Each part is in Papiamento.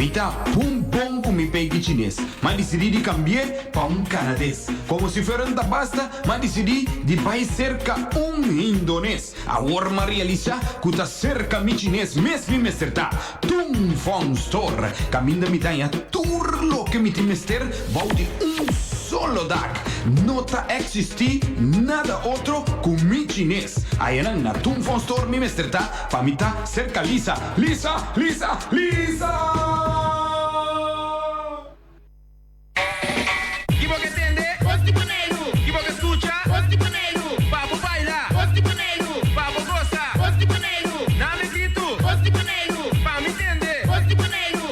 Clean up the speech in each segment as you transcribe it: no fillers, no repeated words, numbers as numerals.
Mi ta pun bon ku mi peiki chines. M'a disidí di kambi'é pa un kanades. Komo si fuera no ta basta, m'a disidí di bai serka un hindones. Awor m'a realisá ku ta serka mi chines mes mi mester ta. Tung Fong Store, kaminda mi ta haña tur loke mi tin mester bou di un solo dak. No ta eksistí nada otro ku mi chines. Ayanan na Tung Fong Store mi mester ta pa mi ta serka Lisa. Lisa! Lisa! Lisa! Ki bo ke tende? Kos di Boneiru. Ki bo ke skucha? Kos di Boneiru. Pa bo baila. Kos di Boneiru. Pa bo gosa. Kos di Boneiru. Na mi gritu. Kos di Boneiru. Pa mi tende. Kos di Boneiru.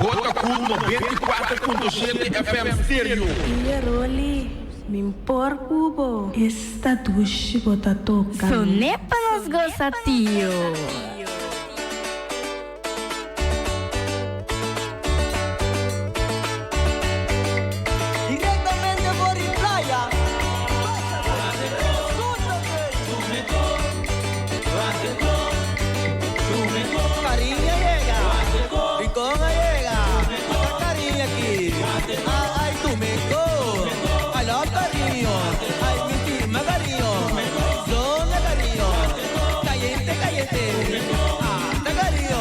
Bo ta ku 94.7 FM Stereo. Iya Rolly, min por ku bo. Esta dushi bo ta toka mi. Soné pa nos gosa tio. Directamente for di playa. Cariño a yega, Rincon a yega, ata cariño aki. Ay, ay, tu me go. I love cariño, ay, mi stima cariño. Zona cariño, cayente, cayente. Ata cariño.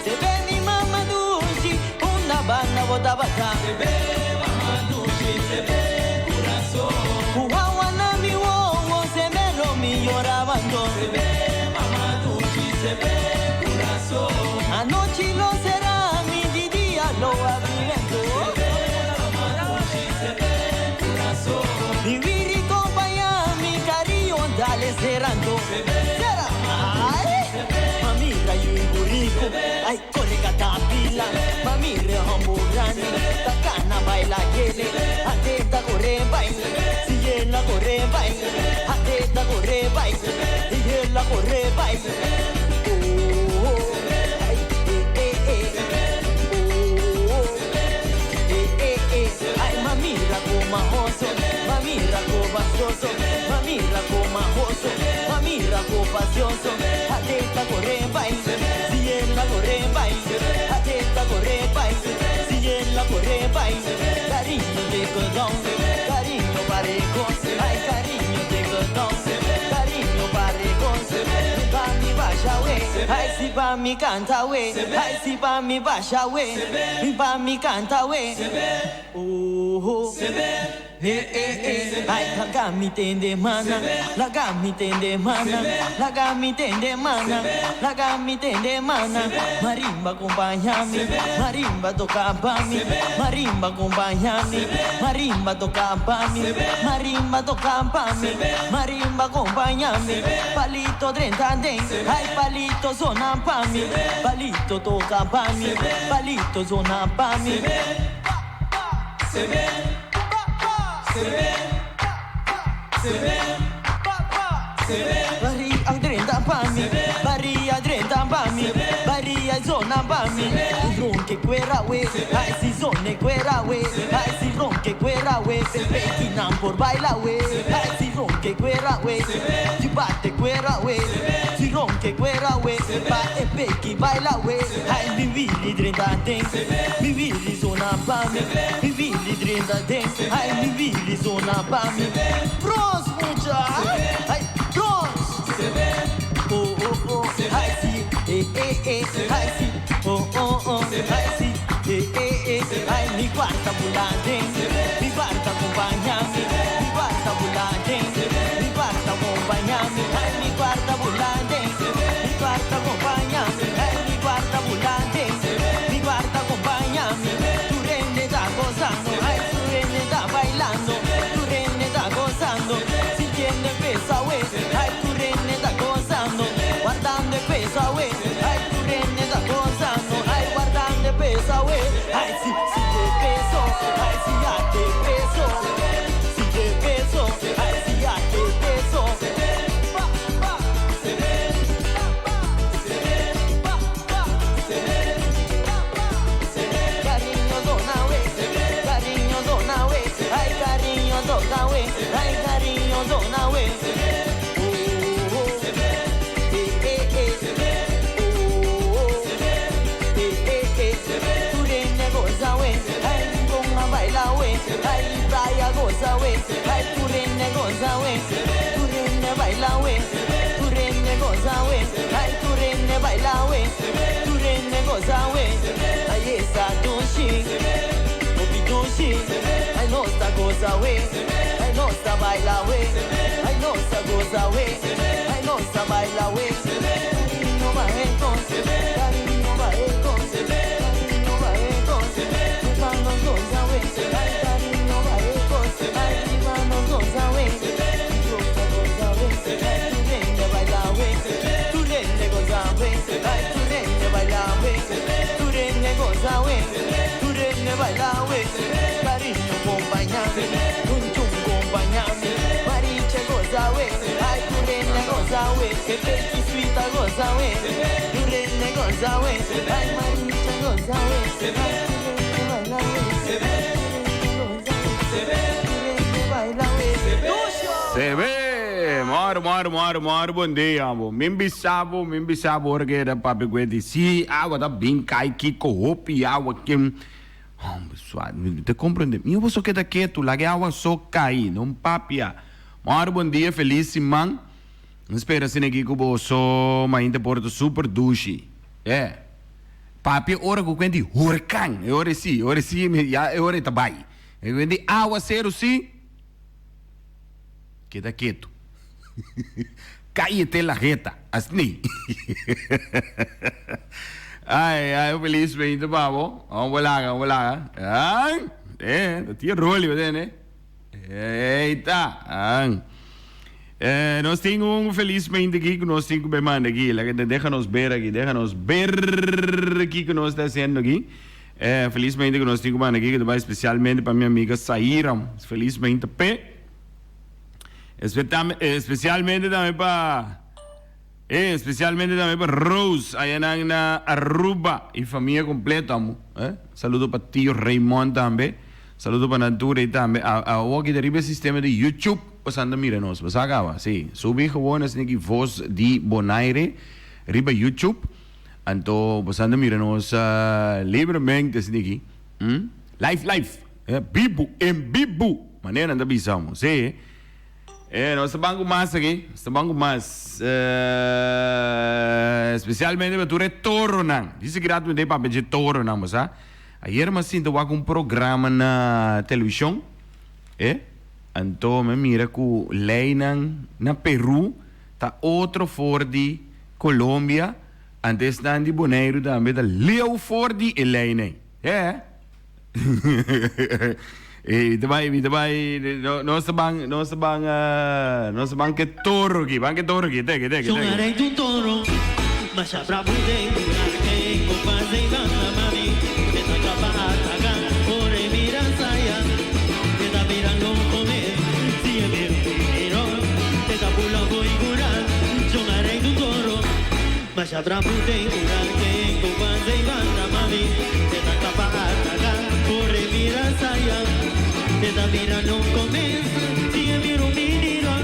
Se ve mi mama dushi, una banda bota bata. Se ve mama dushi, se ve corazón. Guagua na mi wowo, se ve lo mi llorabando. Se ve mama dushi, se ve corazón. Anoche lo será mi di día lo abrirendo. Se ve mama dushi, se ve corazón. Mi viri compañía, mi cariño, dale cerrando. Se ve Ay, mami rayu burico, ay corre catapila, mami re hamburani, takana baila yele, atenta corre baile, si la corre baile, atenta corre baile, si la corre baile. Oh, oh, ay, eh, eh, eh. Oh, oh, eh, eh, eh. Ay, mami racomajoso, mami racobasoso, mami racomajoso, mami racopasioso. Atenta corre baile, si la corre baile, atenta corre baile, si la corre baile. Cariño de codón, cariño parejo, ay cariño de codón, cariño parejo. Pa mi basha we, ay si pa mi canta we, ay si pa mi basha we, pa mi canta we. Oh, oh. Eh, eh, eh. Ay, laga mi tende mana, laga mi tende mana, laga mi tende mana, laga mi tende mana. Marimba acompáñame, marimba toca pa mi, marimba acompáñame, marimba toca pa mi, marimba toca pa mi, marimba acompáñame. Palito 30 den, ay palito zona pa mi, palito toca pa mi, palito zona pa mi. Bari adrenta pa mi, bari adrenta pa mi, bari zona pa mi. Ronke cuera we, ay si zone cuera we, ay si ronke cuera we, pepe kinan por baila we, ay si ronke cuera we, si bate cuera we, si ronke cuera we, pa epeki baila we, ay mi vili drenta den, mi vili zona pa mi, mi vili drenta den, ay mi vili zona pa mi. Bros mucha, ay bros. Oh oh oh, ay si, eh eh eh, ay si, oh oh oh, ay si, eh eh eh, ay mi cuarta volante, mi cuarta acompáñame, mi cuarta volante, mi cuarta acompáñame, ay mi cuarta volante, mi cuarta acompáñame, ay mi cuarta volante, mi cuarta acompáñame, tu rende está gozando, ay tu rende está bailando, tu rende está gozando, sintiendo el peso, güey, ay tu rende está gozando, guardando el peso, güey, ay tu rende está gozando, ay guardando el peso, güey, ay si, si te peso, ay si ya te peso, si te peso, ay si ya te peso. Pa, pa, pa, pa, Cariño dona we, cariño dona we, ay cariño dona we, ay cariño dona we. Oh, oh, eh, eh, eh. goza we, ai nos ta baila we, ai nos ta goza we, ai nos ta baila we. Cariño va entonces, cariño va entonces, cariño va entonces, nos goza we, ai cariño va entonces, ai nos goza we, nos goza we, ai tu nene baila we, tu nene goza we, ai tu nene baila we, tu nene goza we, tu nene baila we, cariño acompañame, un chum acompañame, mariche goza we, ai tu nene goza we, pechi suita goza we, tu nene goza we, ai mariche goza we, ai tu nene baila we, tu nene baila we, Se ve! Moro, moro, moro, moro, bon dia, amo. Min bisabo, min bisabo, ora que era papi kweti. Si, awa ta bin kai kiko hopi awa kim. Hombre, suave, te comprende. Mi obo so queda quieto, lague awa so kai, non papia. Moro, bon dia, feliz siman. Espera sine aqui que bo so mainta porto super dushi. É. Papi ora ku kwenti huracán. E ora si, ora si, ya e ora tabay. E kwenti awa cero si. Queda quieto. Cállate la jeta. Así. Ai, ai, feliz bem, babo. Vamos lá, vamos lá. Ai, é, tinha rolho, né? Eita. Ah. Nos tin un felizmente aki ku nos tin ku manda aki. Déjanos ver aki, déjanos ver aki ku nos ta hasiendo aki. Felizmente ku nos tin ku manda aki, ku bai espesialmente pa mi amiga Saira. Felizmente P. Espesialmente tambe pa Rose, aya na Aruba i famia kompleto, amo. Eh? Saludo pa tio Raymond tambe. Saludo pa Natura i tambe. A aki riba sistema di YouTube, pasando mira nos. Bo kaba, si. Subi gewoon asina aki Voz di Bonaire, riba YouTube. Anto, pasando mira nos libremente asina aki. Live, live. Bibu, en bibu. Manera anda bisamos, si. Nos ta ban ku mas aki. Nos ta ban ku mas. Espesialmente pa tur e toronan. Dice ki rato mi ta papia dje toronan, bo sa. Ayer mi a sinta wak un programa na televishon. Anto mi a mira ku leinan na Peru ta otro for di Colombia. Anto esnan di Boneiru tambe ta leu for di e leinan. Mi ta bai, mi ta bai, nos ta ban, nos ta ban, nos ta ban ke toro aki, ban ke toro aki, teke, teke, Son teke. arei un toro, masha bravo den ke kompas den banda mami, te ta kapa ataka, ore mira saya, te ta mira no come, si e miro miro, te ta pula voi gura, son arei un toro, masha bravo den ke kompas den banda mami, te ta kapa ataka, ore mira saya, te ta mira no come, si e miro miro,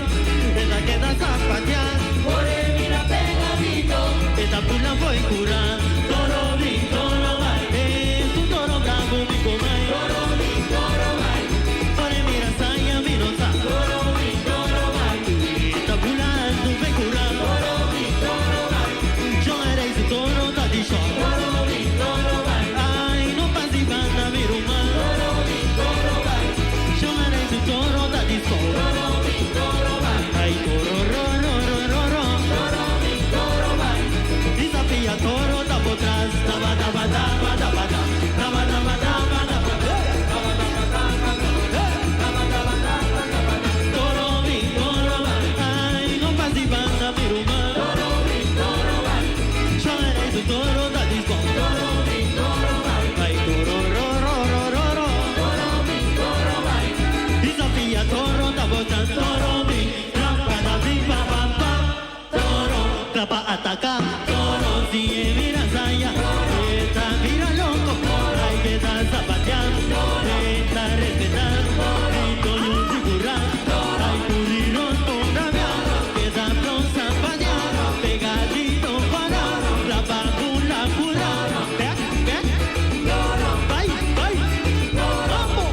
te ta queda zapatear, ore mira pegadito, te ta pula voi cura, toro brin, toro vai, es un toro bravo mi comai, toro brin, toro vai, ore mira saya miro sa, toro brin, toro vai, te ta pula tu ve cura, toro brin, toro vai, yo eres un toro da di show, toro brin, toro vai, ai no pasi banda miro ma, toro brin, toro vai, yo eres un toro da di show, toro brin, toro vai, ai toro ro ro ro ro ro, toro brin, toro vai, Desafia toro da por trás, daba daba daba daba da, daba daba daba daba da, daba daba daba daba daba da, toro brin, toro vai, ai no pasi banda miro ma, toro brin, toro vai, yo eres un toro da disco, toro brin, toro vai, ai toro ro ro ro ro ro, toro brin, toro vai, desafia toro da por trás, toro brin, rampa da brin pa pa pa, toro, trapa ataca, toro si mira saya, está mira loco, hay que estar zapateando, está respetando, y todo figura, hay pudieron que da con zapatear, pegadito para, la pura pura, ve, ve, bye, bye, vamos.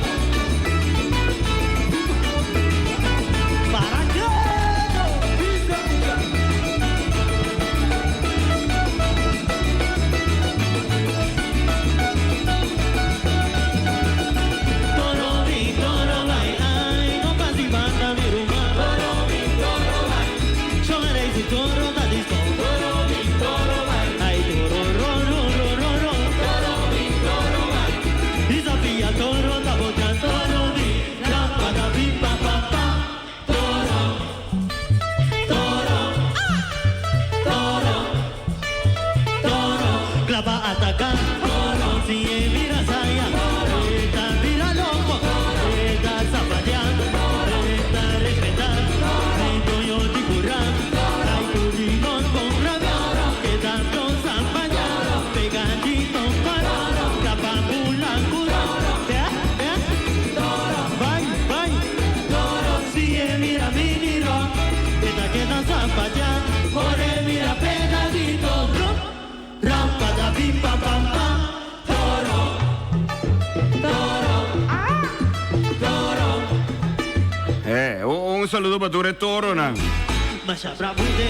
Eh, un saludo pa tur e toronan.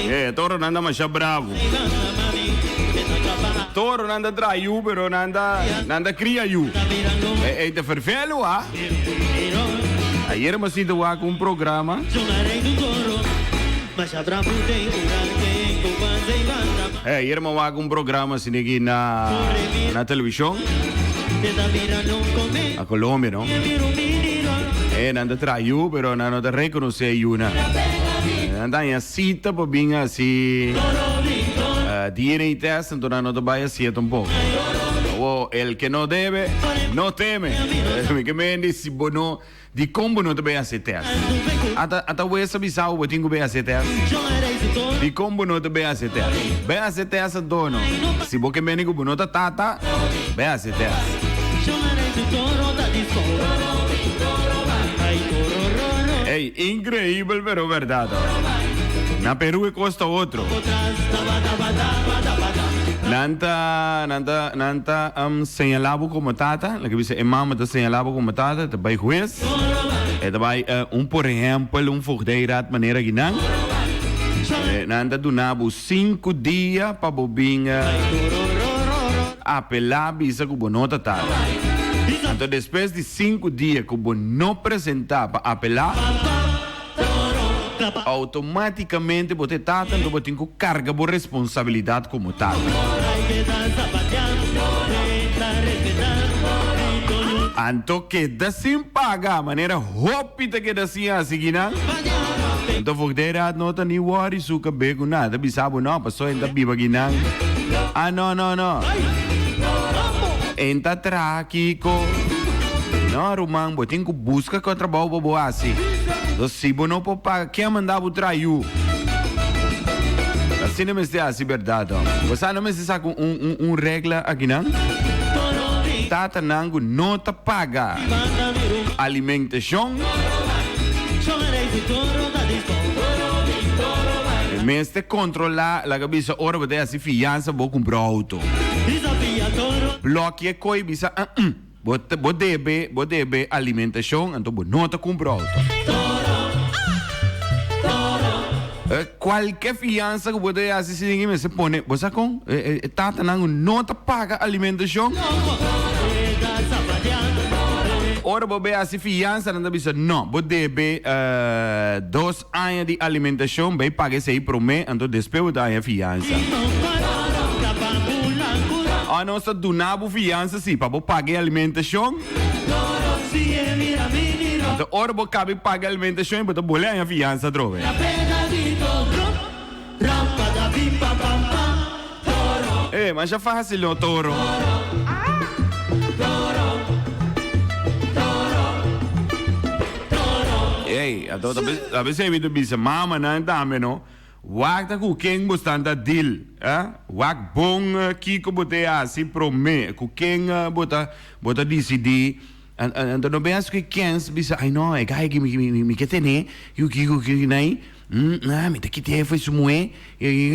Eh, toronan ta masha bravo. Toronan ta traha yu, pero nan ta, nan ta cria yu. Eh, ey ta fervelo, ah. Ayer mi a sinta wak un programa. Eh, ayer mi a wak un programa asina aki na, na television. Na Colombia, no? Eh, nan ta traha yu, pero nan no ta reconoce yunan. Nan ta haña cita pa bin haci DNA test, anto nan no ta bay hacié tampoco. Awo, el que no debe, no teme. Mi ke mende si bo no, dikon bo no ta bay haci test? Ata, ata wes a bisa bo bo tin ku bay haci test? Dikon bo no ta bay haci test? Bay haci test anto no. Si bo ke mende ku bo no ta tata, bay haci test. Ey, increibel pero berdad hoor. Na Peru e cos ta otro. Nan ta, nan ta, nan ta um, señala bo como tata, loke bisa e mama ta señala bo como tata, ta bay hues, e ta bay uh, un por ehempel, un voogdijraad manera kinan. Eh, nan ta duna bo sinku dia pa bo bin uh, apela bisa ku bo no ta tata. Anto despues di sinku dia ku bo no presenta pa apela, Automáticamente bo ta e tata, anto bo tin ku karga bo responsabilidat komo tata. Anto keda sin paga, manera hopi ta keda sin hasi kinan. Anto Voogdijraad no ta ni wòri su kabe ku nada, ta bisa bo no, pasobra e ta biba kinan. Ah no no no. E ta traha kiko? No ruman, bo tin ku buska kua trabou pa bo hasi. Entonces si bo no por paga, ken a manda bo traha yu? Asina mester hasi berdad ho. Bo sa no mester saca un un un regla akinan? Tatanan ku no ta paga alimentashon mester kontrola laga bisa ora bo ta hasi fiansa bo kumpra auto. Blokia koe bisa uh-uh. Bo bo debe bo debe alimentacion anto bo no ta cumpra auto. Cualke fiansa cu bo ta haci si tin mester pone bo sa con e tatanan cu no ta paga alimentacion ora bo bay haci fiansa nan ta bisa no bo debe dos aña di alimentacion bay paga esey prome anto despues bo ta haña fiansa. Ora nos ta duna bo fiansa si pa bo paga e alimentacion. Anto ora bo caba di paga e alimentacion bo ta bole haña fiansa atrobe. Eh, masha facil no toro. Ey, anto ta besey mi ta bisa mamanan tambe no. Wak ta ku ken bo stan ta deal, eh? Wak bon kiko bo ta hasi prome, ku ken bo ta bo ta disidí. Anto no bes ku e kens bisa, ay no, e guy aki mi mi mi ke tene, kiko kiko kiko nai, ah mi ta kit'é for su muhé,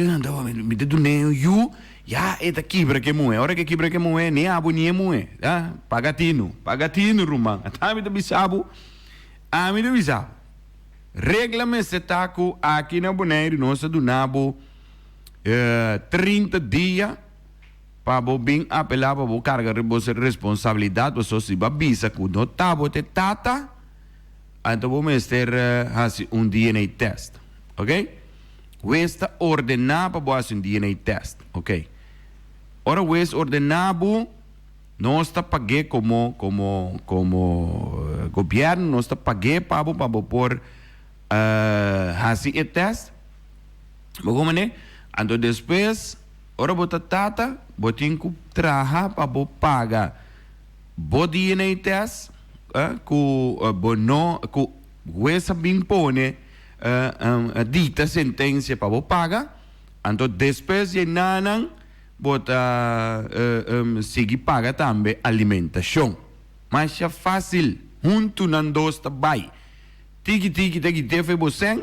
anto mi ta dun'é un yu, ya e ta kibra ku e muhé. Ora ku e kibra ku e muhé, ni abo ni e muhé, ah, paga tinu, paga tinu ruman. Ata mi ta bisa bo, ami ta bisa bo. Regla mester ta ku aki na Boneiru nos a duna bo 30 dia pa bo bin apelá pa bo karga bo responsabilidat pasobra si bo a bisa ku no ta bo te tata anto bo mester hasi un DNA test ok wes ta ordená pa bo hasi un DNA test ok ora wes ordená bo. Nos ta pag'é komo komo komo gobièrnu nos ta pag'é pa bo pa bo por hasi e tèst. Bo komprendé? Anto despues ora bo ta tata bo tin ku traha pa bo paga bo DNA tèst ku bo no ku hues a bin pone dikta sentensia pa bo paga. Anto despues di e nanan. Bo ta sigui paga tambe alimentashon. Masha fásil, huntu nan dos ta bai. Tiki tiki ta kit'é fe bo sèn,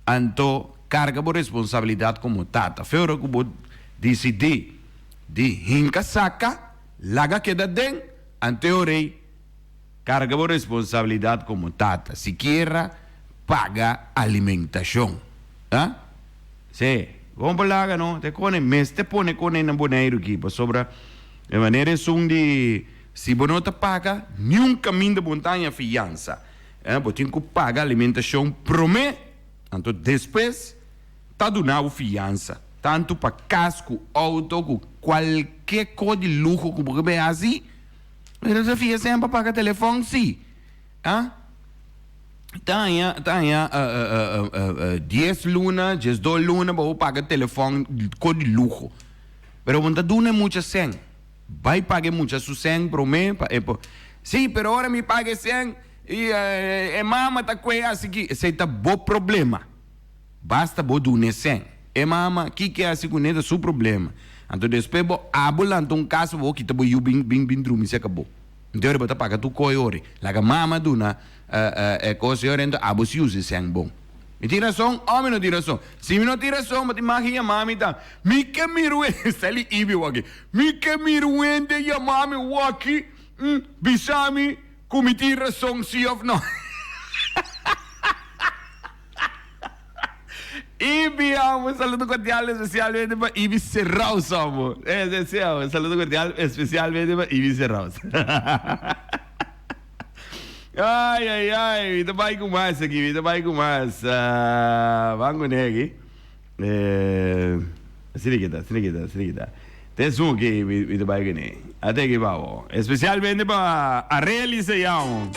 anto karga bo responsabilidat komo tata. Fe ora ku bo disidí Di hinka saka, laga keda den, ante orei karga bo responsabilidat komo tata, sikiera paga alimentashon. A? Sí, bon por laga no, te kone mester pone kone na Boneiru aki, pasobra e manera esun di si bo no ta paga niun kaminda bo ta haña fiansa. Bo tin ku paga alimentashon promé, anto despues ta duna bo fiansa, tantu pa kas ku outo ku kualke kos di luho ku bo ke bai hasi, pero ta fia semper pa paga telefòn si. A ta haña ta haña dies luna, diesdos luna pa bo paga telefòn kos di luho, pero bo no ta duna e mucha sèn. Bai paga e mucha su sèn promé pa e por. Sí, pero ora mi paga e sèn i e mama ta kue hasi ki. Esei ta bo problema. Basta bo duna e sèn. E mama, kiko e hasi kuné ta su problema. Anto despues bo abo lanta un kas pa bo kita bo yu bin bin bin drumi serka bo. Anto ora bo ta paga tur koi ori. Laga mama duna e kos ei ori anto abo si usa e sèn bon. Mi tin rason o mi no tin rason? Si mi no tin rason bo tin mag yama mi ta. Mi ke mirwende, sali Ibi waki. Mi ke mirwende yama mi waki bisa mi ku mi tin rason si of no. Ibi amo, saludo cordial especialmente pa Ibi Serraus amo. Eh, si amo, saludo cordial especialmente pa Ibi Serraus. Ay, ay, ay, mi ta bai ku mas aki, mi ta bai ku mas. Ah, ban ku ne aki. Eh, asina kita, asina kita, asina kita. Te esun aki mi, mi ta bai ku ne. Ate aki pa bo. Especialmente pa Areli se llama.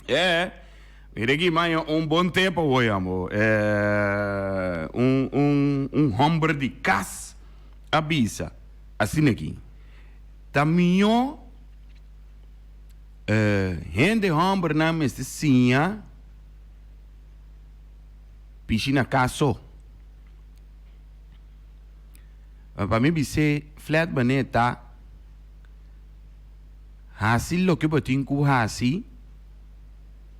Eh, mira aki maña un bon tempo hoy amo. Eh, un, un, un homber di cas a bisa asina aki. Ta mihó eh, hende hombernan mester siña pishi na cas so. Pa mi bis'é flat manera ta. Hasi loke bo tin ku hasi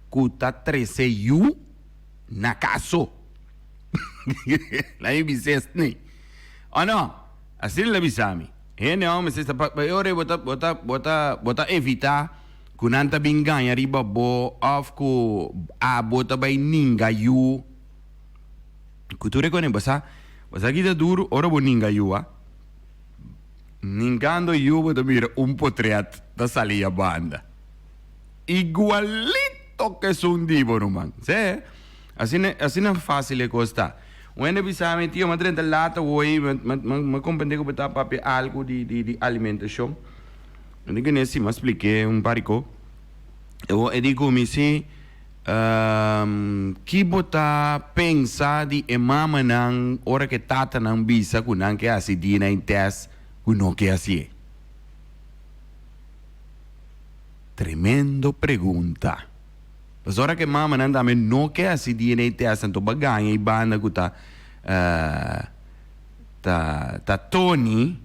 ku ta trese yu na kaso. Laat mi bisa esne. O no? Asina el a bisa mi. Hende homber mester sa pa e ora ei bo ta bo ta bo ta bo ta evita ku nan ta bin gaña riba bo of ku abo ta bai ninga yu. Ku tur e kone bo sa bo sa kita duru ora bo ninga yu a. Ninkando yu bo ta mira un potret ta sali ya banda. Igualito ke esun di bo ruman. Se, asina, asina fácil e kos ta. Un hende bisa mi, tio, m'a drenta lata hoy, m'a comprende ku bo ta papia algu di, di, di alimentashon. Mi di kuné si, m'a splik'é un par di kos. E di ku mi si. Ki bo ta pensa di e mamanan ora ku e tatanan bisa ku nan ke hasi DNA test ku no ke hasié? Tremendo pregunta. Pasobra ora ku e mamanan tambe no ke hasi DNA test anto bo a gaña e banda ku ta ta ta Tony,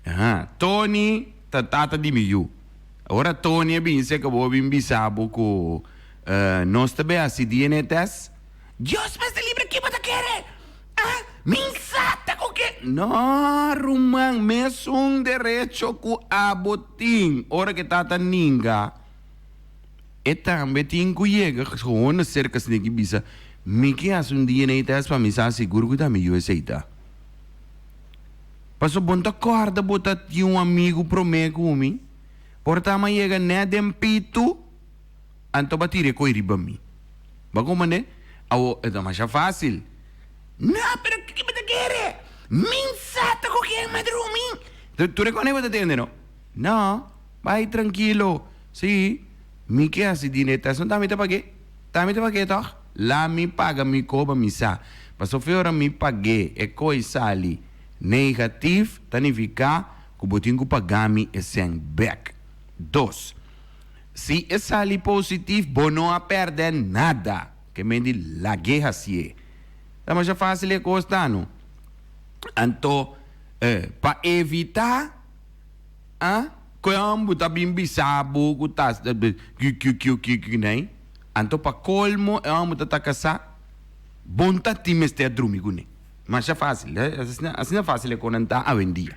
aha, Tony ta tata di mi yu. Ora Tony a bin seka bo a bin bisa bo ku nos ta bay hasi DNA test? Dios mester libra ki bo ta kere? Ah, min sa ta ku ke. No, ruman, mesun derecho ku abo tin ora ke tata ninga, e tambe tin ku yega gewoon na serka sneki bisa, mi ke hasi un DNA test pa mi sa sigur ku ta mi yu esei ta. Paso bo no ta kòrda bo ta tin un amigu promé ku mi? Por ta m'a yega nèt den pitu, anto b'a tira e koi riba mi. Bo a komprendé? Awor, e ta masha fásil. No, pero kiko bo ta kere? Mi sa ta ku ken m'a drumi. Tur e kòne bo ta tende, no? No, bai trankilo. Sí, mi ke hasi dine tèst, no ta mi ta pag'é. Ta mi ta pag'é tòg? La mi paga mi koba mi sa. Pasobra ora mi pag'é e koi sali Negatief ta nifiká ku bo tin ku paga mi e sèn bèk. Dos, Si e sali positif bo no a pèrdè nada. Ke men di lag'é hasié. Ta masha fásil e kos ta, no? Anto, pa evitá a ku e hòmber ta bin bisa bo ku ta q-q-q-q-q nei, anto pa kolmo e hòmber ta ta kasá, bo no ta tin mester drumi kuné. Masha fácil, eh? Asina, asina fácil e konan ta awendia.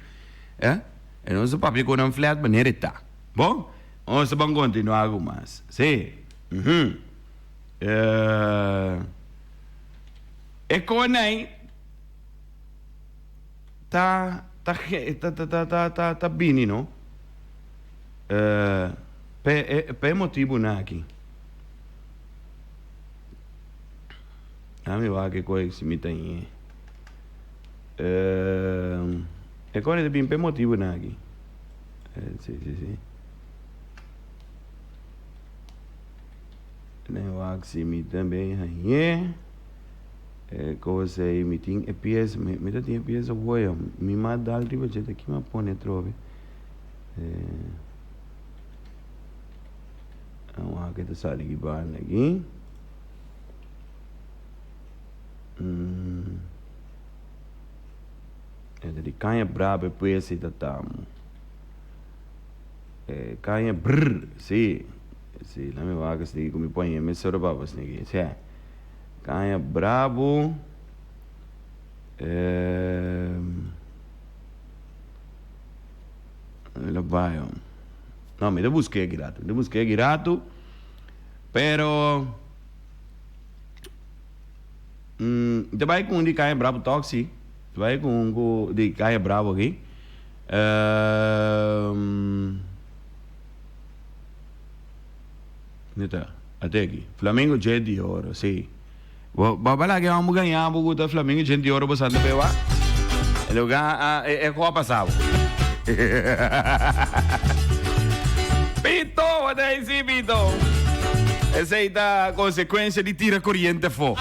Eh? E nos a papia konan flat manera e ta. Bon, nos ta ban kontinuá ku mas. Sí. Mhm. Eh, e konai ta, ta, ta, ta, ta, ta, ta, ta bini, no? Eh, p'e, e, p'e motibunan aki. Dame wak e koi si mi ta ñe. E koi ta bin p'e motibunan aki. Si, si, si. Dame wak si mi ta bin hañe. E kos ei mi tin e pies, mi ta tin e pies awoyo. Mi ma dal riba dje ta ki mi a pone atrobe. Dame wak ke ta sali ki banda aki. E ta di caña brabo e puesi ta tamo. E caña brr, si. Si, la mi wak esaki ku mi pon mi soro papa esaki. Si. Caña brabo. Eh, lo bai. No, mi ta busk'é aki rato. Mi ta busk'é aki rato. Pero Mm, te bai ku un di Caña Bravo tok si. Te bai ku un ku di Caña Bravo aki. Um, neta, ate aki. Flamingo Jet di Oro, si. Bo, bo bala ke hombre gaña bo gusta Flamingo Jet di Oro bo santa pewa? E lugar a e e ko pasabo. Pito, what I see, Pito. Esei ta consecuencia di tira coriente afó.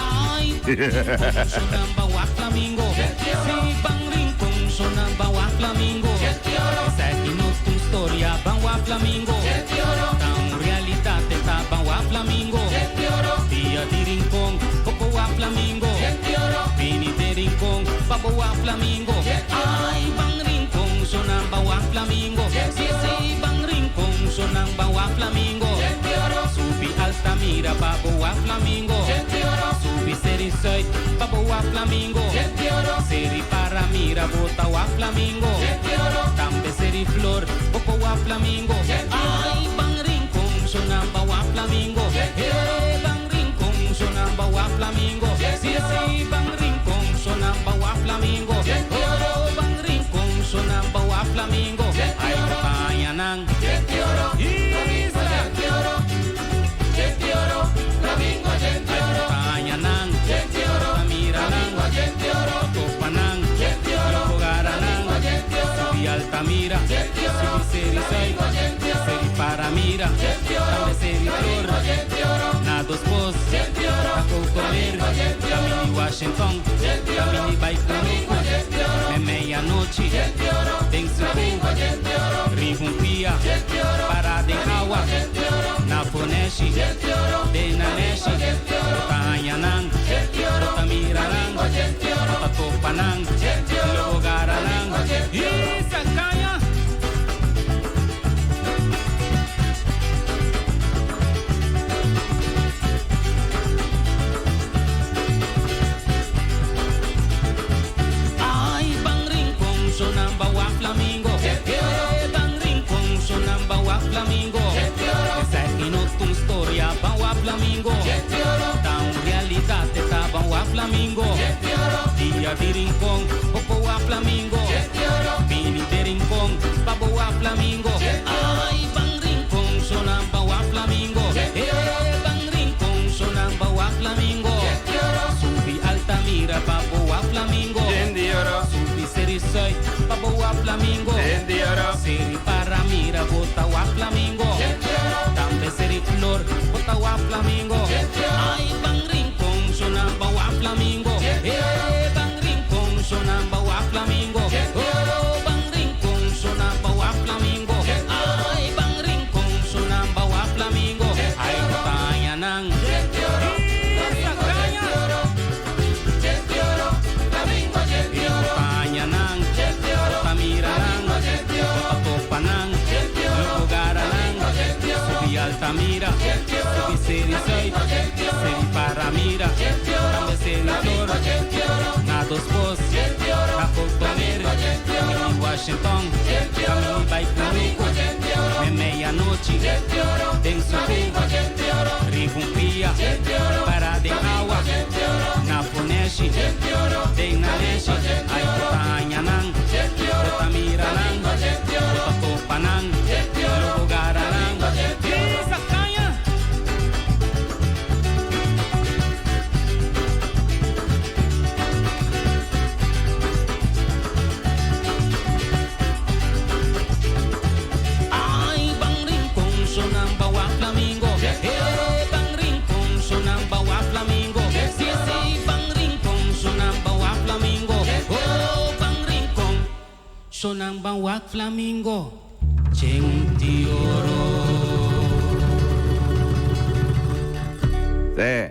Sí,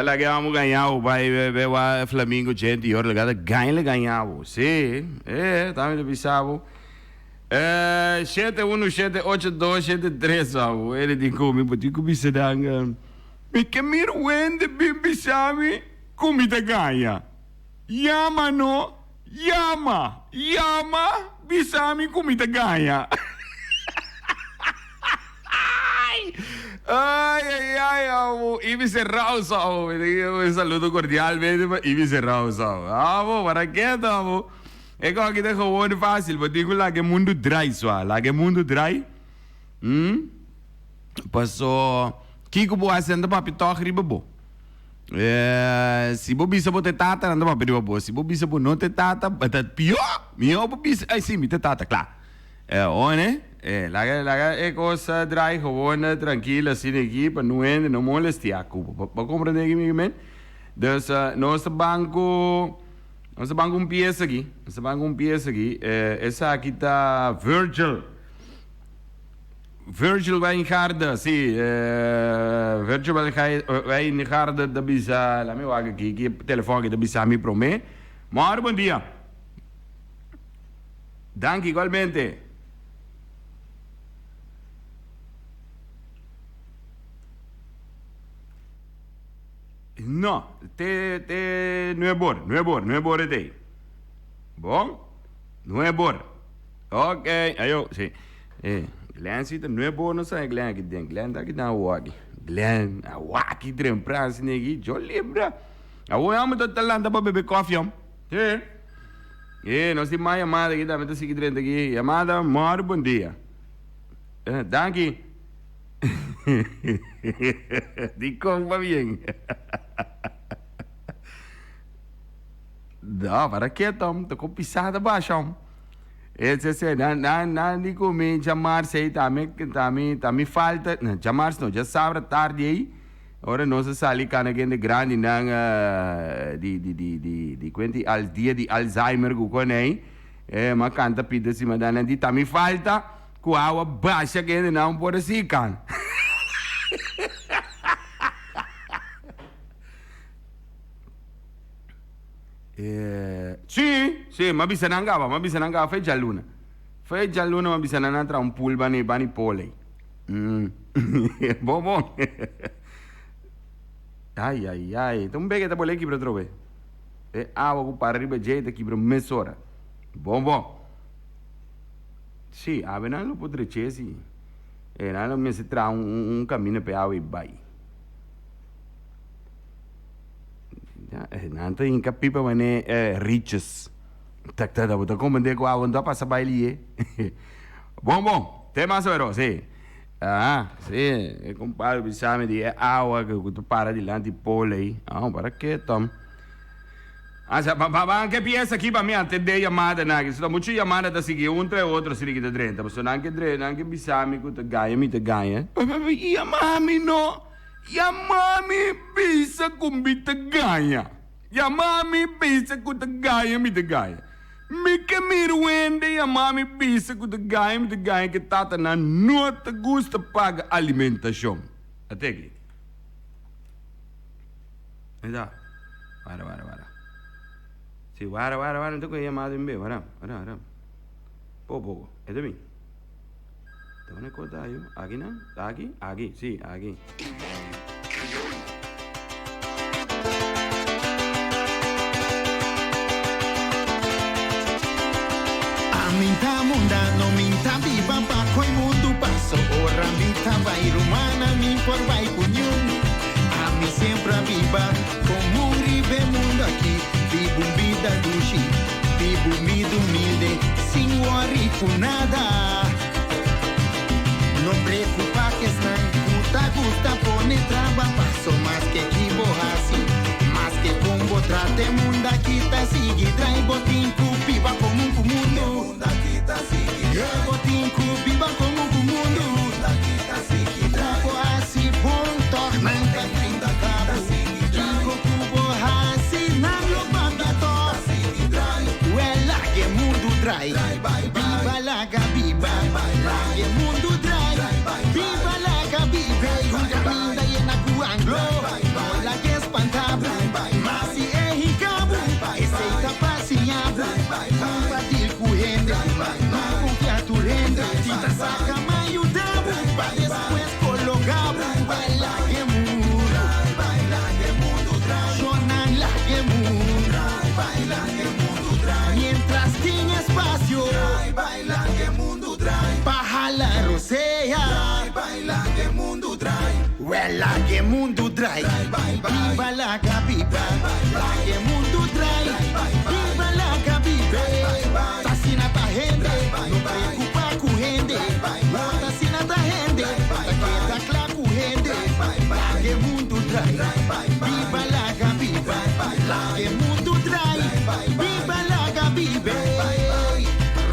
laga amo gañabo bai be wa Flamingo Gente y oro laga ta gaña le gañabo. Sí, eh, tambe ta bisabo. Eh, shete uno shete ocho dos shete tres abo. Ele di ku mi, bo tin ku bisa dan. Mi ke mir wende bin bisami ku mi ta gaña. Yama no, yama, yama, bisa mi ku mi ta gaña. Ay, ay, ay, amo. Ibi Serrao, amo. Un saludo cordialmente pa Ibi Serrao, amo. Amo, para qué, amo. E ko aki ta gewoon fácil, bo tin ku laga e mundu drai, swa. Laga e mundu drai. Mm? Paso, kiko bo hasi nan ta papia tòg riba bo. Si bo bisa bo ta e tata, nan ta papia riba bo. Si bo bisa bo no ta e tata, ta pió. Mihó bo bisa, ay sí, mi ta e tata, kla. Oh ne? Laga laga e kos draai gewoon trankil asina aki pa no hende no molestia ku bo. Bo komprende ki mi men? Dus nos ta ban ku nos ta ban ku un piesa aki. Nos ta ban ku un piesa aki. Esaki ta Virgil. Virgil Wijngaarde, si, Virgil Wijngaarde ta bisa, laat mi wak aki, ki telefon aki ta bisa mi prome. Mòri bon dia. Danki igualmente. No, te te nuebor, nuebor, nuebor e tei. Bon, nuebor. Ok, ayo, si. Eh, Glenn si ta nuebor no sa Glenn aki den. Glenn ta aki den awaki. Glenn, awaki trempran si negi, yo libra. Awor amo ta lanta pa bebe koffie om. Sí. Eh, nos tin mas yamada aki tambe ta sigui drenta aki. Yamada, mòri bon dia. Eh, danki. Dikon pabien? No, para ke tom, ta kon pisada basha om. Eh, se se, nan nan nan di ku mi djamars ei ta mi ta mi ta mi falta, no, djamars no, djasabra tardi ei. Ora nos a sali cana kende grandinan di di di di di cuenti al dia di Alzheimer cu coney e ma canta pida si ma nan di ta mi falta cu awa basha kendenan por a sigui cana. Si si ma bisa nan caba ma bisa nan caba fe djaluna fe djaluna ma bisa nan nan traha un pool bani bani pole. Bon bon. Ai ai ai. Ta un bege ta bole kibra atrobe. E awa ku para riba dje ta kibra mesora. Bon bon. Si, awe nan lo por dreche si. E nan lo mester traha un un camino pa e awa ei bai. Ya, nan ta hinka pipa mane riches. Tak tak bo ta comprende ku awa no ta pasa bai liye. Bon bon, te mas oro, si. Ah, si, e compadre bisa mi di e awa ku ta para dilanti pol ei. Ah, para ke Tom? Ah, sa pa pa ke pieza aki pa mi atende yamada nan aki. So ta mucho yamada ta sigui un tra e otro asina ki ta drenta. Pasobra nan ke drenta, nan ke bisa mi ku ta gaña mi ta gaña. Yama mi no, yama mi bisa ku mi ta gaña. Yama mi bisa ku ta gaña mi ta gaña. Mi ke mira wende yama mi bisa ku ta gaña mi ta gaña ke tatanan no ta gusta paga alimentashon. Ate aki. Ahí ta. Wara wara wara. Si wara wara wara mi ta kohe yamada un be. Wara wara wara. Poko poko. E ta bin. Ta wene kota ayo. Aki nan? Ta aki? Aki, si, aki. Ami ta mundano, mi ta biba pa koe mundu paso ora mi ta bai rumana mi por bai ku niun. Ami siempre a biba komo un riba e mundu aki, biba un bida dushi, biba un bida humilde, sin wòri ku nada. No preocupa kesnan cu ta gusta pone traba paso maske ki bo haci, maske con bo trata e mundo aki ta sigui drai bo tin cu biba comun cu mundo e bo tin cu biba comun cu mundo cu bo haci bon toch nan ta critica bo kico cu bo haci nan lo papia toch wel laga e mundo drai biba laga biba Laga e mundu drai, biba laga biba Un kaminda yena ku anglo, no laga e spanta bo Ma si e hinka bo, esei ta pa siña bo Kon pa deal ku hende, no konfia tur hende Tin ta saka ma yuda bo, pa despues kologa bo Laga e mundu, shornan laga e mundu Mientras tin espasio. Laga e mundu drai. Pa hala rosea. Drai bai laga e mundu drai. Wel laga e mundu drai. Biba laga biba. Laga e mundu drai. Biba laga biba. Ta asina ta hende. No preocupa cu hende. No ta asina ta hende. Ta keda cla cu hende. Laga e mundu drai. Biba laga biba. Laga e mundu drai. Biba laga biba.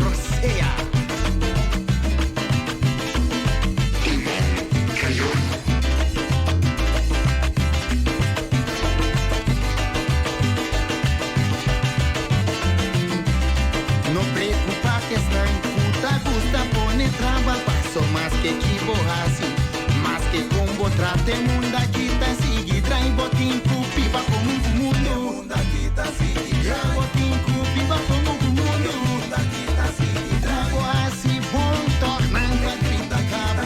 Rosea. traba paso maske ki bo hasi maske kon bo trata e mundo aki ta sigui drai bo tin ku biba komun ku mundu bo tin ku biba komun ku mundu ku bo hasi bon tòg nan ta grita kabo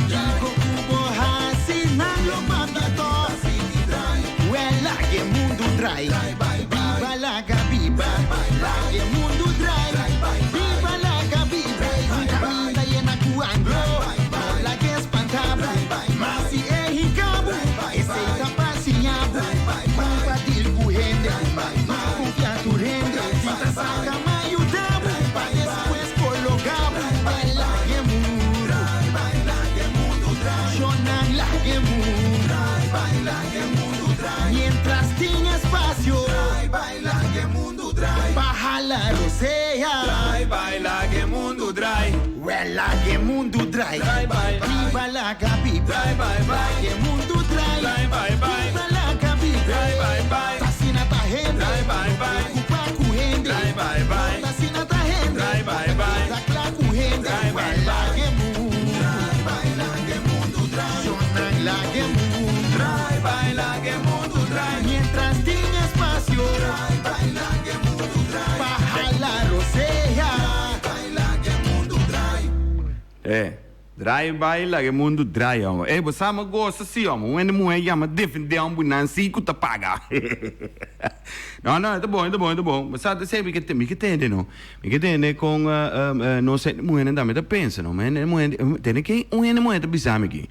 kiko ku bo hasi nan lo papia tòg wèl laga e mundu drai biba laga biba laga e mundu drai biba laga biba un kaminda yena ku anglo no laga e spanta bo ma si e hinka bo esei ta pa siña bo kon pa deal ku hende no konfia tur hende si ta saka ma yuda bo pa despues kologa bo wèl laga e mundu shonnan laga e mundu Mientras tin espacio. Drai bai laga e mundu drai. Pa hala rosea. Drai bai laga e mundu drai. Wel laga e mundu drai. Drai bai bai. Biba laga biba. Drai bai bai. Laga e mundu drai. Drai bai bai. Biba laga biba. Drai bai bai. Ta asina ta hende. Drai bai bai. No preocupa cu hende. Drai bai bai. No ta asina ta hende. Drai bai bai. Ta cla cu hende. Drai bai bai. Wel laga e mundu. Drai bai laga e mundu drai. Shonnan laga e mundu. Drai bai laga e mundu drai. Mientras tin espacio. Drai bai laga e mundu drai. Pa hala rosea. Drai bai laga e mundu drai. Eh, drai bai laga e mundu drai homber. Eh, bo sa mi gosa si homber. Un hende muhe yama defende homber nan si ku ta paga. No, no, e ta bon, e ta bon, e ta bon. Bo sa ta esei mi ke mi ke tende no. Mi ke tende kon nos hende muhenan tambe ta pensa no. Hende muhe tende ke un hende muhe ta bisa mi aki.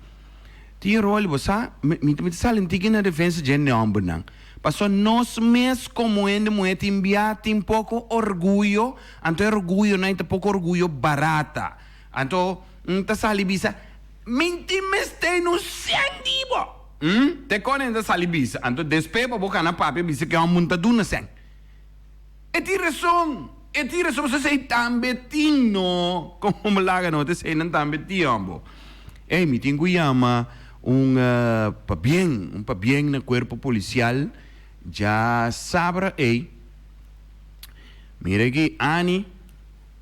Tin rol, bo sa, mi mi ta sali un tiki na defensa dje nòmbernan. Pasobra nos mes komo hende muhé tin bia tin poko orguyo, anto e orguyonan ta poko orguyo barata. Anto N ta sali bisa, Mi tin mester un sèn di bo! Te kon e ta sali bisa. Anto despues pa bo kana papia bisa ke hòmber no ta duna sèn. E tin rason! E tin rason pasobra esei tambe tin no. Komo bo laga no ta eseinan tambe tin hòmber. Ey, mi tin ku yama un pabien, un pabien na kuerpo polisial dja sabra ey. Mira aki, Annie,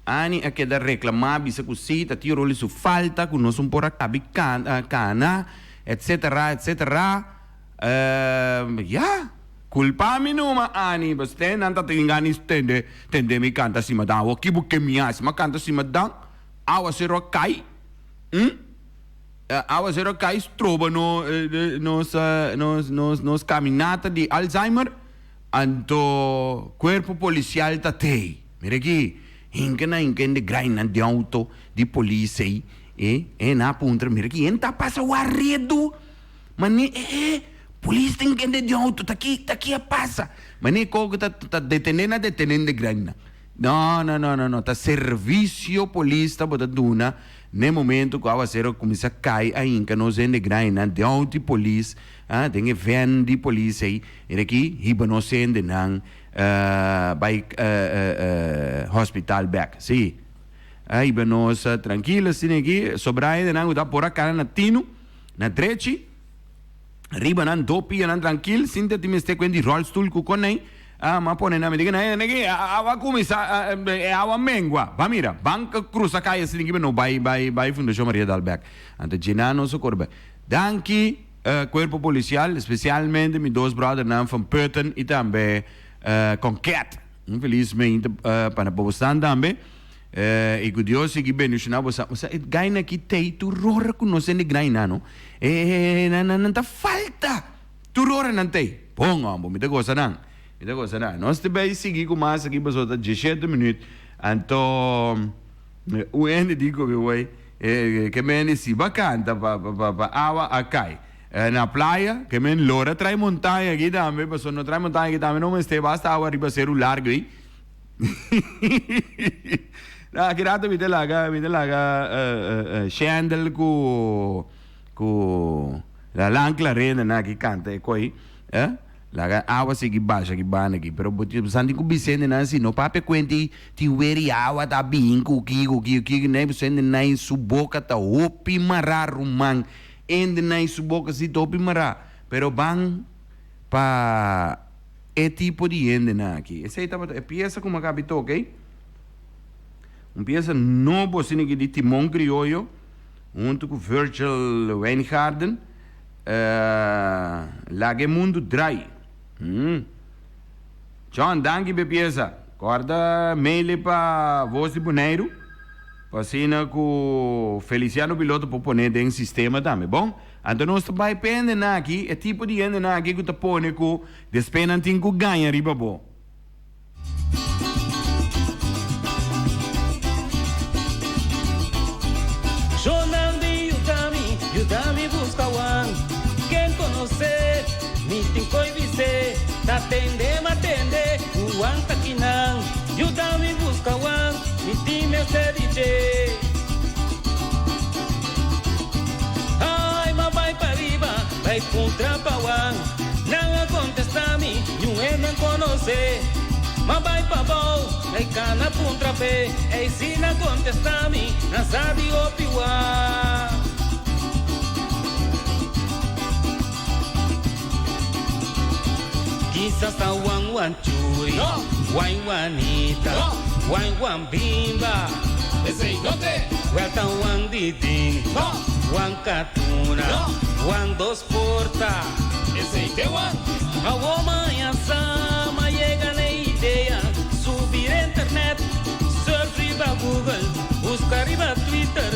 Annie a keda reklamá bisa ku si ta tin roli su falta ku nos un por a kabi kana, etsetera, etsetera. Ya, kulpa mi numa, Annie, pasobra nan ta tin gana di tende, tende mi kanta simadan. Awor ki bo ke mi hasi? Mi a kanta simadan, awasero a kai. Hm? Awasero a kai stroba no, nos, nos, nos, nos kaminata di Alzheimer. Anto cuerpo policial ta tey. Mira aki, hinca na hinca hende grainan di auto di polis ey, e, e na puntra, mira aki, enta pasa waredo. Mane, e, e, polis tin hende di auto, ta ki, ta ki a pasa? Mane koke ta, ta detene na detene hende grainan. No, no, no, no, no, ta servicio polis tabata duna n'e momento cu awacero a cuminsa cay a hinca nos hende grainan den auto di polis, ah, den e van di polis ey. Mira aki, hiba nos hendenan bai hospital bek. Sí. A hiba nos trankil asina aki. Sobra hendenan ku ta por a kana na tinu, na drechi, riba nan do pianan trankil, sin ta tin mester ku hende di rolstoel ku konei. A m'a pone nan, mi di ku nan hende aki, awa a kuminsá, e awa mengua. Ban mira, ban krusa kaya asina aki, no bai bai bai Fundashon Maria Daal bek. Anto djina nos a kore bai. Danki. Cuerpo Policial, especialmente mi dos brothernan van Putten y tambe Conquet. Un feliz meinte pa na bosnan tambe. Y cu Dios sigui bendiciona bosan. Osea, e gainan aki tey tur ora cu nos hende grainan, no? E nan, nan ta falta. Tur ora nan tey. Bon, homber, mi ta goza nan. Mi ta goza nan. Nos ta bay sigui cu mas aki pasobra ta diesshete minuut. Anto, un hende di cu mi, wey. E ke men di si ba kanta pa pa awa a kai na playa ke men lora trai montaña aki tambe pasobra no trai montaña aki tambe no mester basta awa riba seru largu ei na aki rato mi ta laga mi ta laga Shendel ku ku la Lancla Renda nan aki kanta e koi. Laga awa sigui basha aki banda aki, pero bo san tin ku bisende nan si no papia kuenti tin weri awa ta bin ku kiko kiko kiko nei bisende nai su boka ta hopi mará ruman ende nai su boka si ta hopi mará pero ban pa e tipo di hendenan aki esei tabata e piesa ku mi a kabi toka ei. Un piesa nobo asina aki di Timon Crioyo hunto cu Virgil Wijngaarden. Laga e mundu drai. John, danki p'e piesa. Corda mail pa Voz di Boneiru pa asina cu Feliciano Piloto por pone den sistema tambe. Bon, anto nos ta bai p'e hendenan aki, e tipo di hendenan aki cu ta pone cu despues nan tin cu gaña riba bo. Shonnan di yuda mi, yuda mi buska wan Ken konosé, mi tin koe bis'é Ta tende ma tende, ku wan ta kinan Yuda mi buska wan, mi tin mester di dje Ai, ma bai pariba, bai puntra pa wan Nan a kontestá mi, niun e nan konosé. M'a bai pabou, bai kana puntra p'e, ei si nan kontestá mi, nan sa di hopi wak. Kisas ta wan wan chui, wan wanita, wan wan bimba. Wel ta wan didin, wan katuna, wan dos porta. Awor maña sa m'a yega n'e idea, subi internet, surf riba Google, buska riba Twitter,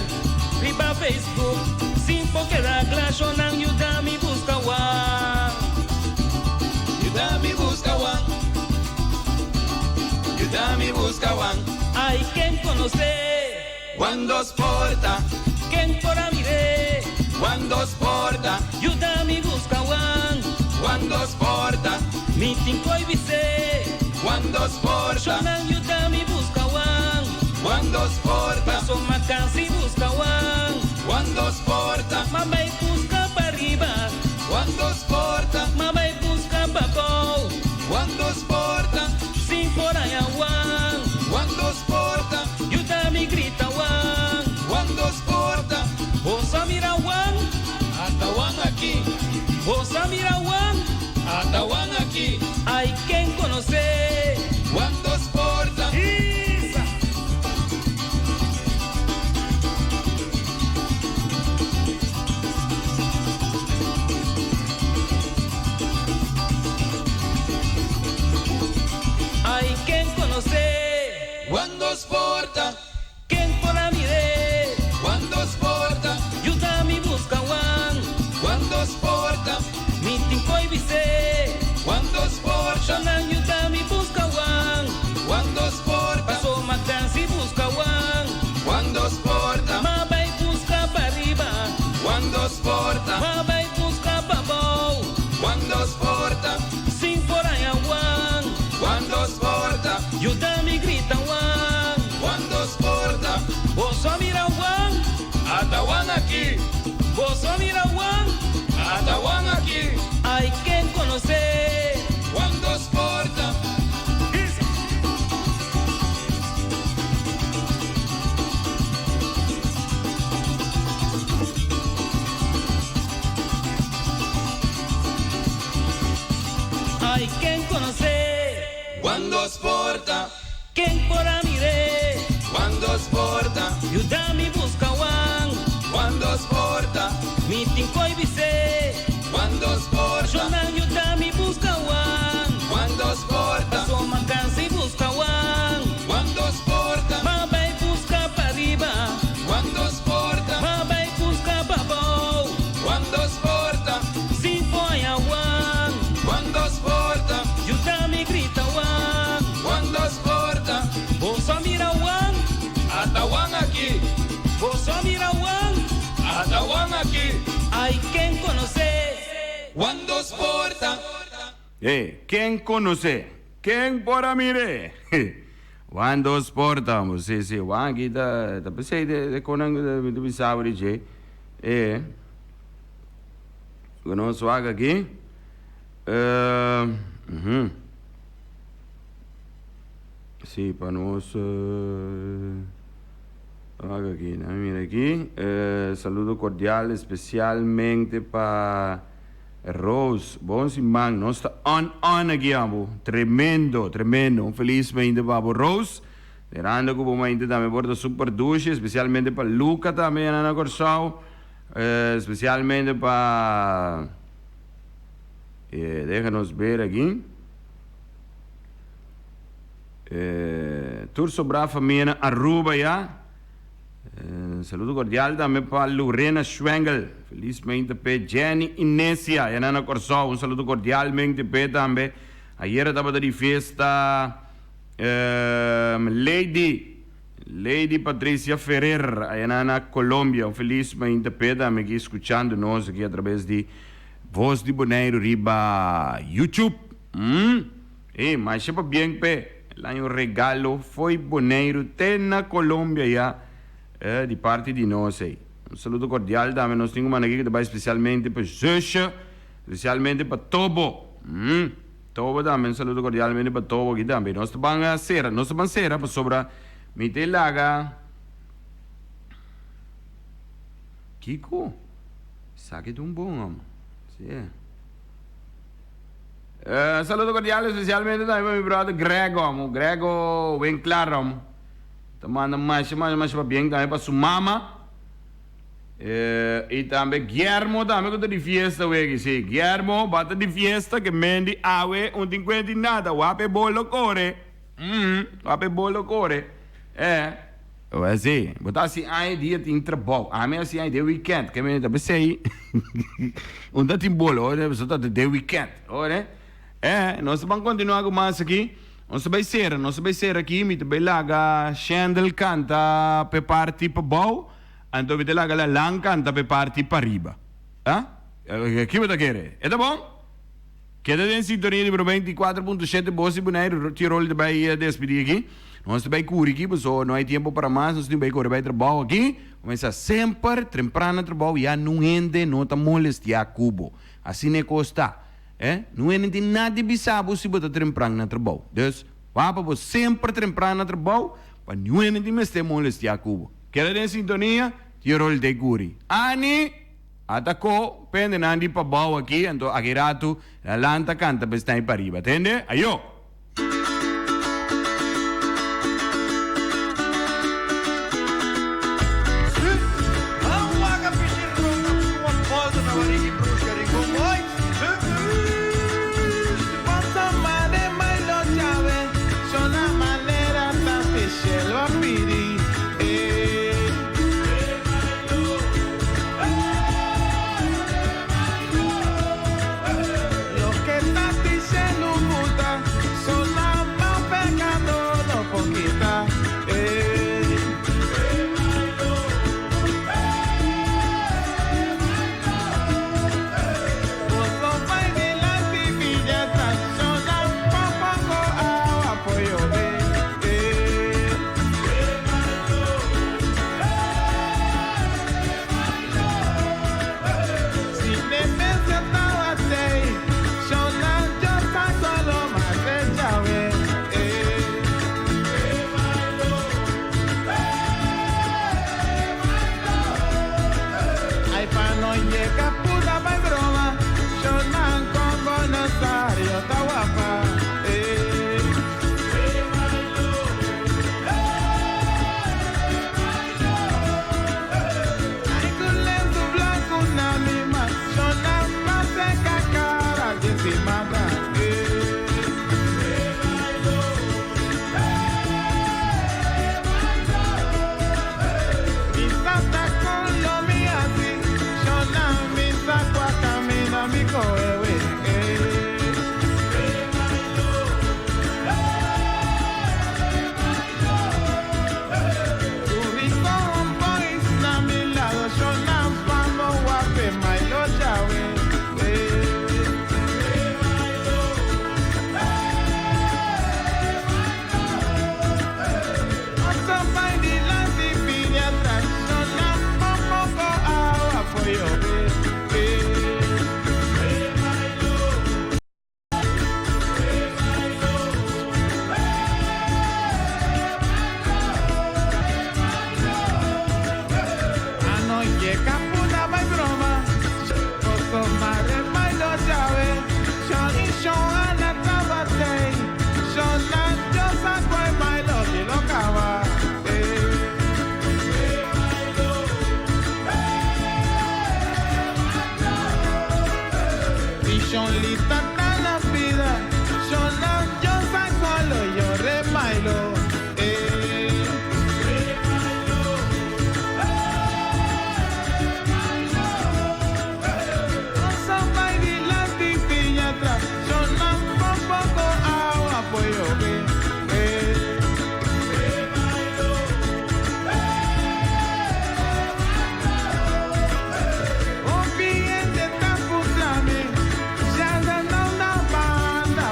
riba Facebook, sin por keda kla shonnan yuda mi buska wan. Yuda mi buska wan. Yuda mi buska wan. Ay ken konosé. Wan dos porta. Ken por a mir'é. Wan dos porta. Yuda mi buska wan. Wan dos porta. Mi tin ko'i bis'é. Wan dos porta. Shonnan yuda mi buska wan. Wan dos porta. Paso m'a kansi buska wan. Wan dos porta. M'a bai buska pariba. Wan dos porta. M'a bai buska pabou. Wan dos porta. Sin por haña wan. Wan dos porta. Yuda mi grita wan. Wan dos porta. Bo sa mira wan. Ata wan aki. Bo sa mira wan. Ata wan aki. Ay ken konosé. Wan dos porta. Isa. Ay ken konosé. Wan dos porta. Ken por a mir'é. Wan dos porta. Yuda mi buska wan. Wan dos porta. Mi tin ko'i bis'é. Wan dos porta. Shonnan yuda mi buska wan. Wan dos porta. Paso m'a kansi buska wan. Wan dos porta. M'a bai buska pariba. Wan dos porta. M'a bai buska pabou. Wan dos porta. Sin por haña wan. Wan dos porta. Yuda mi grita wan. Wan dos porta. Boso a mira wan. Ata wan aki. Boso a mira wan. Ata wan aki. Ay ken konosé. Wan dos porta. Ay ken konosé. Wan dos porta. Ken por a mir'é. Wan dos porta. Yuda mi buska wan. Wan dos porta. Mi tin ko'i bis'é. Wan dos porta. Shonnan yuda mi buska wan. Wan dos porta. Paso m'a kansa buska wan. Wan dos porta. M'a bai buska pariba. Wan dos porta. M'a bai buska pabou. Wan dos porta. Sin por haña wan. Wan dos porta. Yuda mi grita wan. Wan dos porta. Boso a mira wan. Ata wan aki. Boso a mira wan. Ata wan aki. Ay ken konosé. Wan dos porta. Eh, ken konosé? Ken por a mir'é? Wan dos porta, amo. Sí, sí, wan aki ta, ta p'esei de, de konan mi ta bisa bo di dje. Eh, ku nos wak aki. Eh, uhum. Sí, pa nos wak aki, dame mira aki. Eh, saludo cordial especialmente pa Rose, bon siman, nos ta on on aki abo. Tremendo, tremendo. Un feliz mainta pa bo Rose. Sperando ku bo mainta tambe por ta super dushi, espesialmente pa Luca tambe ya na Kòrsou, espesialmente pa deja nos ber aki tur sobrá famia na Aruba ya. Saludo cordial tambe pa Lorena Schwengel. Feliz mainta p'e Jenny Inesia ya na Kòrsou. Un saludo cordialmente p'e tambe. Ayera tabata di fiesta Lady Lady Patricia Ferrer aya na Colombia. Un feliz mainta p'e tambe aki scuchando nos aki a traves di Voz di Boneiru riba YouTube. E masha pabien p'e. El haña un regalo fo'i Boneiru te na Colombia ya di parti di nos ei. Un saludo cordial tambe nos tin un manda aki ku ta bai spesialmente pa Zusje, spesialmente pa Tobo. Tobo tambe un saludo cordialmente pa Tobo aki tambe. Nos ta ban a sera, nos ta ban sera pasobra mi ta e laga. Kiko? Esaki ta un bon amo. Si. Saludo cordial especialmente tambe pa mi brother Grego amo, Grego Winklar amo. Ta manda masha masha masha pabien tambe pa su mama. Y tambe Guillermo tambe cu ta di fiesta weki, si. Guillermo ba ta di fiesta ke mendi awe un tin cuenta di nada. Wap e bolo core. Wap e bolo core. Eh. Wel si, bo ta hasi aña dia tin trabou. Ami hasi aña den weekend. Ke mene ta pesey. Un ta tin bolo, ora so ta den weekend. Ora eh, nos ta ban continua ku mas aki. Nos ta bai sera, nos ta bai sera aki. Mi ta bai laga Shendel kanta p'e parti pabou, anto mi ta laga Lalan kanta p'e parti pariba. Ah? Ki bo ta kere? E ta bon? Keda den sintonia di 94.7 Bos di Boneiru, Tirol ta bai despidi aki. Nos ta bai kuri aki paso no hay tiempo para mas, nos tin bai kore bai trabou aki. Kuminsá semper trempran na trabou ya nun hende no ta molestiá ku bo. Asina e kos ta. Eh, nun hende tin nada di bisa bo si bo ta trempran na trabou. Dus, wak pa bo semper trempran na trabou pa niun hende tin mester molestiá ku bo. Keda den sintonia, Tirol ta kuri. Ani! Atacó pendenan di pabou aki, anto aki ratu la lanta canta besnai pariba. Tende? Ayo!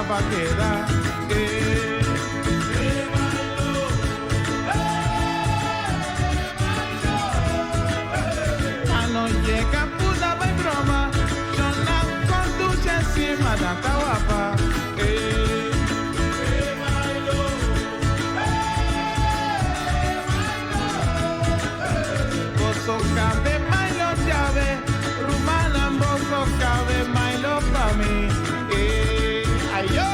pa keda. Eh. Ano yega puta bai broma, Shona conduce encima tanta guapa. Eh. Boso cabe mailo llave, rumana boso cabe mailo pa mi. Eh, ayo.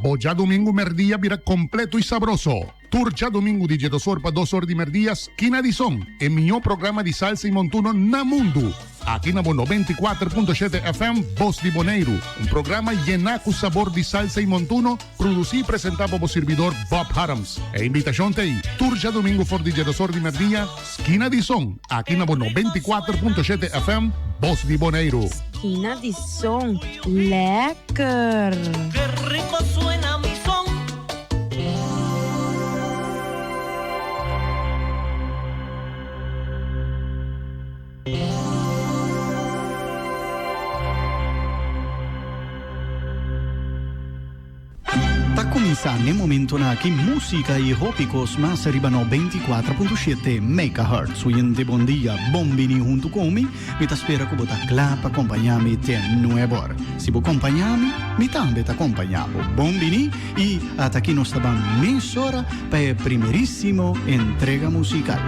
Bo djadumingu merdia bira completo y sabroso. Tur djadumingu di djedosor pa dosor di merdia Skina di Son, e mihó programa di salsa y montuno na mundu. Aki na bo 94.7 FM Bos di Boneiru, un programa yená ku sabor di salsa y montuno, produsí y presentá pa bo sirbidor Bob Harms. E invitashon ta ei, tur djadumingu for di djedosor di merdia, Skina di Son, aki na bo 94.7 FM Bos di Boneiru. Skina di Son, lekker! Ke rico suena mi son. Ta cuminsa. cuminsa n'e momentonan aki musica y hopi cos mas riba 94.7 megahertz. Oyente bon dia, bon bini hunto cu mi. Mi ta spera cu bo ta cla pa compaña mi te nuebor. Si bo compaña mi, mi tambe ta compaña bo. Bon bini y ata aki nos ta ban mesora pa e primerisimo entrega musical.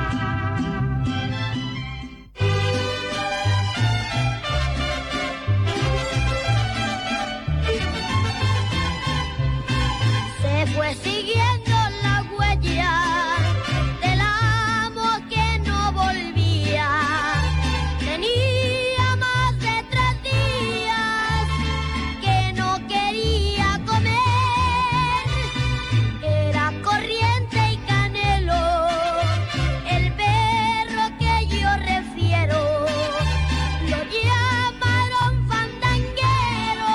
Se fue siguiendo la huella del amo que no volvía. Tenía más de tres días que no quería comer. Era corriente y canelo el perro que yo refiero. Lo llamaron fandanguero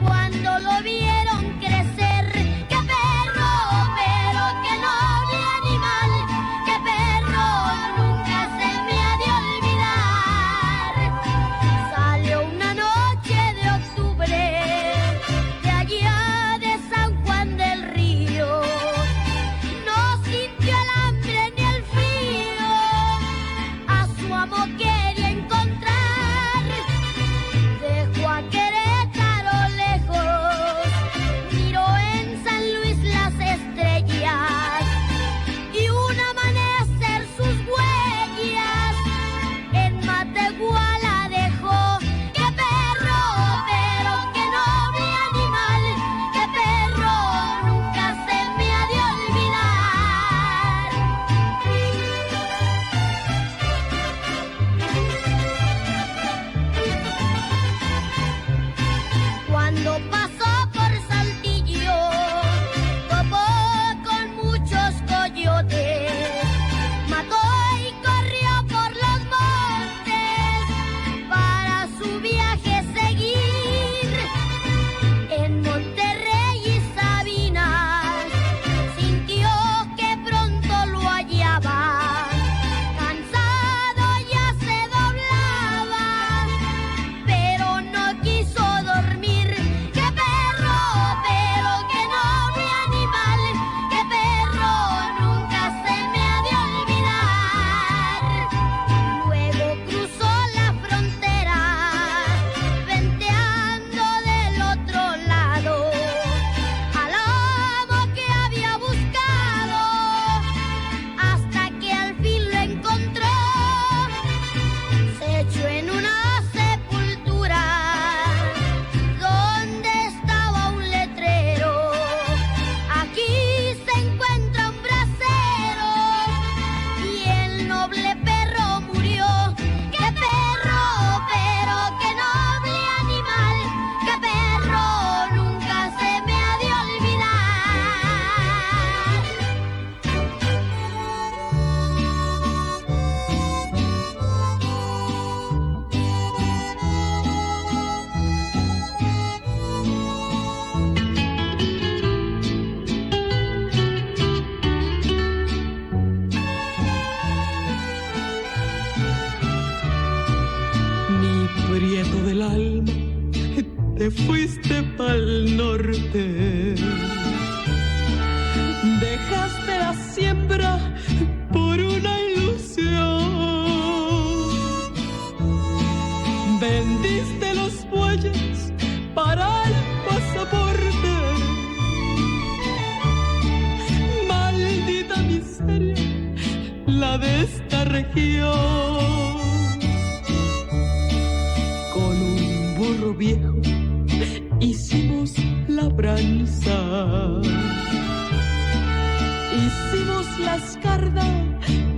cuando lo vieron crecer. ¡Qué perro, pero qué noble animal! ¡Qué perro, nunca se me ha de olvidar! Salió una noche de octubre de allá de San Juan del Río. No sintió el hambre ni el frío, a su amo quería encontrar. Dejó a Querétaro lejos, miró en San Luis las estrellas y un amanecer sus huellas en Matehuala dejó. ¡Qué perro, pero qué noble animal! ¡Qué perro, nunca se me ha de olvidar! Cuando pasó por Saltillo, topó con muchos coyotes, mató y corrió por los montes para su viaje seguir. En Monterrey y Sabinas sintió que pronto lo hallaba, cansado ya se doblaba, pero no quiso dormir. ¡Qué perro, pero qué noble animal! ¡Qué perro, nunca se me ha de olvidar! Luego cruzó la frontera, venteando del otro lado al amo que había buscado, hasta que al fin lo encontró. Se echó en una sepultura donde estaba un letrero. Aquí se encuentra un brasero y el noble perro murió. ¡Qué perro, pero qué noble animal! ¡Qué perro, nunca se me ha de olvidar! Mi prieto del alma, te fuiste pa'l norte. Dejaste la siembra por una ilusión. Vendiste los bueyes para el pasaporte. Maldita miseria, la de esta región. Con un burro viejo hicimos labranza. Hicimos la escarda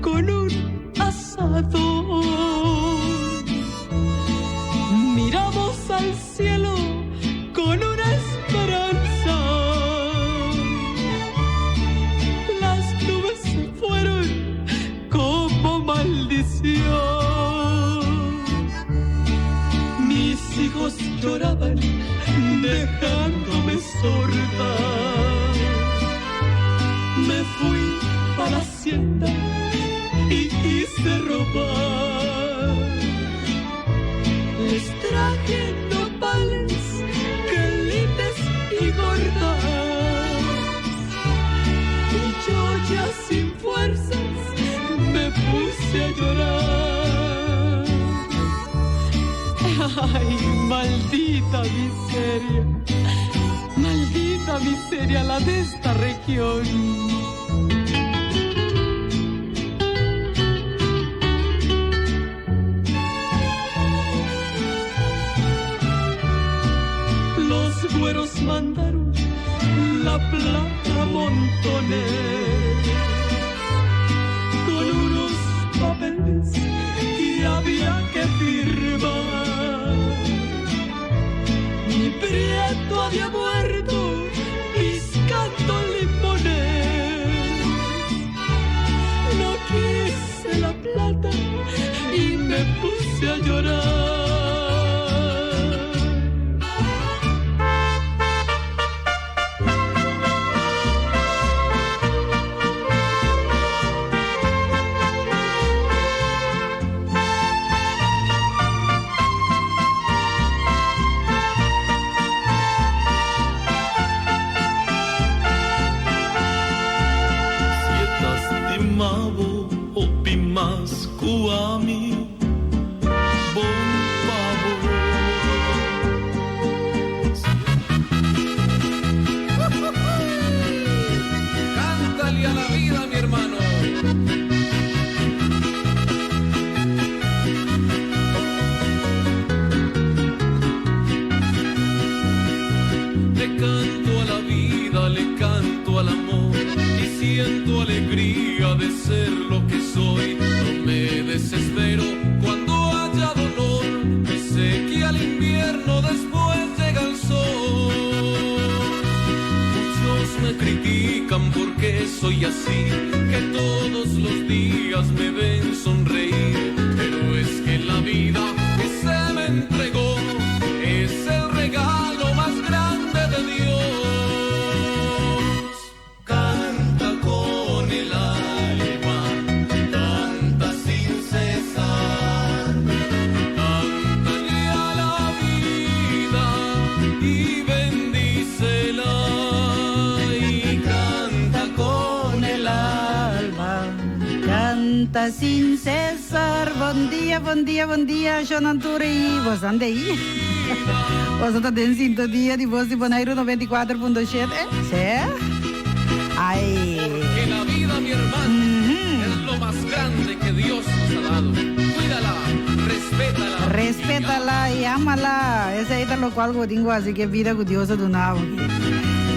con un asador. Miramos al cielo con una esperanza. Las nubes se fueron como maldición. Mis hijos lloraban dejándome sorda. Me fui a la hacienda y quise robar. Les traje nopales, quelites y gordas. Ay, maldita miseria. Maldita miseria la de esta región. Los güeros mandaron la plata a montones con unos papeles que había que firmar. Mi prieto había muerto piscando limones. No quise la plata y me puse a llorar. Si e ta stima bo hopi mas ku ami, bon pa bo. Cántale a la vida, mi hermano. Le canto a la vida, le canto al amor y siento alegría de ser lo que soy. No me desespero cuando haya dolor, pues sé que al invierno después llega el sol. Muchos me critican porque soy así, que todos los días me ven sonreír, pero es que la vida que se me entregó es el regalo más grande de Dios. Canta con el alma, canta sin cesar, cántale a la vida y bendícela y canta con el alma. Canta sin cesar. Bon dia, bon dia, bon dia, Shonan Turi. Boso ei? Boso ta den sintonia di Bos di Boneiru 94.7. Sí? Ai. Que la vida, mi hermano, es lo más grande que Dios nos ha dado. Cuídala, respétala. Respétala y ámala. Esei ta loke bo tin ku hasi ku e bida ku Dios a duna bo.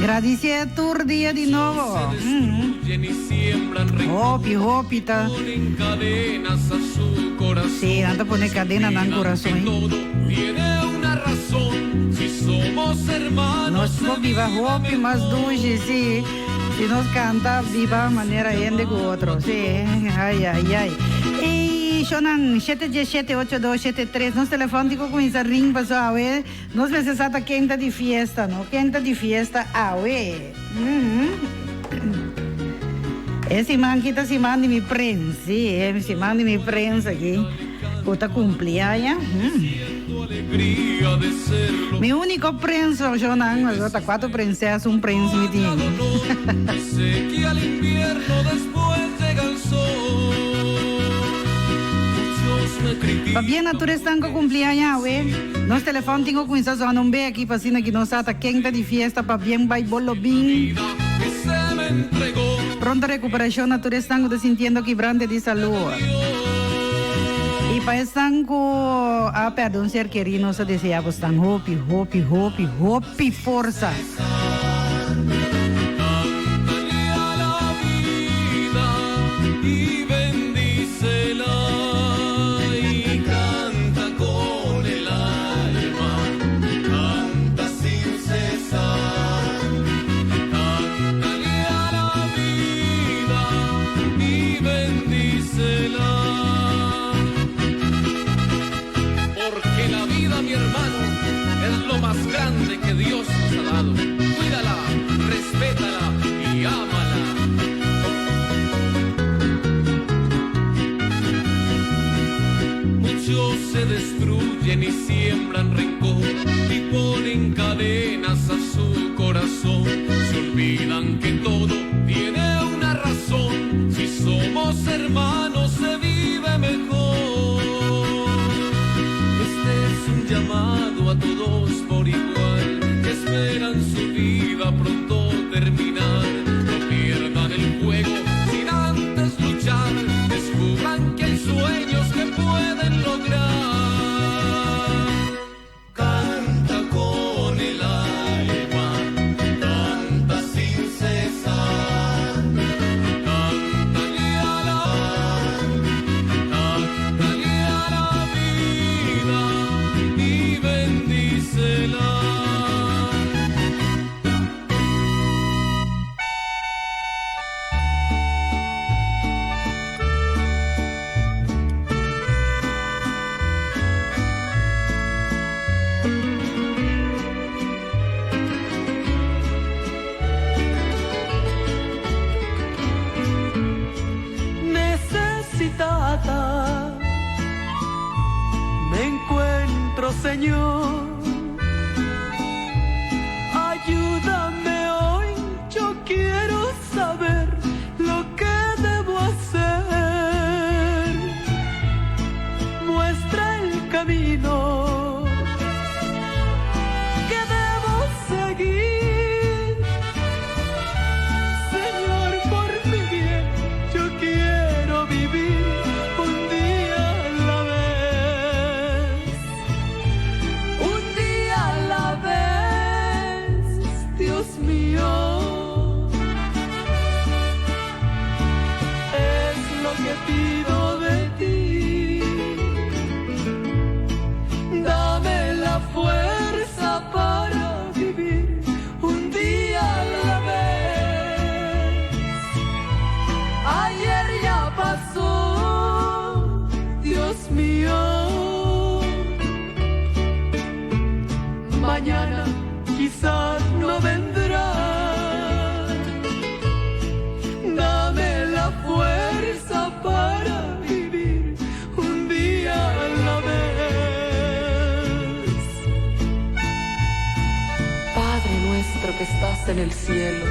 Gradisí tur dia di nobo. Destruyen y siembran rencor. Hopi, hopi ta. Ponen cadenas a su corazón. Sí, nan ta pone kadena na kurason. Que todo tiene una razón. Si somos hermanos. Nos por biba hopi mas dushi, sí. Si nos kanta, biba manera hende ku otro. Sí. Ai, ai, ai. I shonan 717 8273 nos telefòn tin ku kuminsá ring paso awe. Nos mester sa ta ken ta di fiesta, no? Ken ta di fiesta awe? E siman aki ta siman di mi prens, sí, e siman di mi prens aki ku ta kumpli aña. Mi úniko prens, shonan, pasobra ta kuater prinses, un prens mi tin. Sé que al invierno después llega el sol. Muchos me critican. Pabien na tur esnan ku kumpli aña awe. Nos telefòn tin ku kuminsá zona un be aki pa asina ki nos sa ta ken ta di fiesta. Pabien bai bo lo bin. Que se me entregó. Pronto rekuperashon na tur esnan ku ta sintiendo kibrante di salú. I pa esnan ku a pèrdè un ser kerí nos ta deseá bo stan hopi, hopi, hopi, hopi forsa. Cántale a la vida y bendícela y canta con el alma, canta sin cesar. Cántale a la vida y bendícela. Porque la vida, mi hermano, es lo más grande que Dios nos ha dado. Cuídala, respétala y ámala. Muchos se destruyen y siembran rencor y ponen cadenas a su corazón. Se olvidan que todo tiene una razón. Si somos hermanos se vive mejor. Este es un llamado a todos por igual, que esperan su vida pronto terminar. No pierdan el juego sin antes luchar, descubran que hay sueños que pueden lograr. Canta con el alma, canta sin cesar. Cántale a la, cántale a la vida y bendícela. Necesitada me encuentro, Señor. Ayúdame hoy, yo quiero saber lo que debo hacer. Muestra el camino que debo seguir. Señor, por mi bien, yo quiero vivir un día a la vez. Un día a la vez, Dios mío. Es lo que pido de ti. Dame la fuerza para vivir un día a la vez. Ayer ya pasó, Dios mío. Mañana quizás no vendrá. Dame la fuerza para vivir un día a la vez. Padre nuestro que estás en el cielo,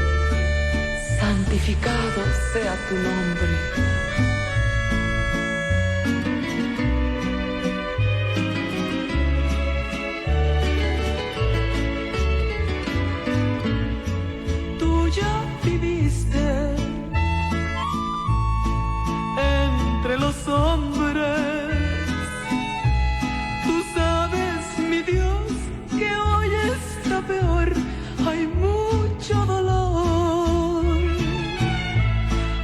santificado sea tu nombre. Tú ya viviste entre los hombres. Tú sabes, mi Dios, que hoy está peor. Hay mucho dolor,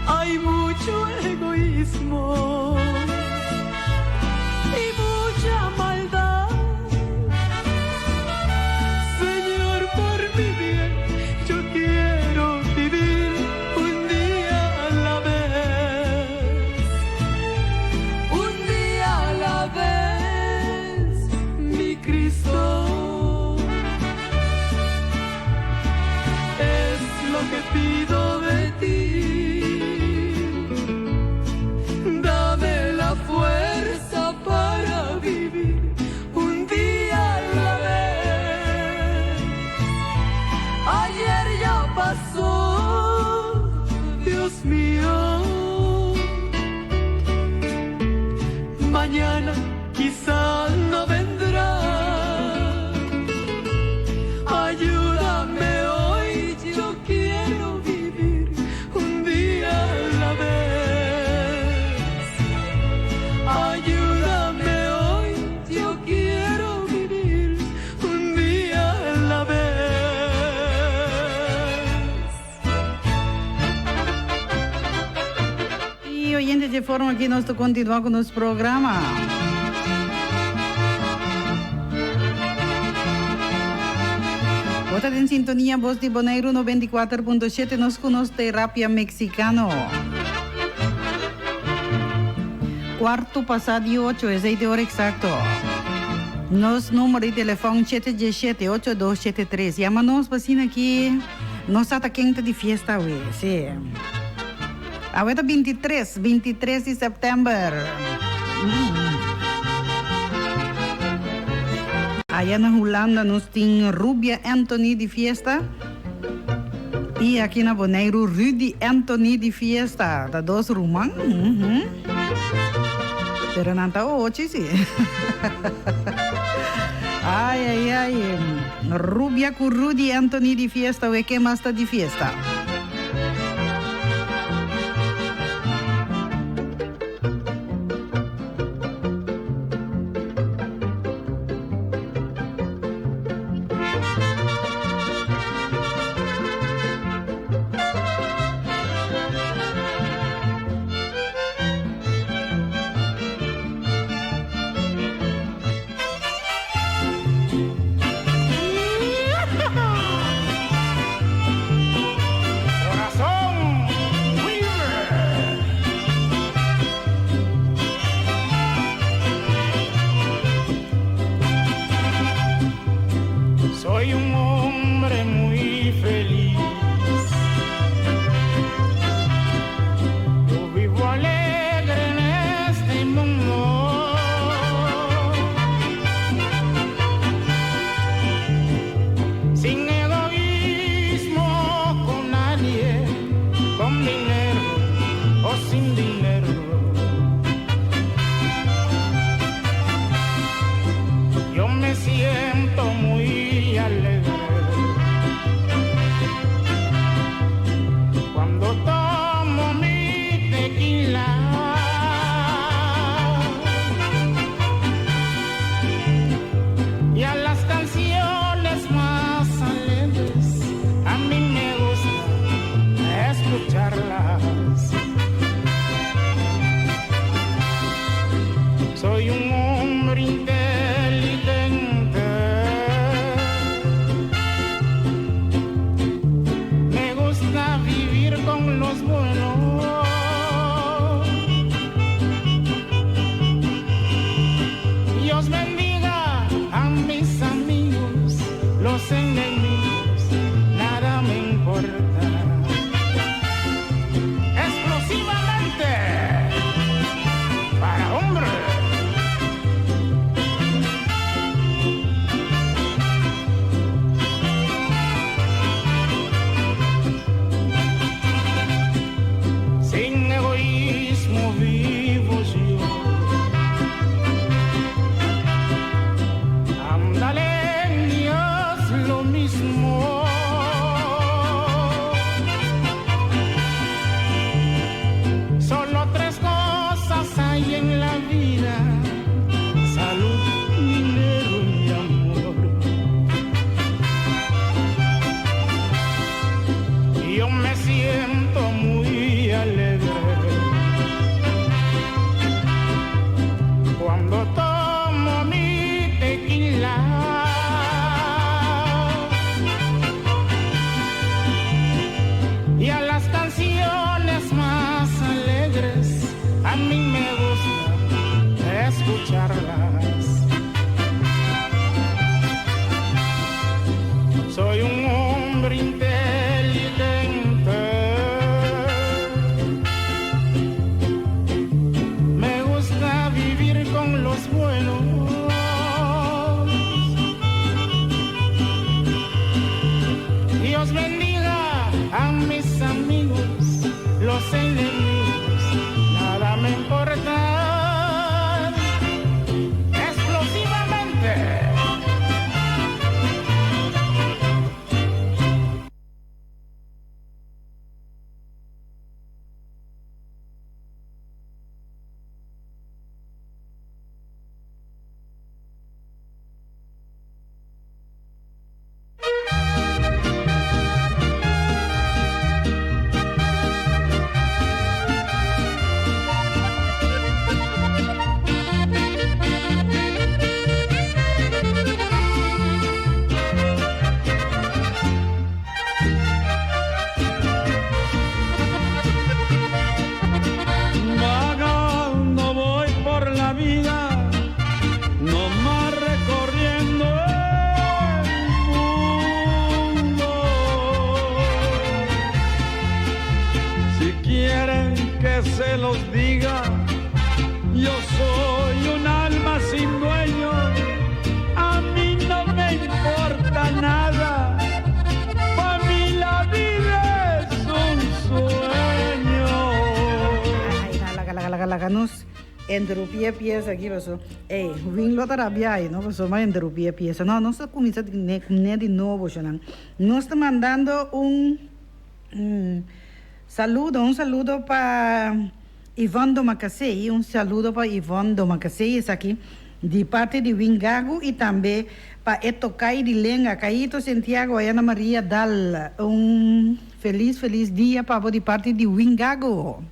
hay mucho egoísmo y mucha maldad. Señor, por mi bien, yo quiero vivir un día a la vez. Un día a la vez, mi Cristo. Es lo que pido de ti. Dame la fuerza para vivir un día a la vez. Ayer ya pasó, Dios mío. Mañana quizá no vendrá. Ayúdame hoy, yo quiero vivir un día a la vez. Ayúdame hoy, yo quiero vivir un día a la vez. Y oyente di forma aki nos ta kontinuá ku nos programa. Bo ta den sintonia Bos di Boneiru 94.7 nos ku nos terapia mexicano. Kuartu pasá di ocho, esei ta e ora eksakto. Nos numero di telefòn 717 8273. Yama nos pa asina aki nos sa ta ken ta di fiesta awe. Sí. Awe ta 23, 23 di sèptèmber. Aya na Hulanda nos tin Rubia Anthony di fiesta y aki na Boneiru Rudy Anthony di fiesta. Ta dos ruman. Pero nan ta ochi si. Ai ai ai. Rubia ku Rudy Anthony di fiesta we ke mas ta di fiesta. Corazón Soy un hombre muy feliz. Yo vivo alegre en este mundo. Sin egoísmo con nadie, con dinero o sin dinero. Yo me siento muy alegre cuando tomo mi tequila. Y a las canciones más alegres a mí me gusta escucharlas. Soy un hombre inteligente. Me gusta vivir con los buenos. Dios bendiga a mis amigos, los enemigos, nada me importa. Explosivamente para hombre. Sin egoísmo vivo yo. Ándale, y haz lo mismo. Solo tres cosas hay en la vida: salud, dinero y amor. Yo me siento muy alegre cuando tomo mi tequila. Y a las canciones más alegres a mí me gusta escucharlas. Soy un hombre inteligente. Me gusta vivir con los buenos. Dios bendiga a mis amigos, los enemigos, nada me importa. Explosivamente. Vagando voy por la vida, no más recorriendo el mundo. Si quieren que se los diga, yo soy un alma sin dueño, a mí no me importa nada, pa' mí la vida es un sueño. Ai, laga, laga, laga, laga nos. Interrumpí e pieza aki paso ey win lo ta rabia ay no paso m'a interrumpí e pieza no nos ta cuminsa cune di nobo shonan nos ta mandando un saludo un saludo pa Ivonne Domacassey un saludo pa Ivonne Domacassey esaki di parti di Win Gagu y tambe pa e tocay di lenga Caito Santiago Ayana Maria Dal un feliz feliz dia pa bo di parti di Win Gagu.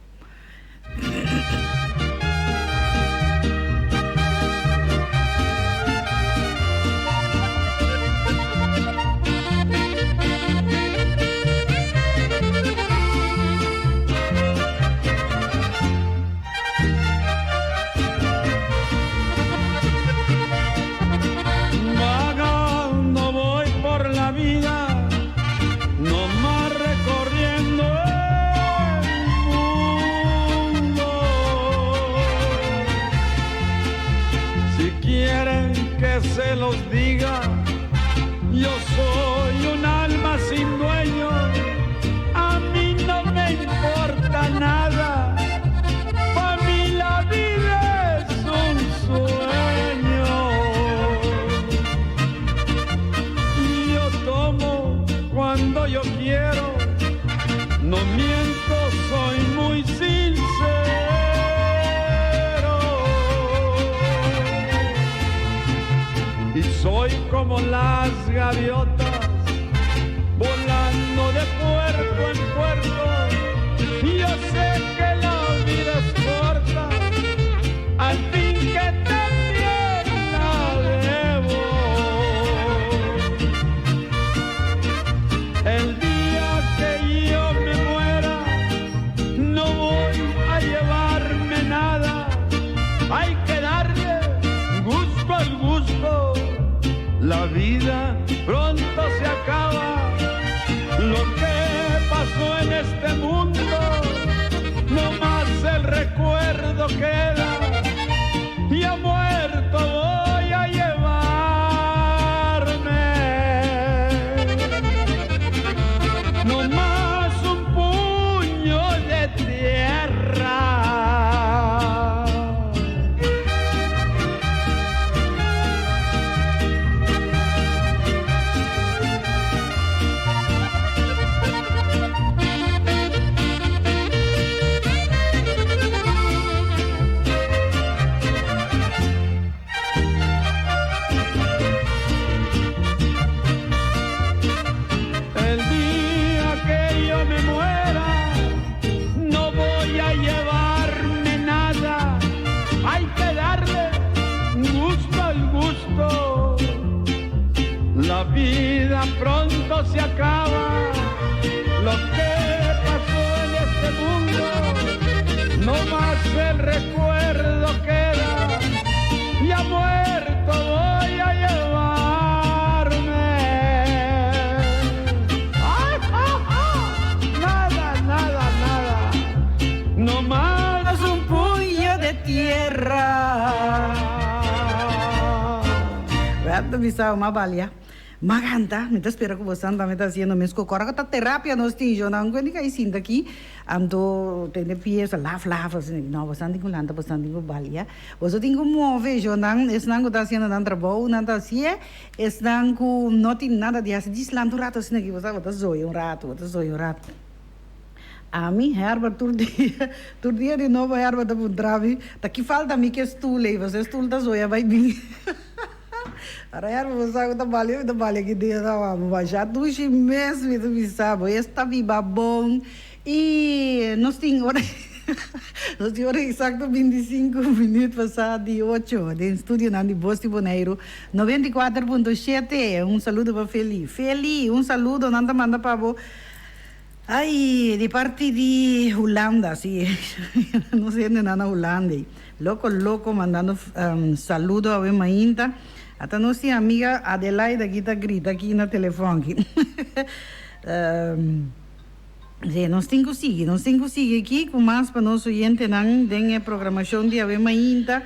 Vagando voy por la vida, no más recorriendo el mundo. Si quieren que se los diga, yo soy un alma sin dueño, a mí no me importa nada, pa' mí la vida es un sueño. Yo tomo cuando yo quiero, no miento, soy muy sincero. Y soy como las gaviotas, volando de puerto en puerto. Yo sé que la vida es corta, al fin que también la debo. El día que yo me muera, no voy a llevarme nada. Hay que darle gusto al gusto. La vida pronto se acaba. Lo que pasó en este mundo, no más el recuerdo queda. Ya muerto voy a llevarme. No más un puño de tierra. El día que yo me muera, no voy a llevarme nada. Hay que darle gusto al gusto. La vida pronto se acaba. Lo que pasó en este mundo, no más el recuerdo queda. Ya muerto voy a llevarme. ¡Ay, ah, ah! Nada, nada, nada. No más un puño de tierra. Wèt bisa m'a balia. M'a kanta, mi ta spera ku bosan tambe ta hasiendo mes ku kòrda ku ta terapia nos tin yo nan kuenta kai sinta aki anto tende piesa laf laf asina no bosan tin ku lanta bosan tin ku balia boso tin ku move yo nan esnan ku ta hasiendo nan trabou nan ta hasié esnan ku no tin nada di hasi djis lanta un rato asina aki bo sa bo ta zoya un rato bo ta zoya un rato. Ami, Herbert, tur dia, tur dia di nobo Herbert ta puntra mi, ta ki falta mi ki e stoel ei, pasobra e stoel ta zoya bai bin. Ora Herbert bo sa ku ta bali, mi ta bali aki den ta bo basha dushi mes mi ta bisa bo, es ta biba bon. I nos tin ora, nos tin ora eksakto bintisinku minüt pasá di ocho den studionan di Bos di Boneiru 94.7. Un saludo pa Feli. Feli, un saludo nan ta manda pa bo. Ay, di parti di Hulanda, si, nos hendenan na Hulanda ei. Loko loko mandando saludo awe mainta. Ata nos tin amiga Adelaida aki ta grita aki na telefon aki. Si, nos tin ku sigui, nos tin ku sigui aki ku mas pa nos oyentenan den e programashon di awe mainta.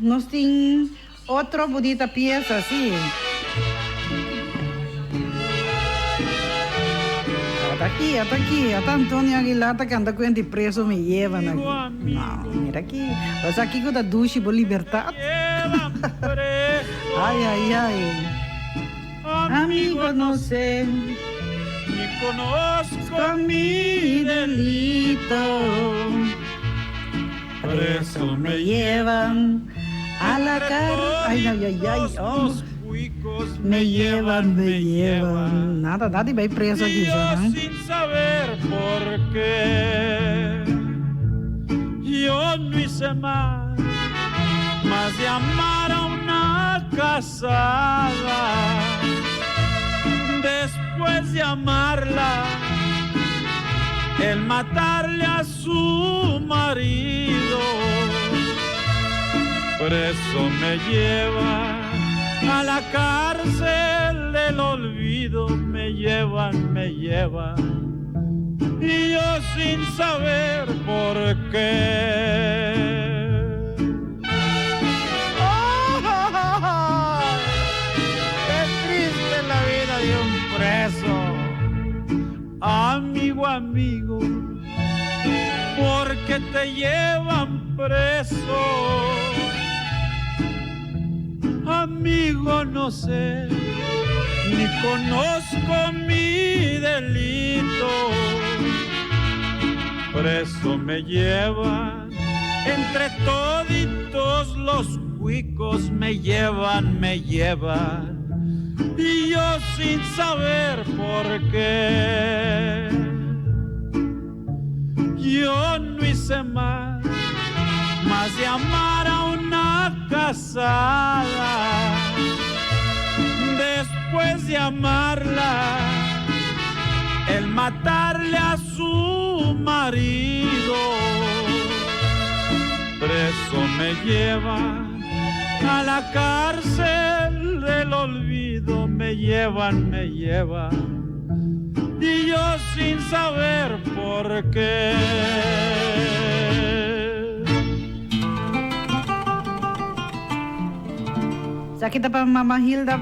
Nos tin. Otro bunita pieza, si. I ata aki, ata Antonio Aguilar ta canta cuenta y preso me llevan aki. No, mira aki. Bo sa kico ta dushi bo libertad? Ay, ay, ay. Amigo no sé. Ni conozco mi delito. Preso me llevan a la cárcel. Ay, ay, ay, ay. Oh. Me llevan, me llevan. Nada, nada, y preso aquí. Yo ¿no? sin saber por qué. Yo no hice más, más de amar a una casada. Después de amarla, el matarle a su marido. Preso me lleva a la cárcel del olvido, me llevan, me llevan. Y yo sin saber por qué. ¡Ay! ¡Qué triste la vida de un preso! Amigo, amigo, porque te llevan preso. Amigo, no sé, ni conozco mi delito. Preso me llevan, entre toditos los cuicos me llevan, me llevan. Y yo sin saber por qué. Yo no hice más, más de amar a una casada. Después de amarla, el matarle a su marido. Preso me llevan a la cárcel del olvido, me llevan, me llevan. Y yo sin saber por qué. Esaki ta pa Mama Hilda,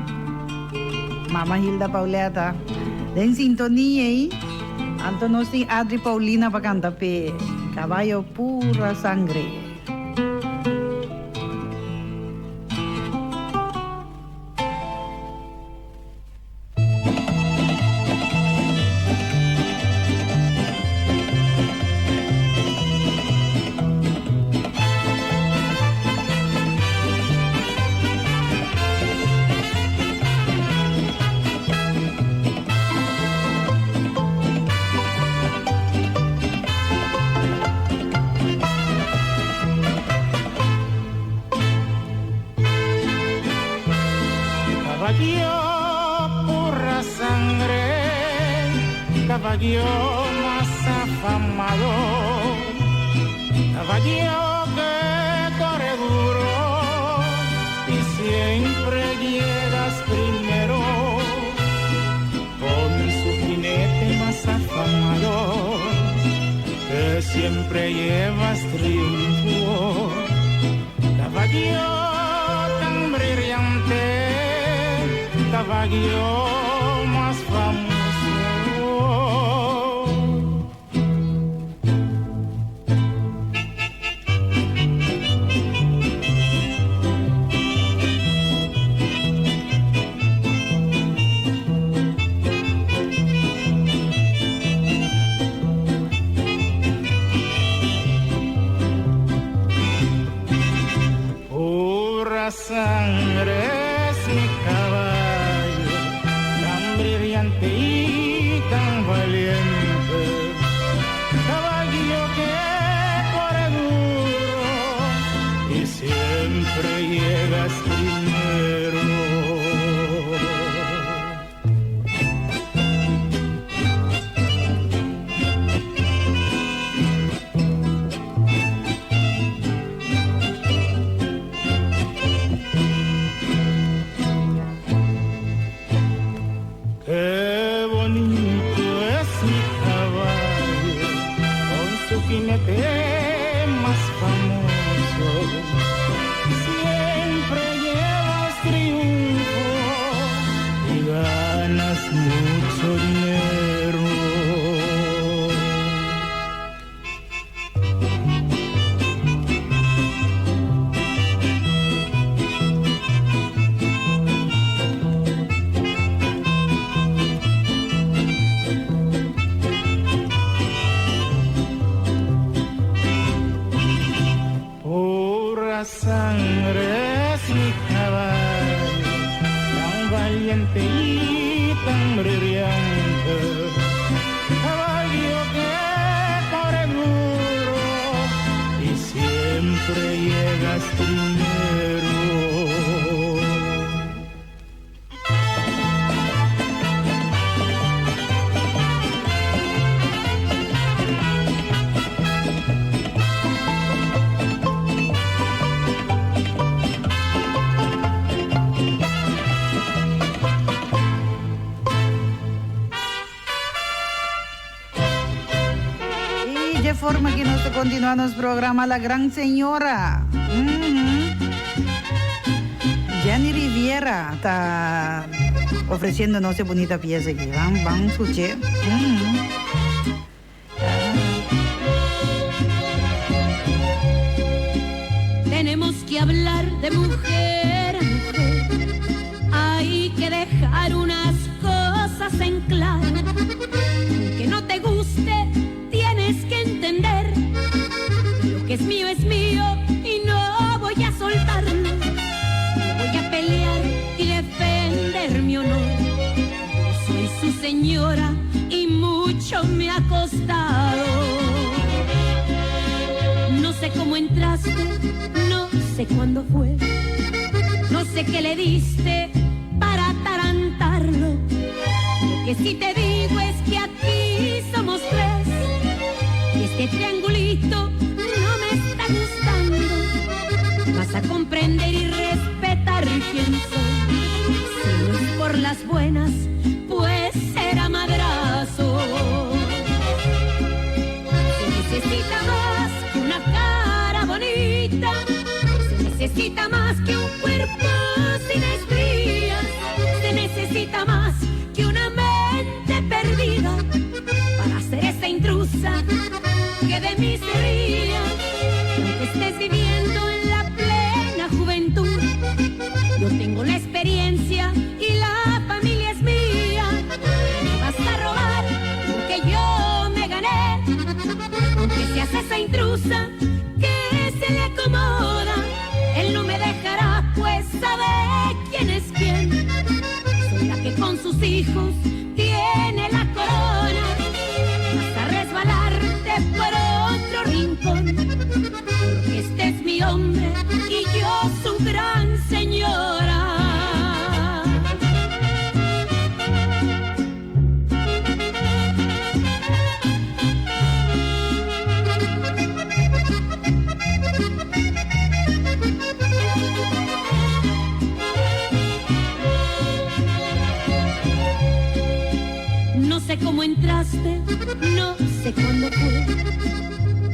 Mama Hilda Pauleta. Den sintonia ei, anto nos tin Adri Paulina pa canta p'e Caballo Pura Sangre. Caballo pura sangre, caballo más afamado, caballo que corre duro y siempre llegas primero, con su jinete más afamado, que siempre llevas triunfo, caballo tan brillante, caballo más famoso. Pura sangre es mi caballo, tan brillante y tan valiente. Caballo que corre duro y siempre llegas primero. Qué bonito es mi caballo, con su jinete más famoso. Siempre llevas triunfo y ganas mucho dinero. inteligente y tan brillante. Caballo que corre duro y siempre llegas primero. Y de forma cu nos ta continua nos programa La Gran Señora. Jenny Riviera ta ofreciendo nos e bunita pieza aki. Ban, ban scuche. Tenemos que hablar de mujer a mujer. Hay que dejar unas cosas en claro. Aunque no te guste, tienes que entender. Lo que es mío es mío y no voy a soltarlo. No voy a pelear y defender mi honor. Yo soy su señora y mucho me ha costado. No sé cómo entraste, no sé cuándo fue. No sé qué le diste para atarantarlo. Lo que sí te digo es que aquí somos tres. Y este triangulito no me está gustando. Vas a comprender y respetar quién soy. Si no es por las buenas, pues será madrazo. Se necesita más que una cara bonita. Se necesita más que un cuerpo sin estrías. Se necesita más que una mente perdida para ser esa intrusa que de mí se ría. Y aunque estés viviendo en la plena juventud, yo tengo la experiencia y la familia es mía. Me vas a robar lo que yo me gané, aunque seas esa intrusa que se le acomoda. Él no me dejará, pues sabe quién es quién. Soy la que con sus hijos tiene la corona. Vas a resbalarte por otro rincón, porque este es mi hombre y yo su gran señora. No sé cómo entraste, no sé cuándo fue,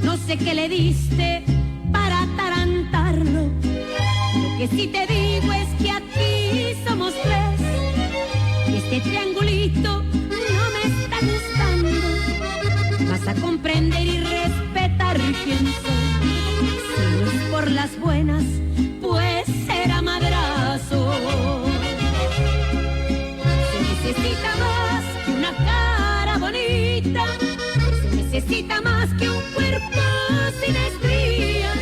no sé qué le diste para atarantarlo. Lo que sí te digo es que aquí somos tres y este triangulito no me está gustando. Vas a comprender y respetar quién soy. Si no es por las buenas, pues será madrazo. Se necesita más que una cara bonita. Se necesita más que un cuerpo sin estrías.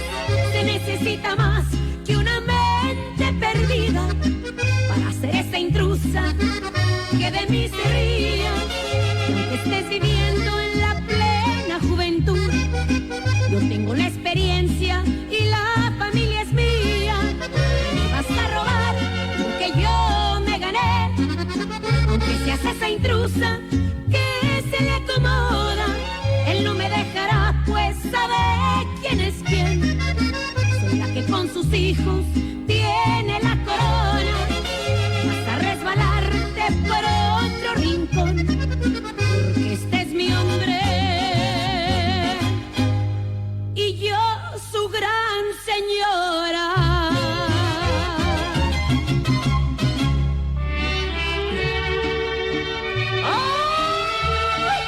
Se necesita más que una mente perdida para ser esa intrusa que de mí se ría. Y aunque estés viviendo en la plena juventud, yo tengo la experiencia y la familia es mía. Me vas a robar lo que yo me gané, aunque seas esa intrusa que se le acomoda. Él no me dejará, pues sabe quién es quién. Soy la que con sus hijos tiene la corona. Vas a resbalarte por otro rincón, porque este es mi hombre y yo su gran señora.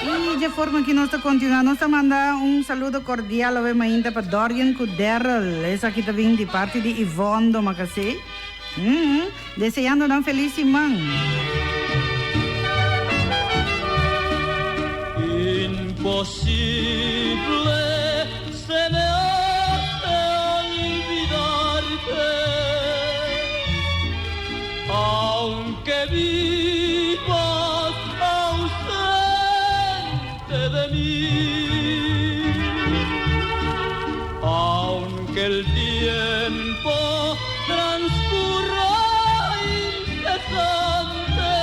Y di forma cu nos ta continua, nos ta manda un saludo cordial awe mainta pa Dorian cu Daryl. Esaki ta bin di parti di Yvonne Domacassé. Deseando nan feliz siman. Imposible se me hace olvidarte. Aunque vivas ausente de mí, aunque el tiempo transcurra incesante,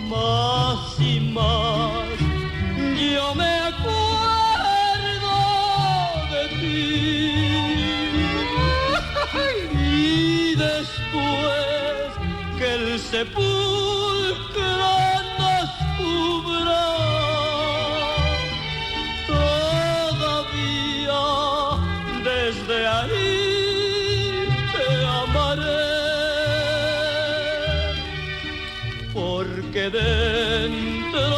más y más yo me acuerdo de ti. Y después que el sepulcro nos cubra, todavía desde ahí te amaré, porque dentro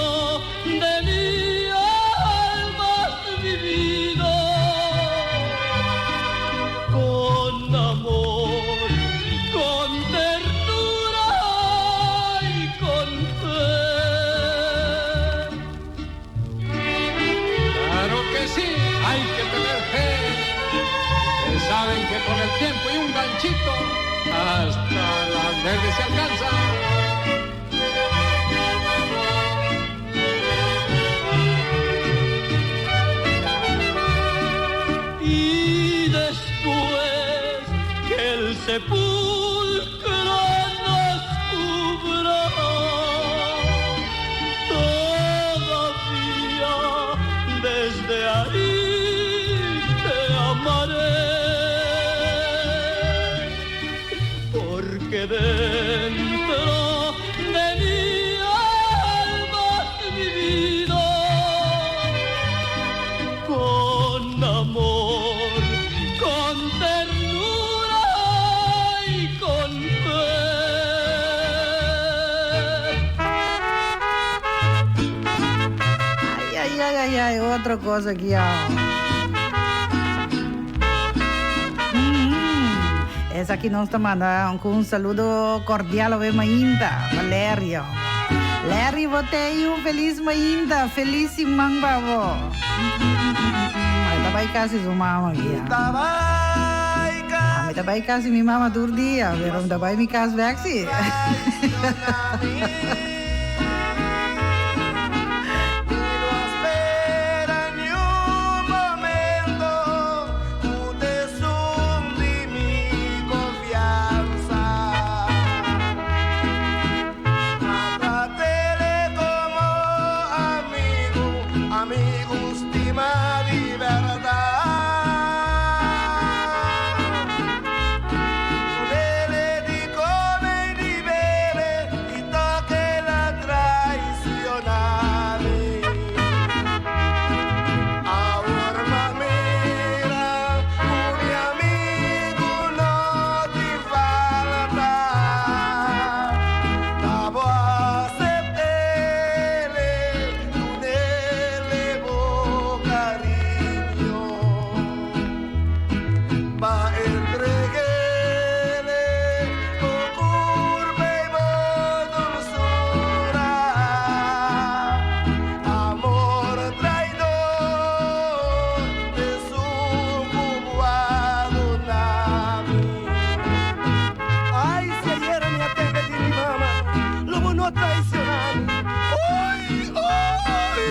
de mi alma has vivido con amor, con ternura y con fe. Claro que sí, hay que tener fe. Ustedes saben que con el tiempo y un ganchito, hasta las verdes se alcanza. Y después que el sepulcro nos cubra, todavía desde ahí te amaré, porque dentro de mi alma has vivido con amor, con ternura y con fe. Ai, ai, ai, ai, ai, otro kos aki, oh. Esaki nos ta manda un saludo kordial awe mainta, Valerio. Larry, bo tin un felis mainta, felis siman pa bo. Ai, ta bai kas di su mama aki. Ah, mi ta bai kas di mi mama tur dia, pero mi ta bai mi kas bek si. Espera ni un momento, cu ta esun di mi confianza. Tratele como amigo, amigo estima di berdad. Dunele di come di bebe y toque la traicionare. Awor mira, mi amigo no tin falta. Ta bo aceptele, dunele bo cariño. B'a entreguele bo curpa y bo dulzura. Amor traidor ta esun cu bo a duna mi. Ay, si ayer me atende de mi mamá, lo no traicionar. ¡Ay, ay!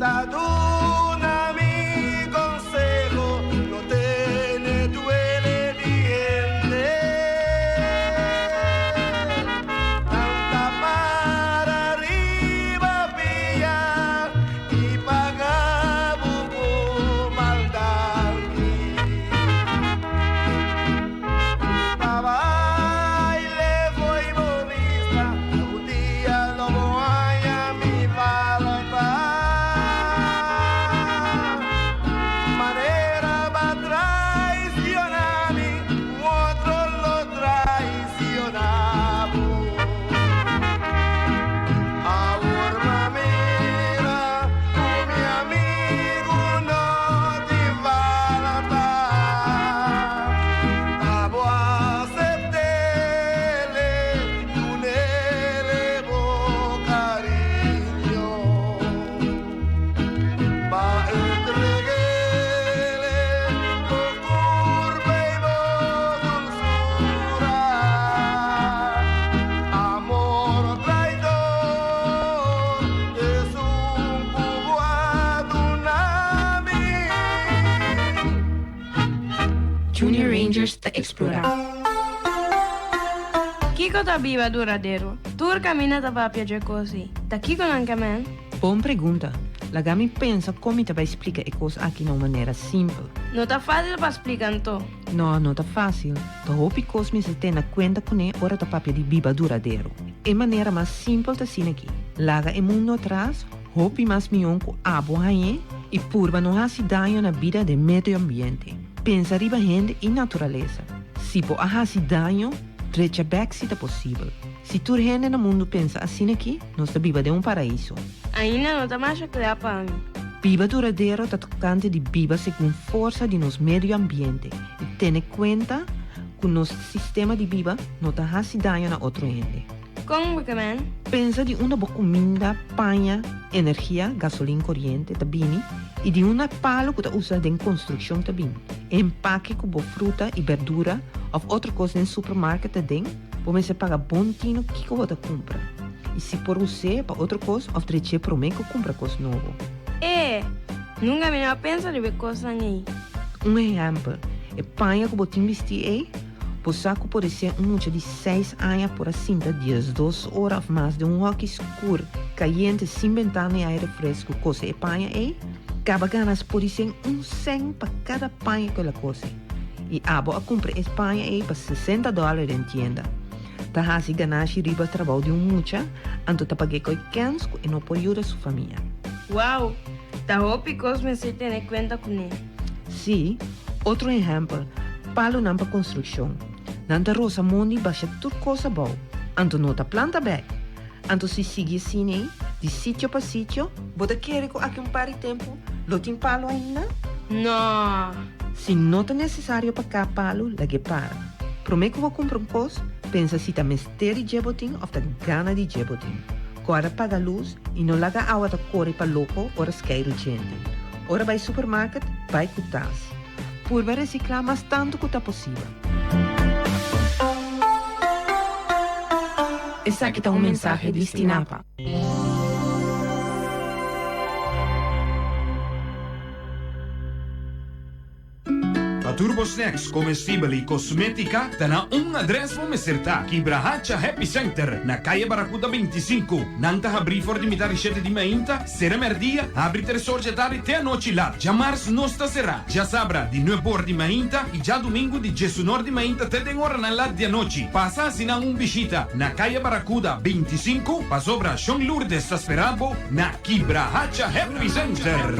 Ta duna mi consejo, no tiene duele diente. Tanta para arriba pilla y pagaba por maldad. Baile voy vista, un día lo voy a mi falta. Manera va a traicionar otro lo traicionaba. Awor mira, mi amigo no tin falta. Ta bo aceptele, dunele. Rangers ta eksplorá. Kiko ta biba duradero? Tur kaminda ta papia dje kos ei. Ta kiko nan ke men? Bon pregunta. Laga mi pensa kon mi ta bai splika e kos aki na un manera simpel. No ta fásil pa splika anto. No, no ta fásil. Ta hopi kos mester tene na kuenta kuné ora ta papia di biba duradero. E manera mas simpel ta asina aki, laga e mundu atras, hopi mas mihó ku abo hañ'é i purba no hasi daño na bida den medio ambiente. Pensa riba hende i naturalesa. Si bo a hasi daño, drecha bèk si ta posibel. Si tur hende na mundu pensa asina aki, nos ta biba den un paraiso. Ainda no ta masha kla pa mi. Biba duradero ta tokante di biba segun forsa di nos medio ambiente i tene kuenta ku nos sistema di biba no ta hasi daño na otro hende. Kon bo ke men? Pensa di unda bo kuminda, paña, energia, gasolin, koriente, ta bini i di unda e palu ku ta usa den konstrukshon ta bini. E empake ku bo fruta i berdura òf otro kos den supermarket ta den, bo mester paga bon tinu kiko bo ta kumpra i si por us'é pa otro kos òf drech'é promé ku kumpra kos nobo. E! Nunka mi no a pensa riba e kosnan ei. Un ehèmpel, e paña ku bo tin bistí ei, Bo sa ku podisé un mucha di seis aña por a sinta diesdos ora òf mas den un hòki skur, kayente, sin bentana i aire fresku kose e paña ei? Kaba ganas podisé un sèn pa kada paña ku el a kose. I abo a kumpra e paña ei pa sesenta dòler den tienda. Ta hasi ganashi riba trabou di un mucha, anto ta pag'é koi kèns ku e no por yuda su famia. Wou! Ta hopi kos mester tene kuenta kuné. Sí, otro ehèmpel, palunan pa konstrukshon. Nan ta rosa mondi basha tur kos abou, anto no ta planta bèk. Anto si sigui asina ei, di sitio pa sitio, bo ta kere ku aki un par di tempu lo tin palu ainda? No! Si no ta nesesario pa kap palu, lag'é para. Promé ku bo kumpra un kos, pensa si ta mester di dje bo tin òf ta gana di dje bo tin. Kòrda paga lus i no laga awa ta kore pa loko ora skeiru djente. Ora bai supermarket, bai ku tas. Purba resiklá mas tantu ku ta posibel. Esaki ta un mensahe di Stinapa. Pa tur bo snacks, comestibel y cosmetica ta na un adres bo mester ta, Kibrahacha Happy Center na Calle Barracuda 25. Nan ta habri for di mitar di shete di mainta, sera merdia, habri tres or dje tardi te anochi lat. Djamars nos ta sera, djasabra di nuebe or di mainta y djadumingu di djesunor di mainta te den oranan lat di anochi. Pasa haci nan un bishita na Calle Barracuda 25, pasobra Shon Lourdes ta spera bo na Kibrahacha Happy Center.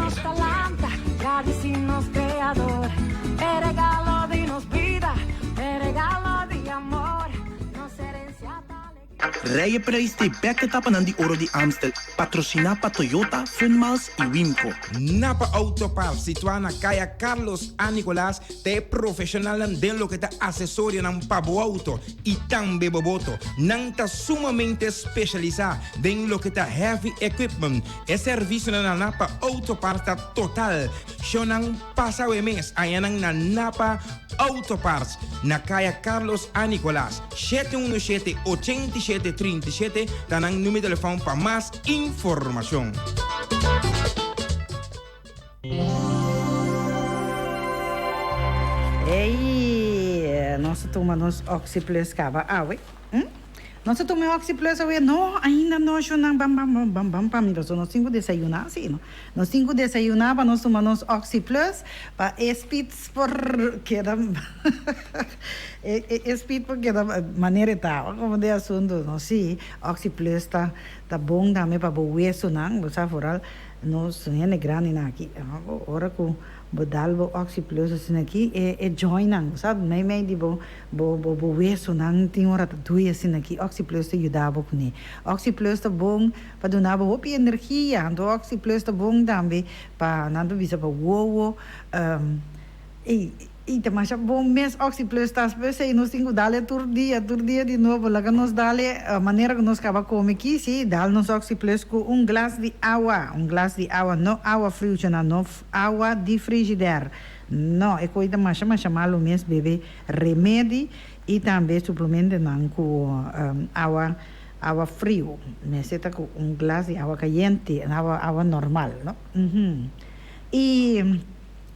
Rijeprijs t'e bek etapanan di Oro di Amstel, patrociná pa Toyota, Funmiles y Wimco. Napa Auto Parts, situá na Kaya Carlos A. Nicolaas, ta e profeshonalnan den loke ta asesorionan pa bo auto i tambe bo boto. Nan ta sumamente speshalisá den loke ta heavy equipment. E servisionan na Napa Auto Parts ta total. Shownan pasa awe mes añanan na Napa Auto Parts na Kaya Carlos A. Nicolaas, 717 87 37 ta nan numero di telefòn pa mas informashon. Ey, nos a tuma nos Oxi Plus caba awe. Hm? Nos a tuma e Oxi Plus awe? No, ainda no, shunan. Bam, bam, bam, bam, bam, pa mi pasobra nos tin cu desayuna, si no? Nos tin cu desayuna pa nos tuma nos Oxi Plus pa e spits por keda e, e, e spit por keda manera e ta. Como de asunto, no? Si, Oxi Plus ta, ta bon tambe pa bo wesonan, bo sa, vooral Nos hende grandinan aki, ora ku bo dal bo Oxi Plus asina aki, e e jointnan, bo sa, mei mei di bo bo bo bo wesonan tin ora ta dui asina aki, Oxi Plus ta yuda bo kuné. Oxi Plus ta bon pa duna bo hopi energia, anto Oxi Plus ta bon tambe pa, nan ta bisa pa wowo, ey. I ta masha bon mes Oxi Plus ta p'esei nos tin ku dal e tur dia, tur dia di nobo. Laga nos dal e manera ku nos kaba kome ki, si, dal nos Oxi Plus ku un glas di awa, un glas di awa, no awa friu chana, no awa di frigider, no, e koi ta masha masha malu mes bebe remedi i tambe suplementenan ku awa, awa friu, mester ta ku un glas di awa kayente, awa, awa normal, no, I.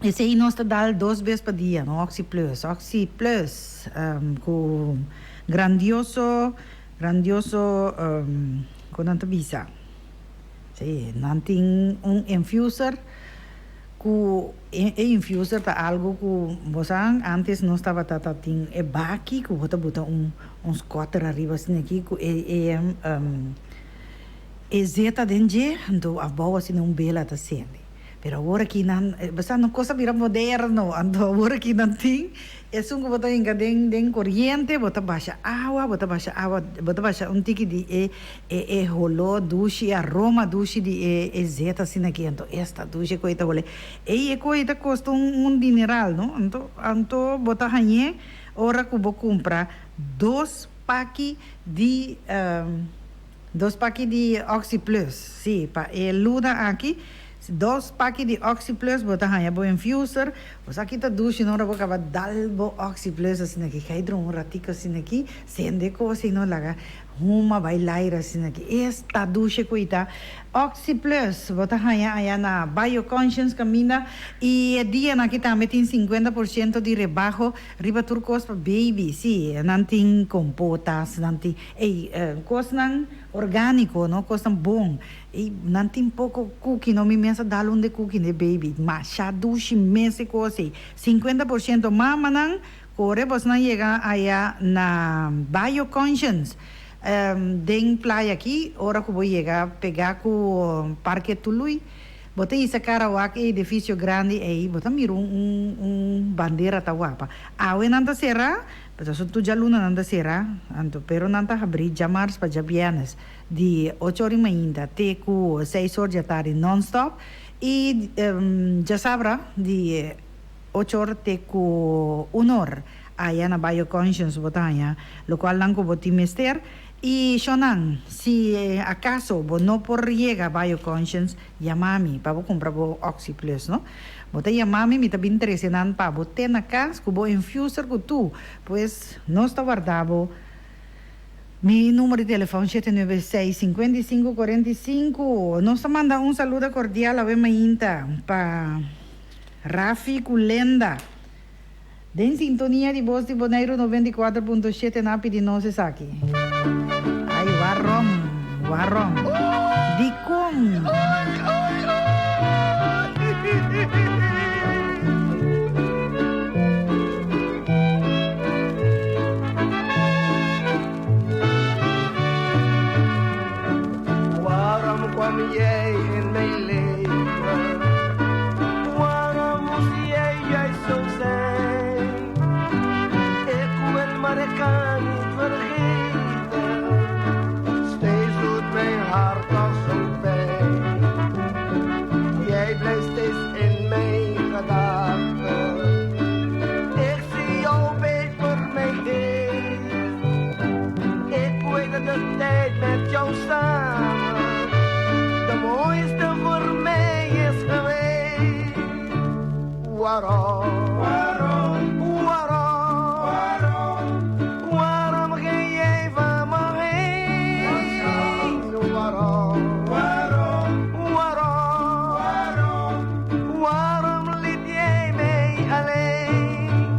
Esei nos ta dal dos bes pa dia, no? Oxi Plus, Oxi Plus, ku grandioso, grandioso, kon nan ta bisa? Sí, nan tin un infuser ku e infuser ta algu ku bo sa antes nos tabata ta tin e baki ku bo ta buta un un skotter ariba asina aki ku e e e zeta den dje, anto abou asina un bela ta sende. Pero awor aki nan, bo sa no cos a bira moderno, anto awor aki nan tin esun cu bo ta hinca den den coriente, bo ta basha awa, bo ta basha awa, bo ta basha un tiki di e e e holo dushi, e aroma dushi di e e zeta asina aki, anto esta dushi e coy ta hole. Ey e coy ta costa un un dineral no, anto anto bo ta hañ'é ora cu bo cumpra dos paki di. Dos paki di Oxi Plus. Sí, pa e luna aki, dos paki di Oxi Plus bo ta haña bo infuser. Bo sa ki ta dushi no ora bo kaba dal bo Oxi Plus asina aki. Kai dron un ratiko asina aki, sende kos i no laga huma bai laira asina aki. Esta dushi ku i ta. Oxi Plus bo ta haña aya na Bio Conscience kaminda i e dianan aki tambe tin 50% di rebaho riba tur kos pa baby. Sí, nan tin kompotas, nan tin. Ey, kosnan orgániko, no, kosnan bon. Ey, nan tin poko kuki, no, mi mes a dal un de kuki n'e baby. Masha dushi mes e kos ey. 50% mamanan kore bosnan yega aya na Bio Conscience, den playa aki, ora ku bo yega pegá ku Parke Tului, bo ta hisa kara wak e edifisio grandi ey, bo ta mira un un bandera ta wapa. Awe nan ta sera. Pasobra tur djaluna nan ta sera, anto pero nan ta habrí djamars pa djabièrnes di ocho or i mainta te ku seis or djatardi nònstòp i djasabra di ocho or te ku un or. Aya na Bio Conscience bo ta haña lokual nan ku bo tin mester. I shonnan, si akaso bo no por yega Bio Conscience, yama mi pa bo kumpra bo Oxi Plus, no. Bo ta yama mi, mi ta bin trese nan pa bo te na kas ku bo infuser ku tu. Pues, nos ta warda bo. Mi numero di telefòn 796 55 45. Nos ta manda un saludo kordial awe mainta pa Rafi ku Lenda. Den sintonia di Bos di Boneiru 94.7 nan a pidi nos esaki. Ay, warom, warom. Dikon? Waarom kwam jij in mijn leven? Waarom moest jij juist zo zijn? Ik wil, maar ik kan niet vergeten. Steeds doet mijn hart nog zo pijn. Jij blijft steeds in mijn gedachten. Ik zie jouw beeld voor mij heen. Ik weet dat de tijd met jou samen de mooiste voor mij is geweest. Waarom? Waarom? Waarom? Waarom? Waarom ging jij van me heen? Waarom? Waarom? Waarom? Waarom? Waarom liet jij mij alleen?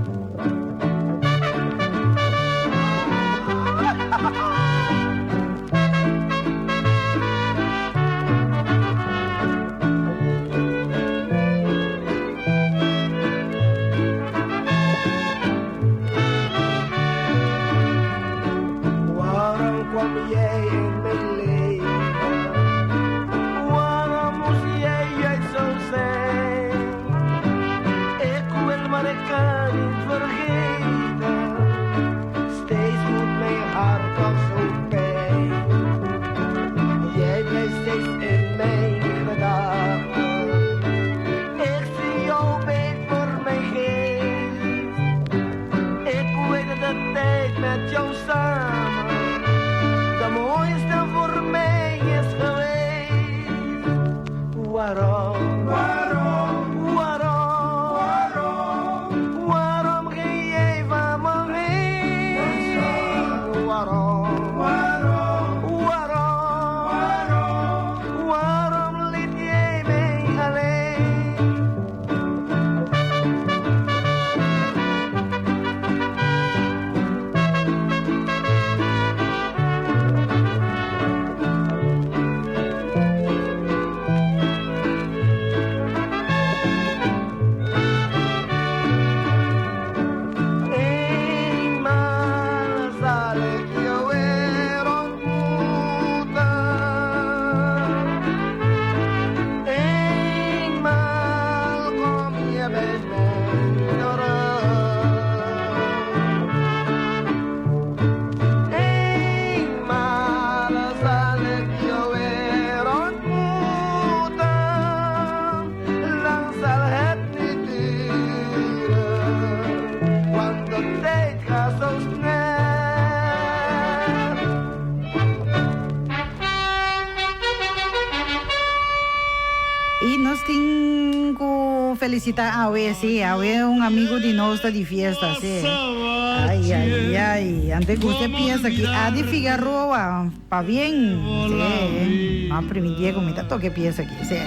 nos tin ku felisitá awe? Sí, awe un amigu di nos ta di fiesta, sí. Ai, ai, ai. Ante gusta e piesa aki. Adi Figaroa, pabien. Sí. M'a primitié ku mi ta toka e piesa aki, sí.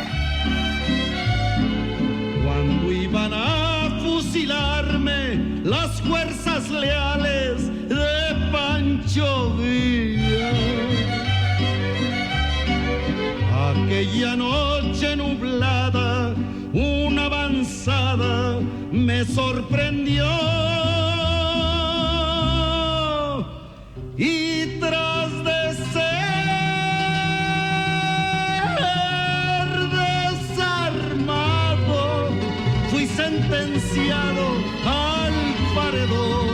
Cuando iban a fusilarme las fuerzas leales de Pancho Villa. Aquella noche nublada, una avanzada me sorprendió. Y tras de ser desarmado, fui sentenciado al paredón.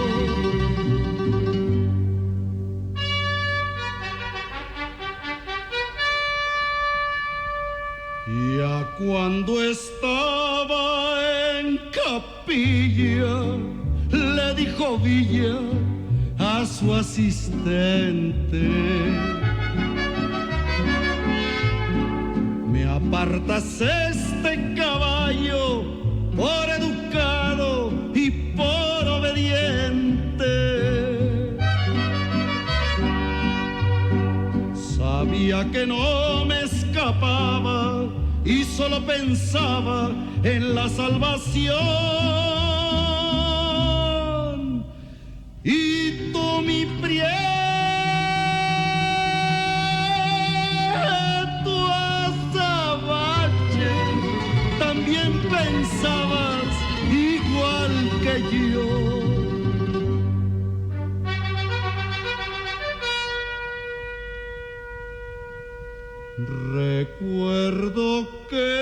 Ya cuando estaba en capilla, le dijo Villa a su asistente. Me apartas este caballo por educado y por obediente. Sabía que no me escapaba y solo pensaba en la salvación. Y tú, mi prieto azabache, también pensabas igual que yo. Recuerdo que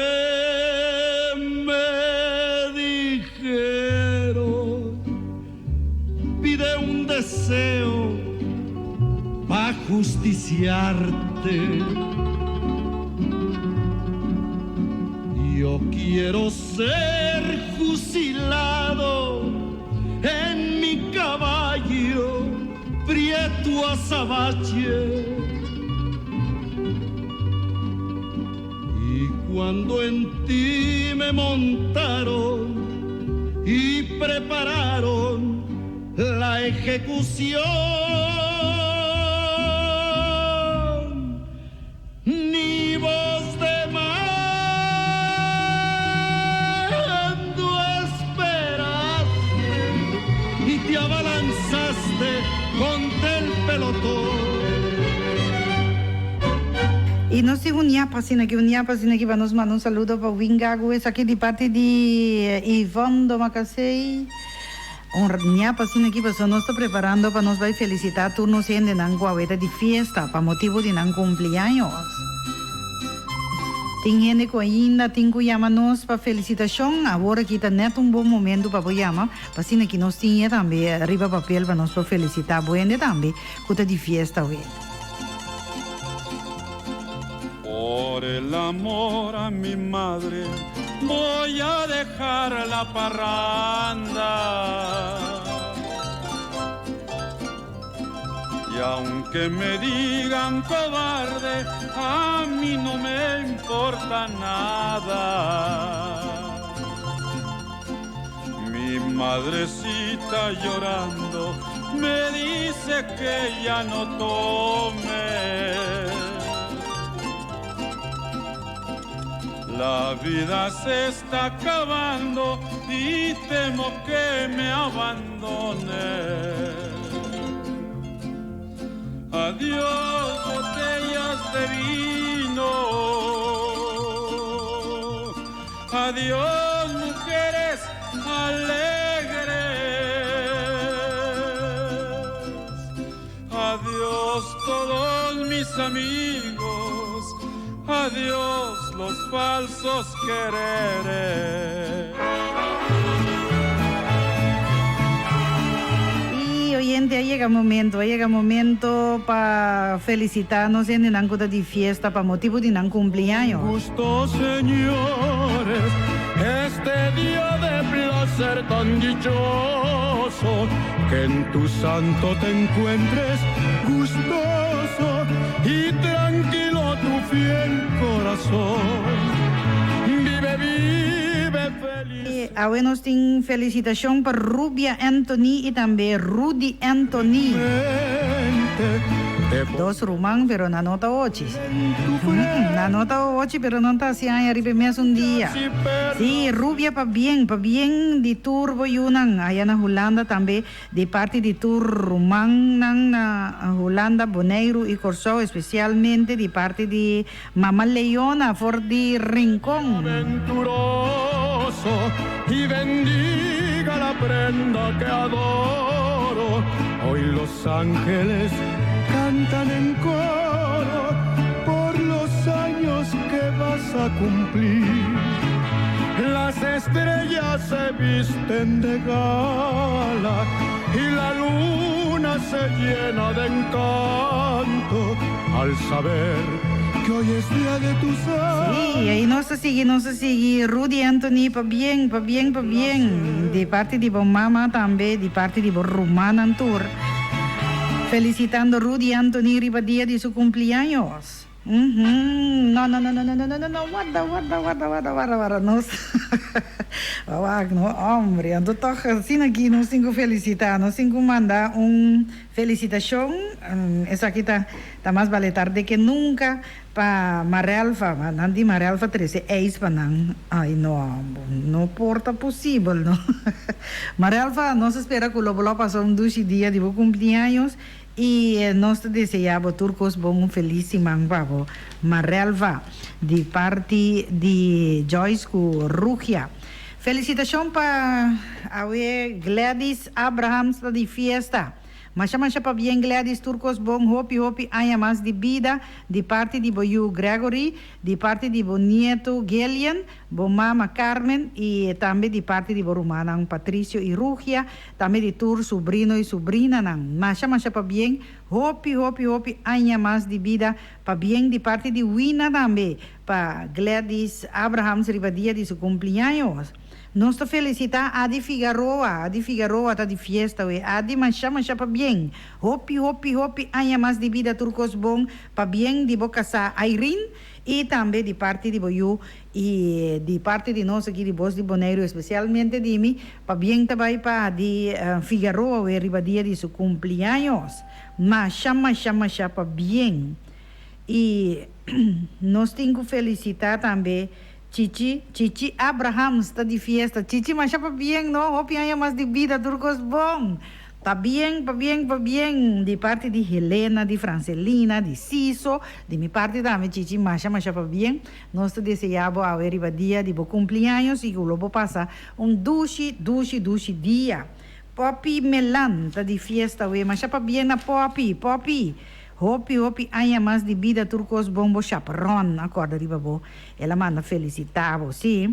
me dijeron, pide un deseo pa' justiciarte. Yo quiero ser fusilado en mi caballo, prieto azabache. Y cuando en ti me montaron y prepararon la ejecución, ni voz de mando esperaste y te abalanzaste contra el pelotón. Y nos tin un ñapa asina aki, un ñapa asina aki pa nos manda un saludo pa Wingago esaki di parti di Yvonne Domacassey. Un ñapa asina aki pasobra nos ta preparando pa nos bai felicita tur nos hendenan cu awe ta di fiesta pa motibo di nan cumpleaños. Tin hende cu ainda tin cu yama nos pa felicitacion, awor aki ta net un bon momento pa bo yama, pa asina ki nos tin e tambe riba papel pa nos por felicita bo hende tambe cu ta di fiesta awe. Por el amor a mi madre voy a dejar la parranda. Y aunque me digan cobarde, a mí no me importa nada. Mi madrecita llorando me dice que ya no tome. La vida se está acabando y temo que me abandone. Adiós botellas de vino. Adiós mujeres alegres. Adiós todos mis amigos. Adiós los falsos quereres. Y oyente, a yega momento, a yega momento pa felicita nos hendenan cu ta di fiesta pa motibo di nan cumpleaños. Gusto, señores, este día de placer tan dichoso, que en tu santo te encuentres gustoso y tranquilo tu fiel corazón. Vive Vive feliz. Awe nos tin felicitacion pa Rubia Anthony y tambe Rudy Anthony. Dos ruman pero nan no ta ochi. Nan no ta ochi pero nan ta haci aña riba e mesun dia. Si, Rubia pabien, pabien di tur bo yunan aya na Hulanda tambe di parti di tur rumannan na Hulanda, Boneiru y Corsou especialmente di parti di Mama Leona for di Rincon. Venturoso y bendiga la prenda que adoro. Hoy los ángeles cantan en coro por los años que vas a cumplir. Las estrellas se visten de gala y la luna se llena de encanto al saber que hoy es día de tu Sí, ei nos ta sigui, nos ta sigui. Rudy Anthony, pabien, pabien, pabien. Di parti di bo mama tambe, di parti di bo rumannan tur. Felicitando Rudy Anthony riba dia di su cumpleaños. Uhmm no no no no no no no no no warda warda warda warda warda warda nos wak no hombre anto toch asina aki nos tin cu felicita nos tin cu manda un felicitacion esaki ta ta mas bale tarde que nunca pa Marelva nan di Marelva trece ijs pa nan ay no no por ta posibel no Marelva nos a spera cu lo bo lo pasa un dushi dia di bo cumpleaños I nos ta desea bo tur kos bon un felis siman pa bo Marelva di parti di Joyce ku Rugia. Felisitashon pa awe Gladys Abrahams ta di fiesta. Masha masha pabien Gladys tur kos bon hopi hopi aña mas di bida di parti di bo yu Gregory di parti di bo nietu Gillian bo mama Carmen i tambe di parti di bo rumannan Patricio i Rugia Tambe di tur subrino y subrinanan. Masha masha pabien, hopi hopi hopi aña mas di bida pabien di parti di Wina tambe pa Gladys Abrahams riba dia di su cumpleaños. Nos ta felicita Adi Figaroa, Adi Figaroa ta di fiesta we, Adi masha masha pabien, hopi hopi hopi aña mas di bida tur cos bon pabien di bo casa Irene y tambe di parti di bo yu Y di parti di nos aki di Bos di Boneiru, especialmente di mi, pabien ta bay pa di Figaroa we riba dia di su cumpleaños. Masha, masha, masha pabien. Y nos tin cu felicita tambe Chichi, Chichi Abrahams ta di fiesta. Chichi, masha pabien no, hopi aña mas di bida, tur cos bon. Pabien, pabien, pabien di parti di Helena, di Francelina, di Ciso, di mi parti tambe Chichi, masha, masha pabien. Nos ta desea bo awe riba dia di bo cumpleaños y cu lo bo pasa un dushi, dushi, dushi dia. Poppy Melan ta di fiesta awe. Masha pabien na Poppy! Poppy! Hopi, hopi aña mas di bida tur cos bon bo chaperon a corda riba bo. El a manda felicita bo, si.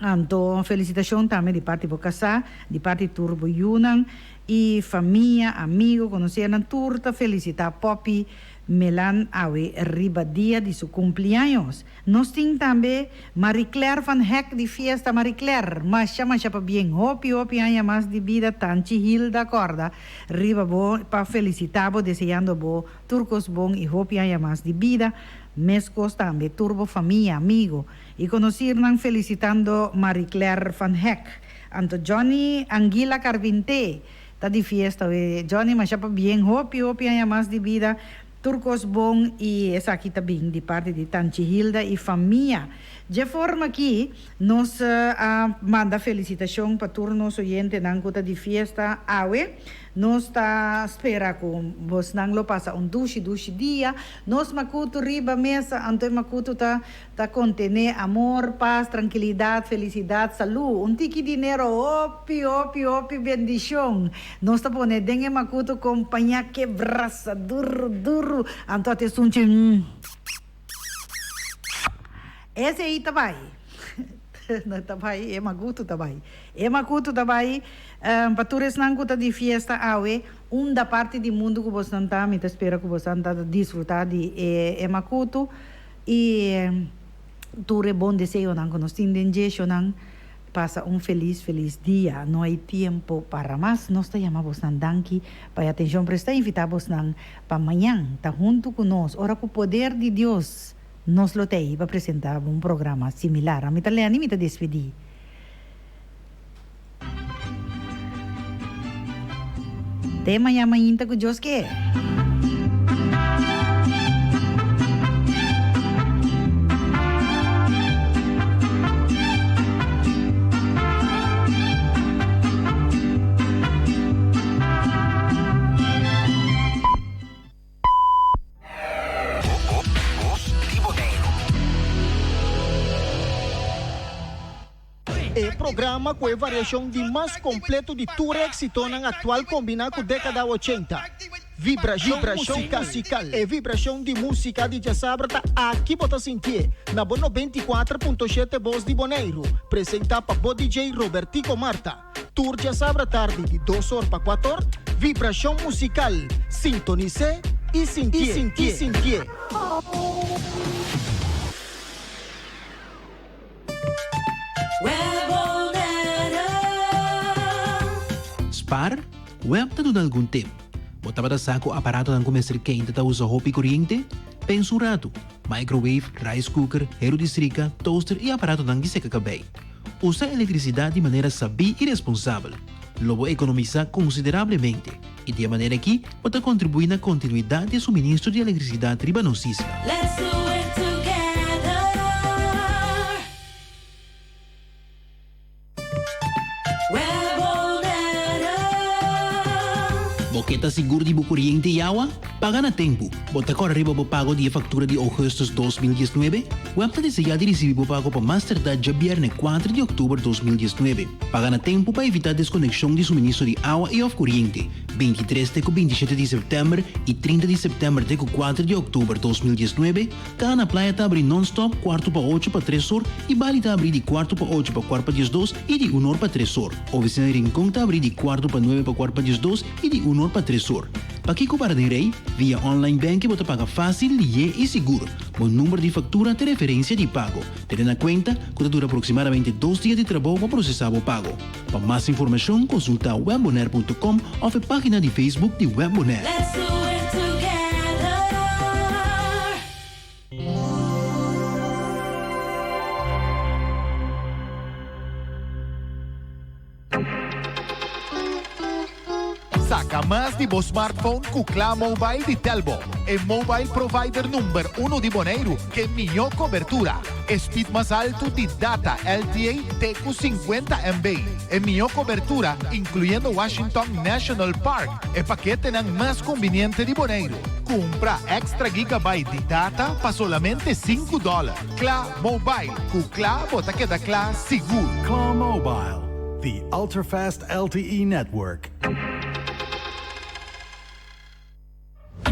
Anto felicitacion tambe di parti bo casa, di parti tur bo yunan y famia, amigo, conocernan tur ta felicita Poppy Melan awe riba dia di su cumpleaños. Nos tin tambe Marie Claire van Heck di fiesta Marie Claire, masha masha pabien, hopi hopi aña mas di bida Tanchi Hilda corda riba bo pa felicita bo deseando bo tur cos bon y hopi aña mas di bida, mescos tambe tur bo famia, amigo y conocirnan felicitando Marie Claire van Heck. Anto Johnny Anguila Carpinté Ta di fiesta we Johnny masha pabien hopi hopi aña mas di bida tur cos bon y esaki ta bin di parti di Tanchi Hilda y famia. Dje forma aki nos a manda felicitacion pa tur nos oyentenan cu ta di fiesta awe. Nos ta spera cu bosnan lo pasa un dushi dushi dia. Nos macutu riba mesa anto e macutu ta Ta kontené amor, pas, trankilidat, felisidat, salú, un tiki dinero, hopi, hopi, hopi bendishon. Nos ta pone den e makutu kompañá ke brasa duru, duru, anto a te sunchi mm. Esei ta bai. Ta bai, e makutu ta bai. E makutu ta bai pa tur esnan ku ta di fiesta awe, unda parti di mundu ku bosnan ta, mi ta spera ku bosnan ta disfrutá di e makutu. I tur e bon deseonan ku nos tin den djeshonan pasa un felis felis dia. No hay tiempo para mas. Nos ta yama bosnan danki pa e atenshon presta. Invita bosnan pa mañan ta huntu ku nos ora ku poder di Dios. Nos lo ta ei pa presentá bo un programa similar. Ami ta Lenny, mi ta despedí. Te mañan mainta ku Dios ke. E programa ku e variashon di mas kompleto di tur e éksitonan aktual kombiná ku dékada ochenta. Vibrashon Musikal. E vibrashon di músika di djasabra ta aki bo ta sintié, na bo 94.7 Bos di Boneiru, presentá pa bo DJ Robertico Marta. Tur djasabra tardi di dos or pa kuator, Vibrashon Musikal, sintonis'é i sintié, i sintié. Spar, Web ta duna algun tip. Bo tabata sa ku aparatonan ku mester keinta ta usa hopi koriente? Pensa un ratu. Microwave, rice cooker, heru di strika, toaster i aparatonan di seka kabei. Usa elektrisidat di manera sabí i responsabel. Lo bo ekonomisá konsiderablemente i di e manera akí bo ta kontribuí na kontinuidat di e suministro di elektrisidat riba nos isla. Let's do it together. Bo ke ta sigur di bo koriente i awa? Paga na tempu. Bo ta kòrda riba bo pago di e faktura di ougùstùs 2019? Web ta deseá di risibí bo pago pa mas tardá djabièrnè kuater di òktober 2019. Paga na tempu pa evitá deskonekshon di suministro di awa i òf koriente, 23 te ku 27 di sèptèmber i 30 di sèptèmber te ku kuater di òktober 2019, Kaha na Playa ta abrí nònstòp kuartu pa ocho pa tres or i Bali ta abrí di kuartu pa ocho pa kuart pa diesdos i di un or pa tres or. Ofisina di Rincon ta abrí di kuartu pa nuebe pa kuart pa diesdos i di un or pa tres or. Pakiko para den rei? Via online banking bo ta paga fásil, lihé i sigur. Bo number di faktura ta e referensia di pago. Tene na kuenta ku ta dura aproksimadamente dos dia di trabou pa prosesá bo pago. Pa mas informashon konsultá webbonaire punto com òf e página di Facebook di Web Bonaire. Let's do it together. Saca mas di bo smartphone cu Kla Mobile di Telbo, e mobile provider number uno di Boneiru ke mihó cobertura, e speed mas altu di data LTE te cu 50 MB, e mihó cobertura incluyendo Washington National Park, e paketenan mas conveniente di Boneiru. Cumpra extra gigabyte di data pa solamente sinku dollar. Kla Mobile, cu Kla bo ta keda kla sigur. Kla Mobile, the ultra-fast LTE network.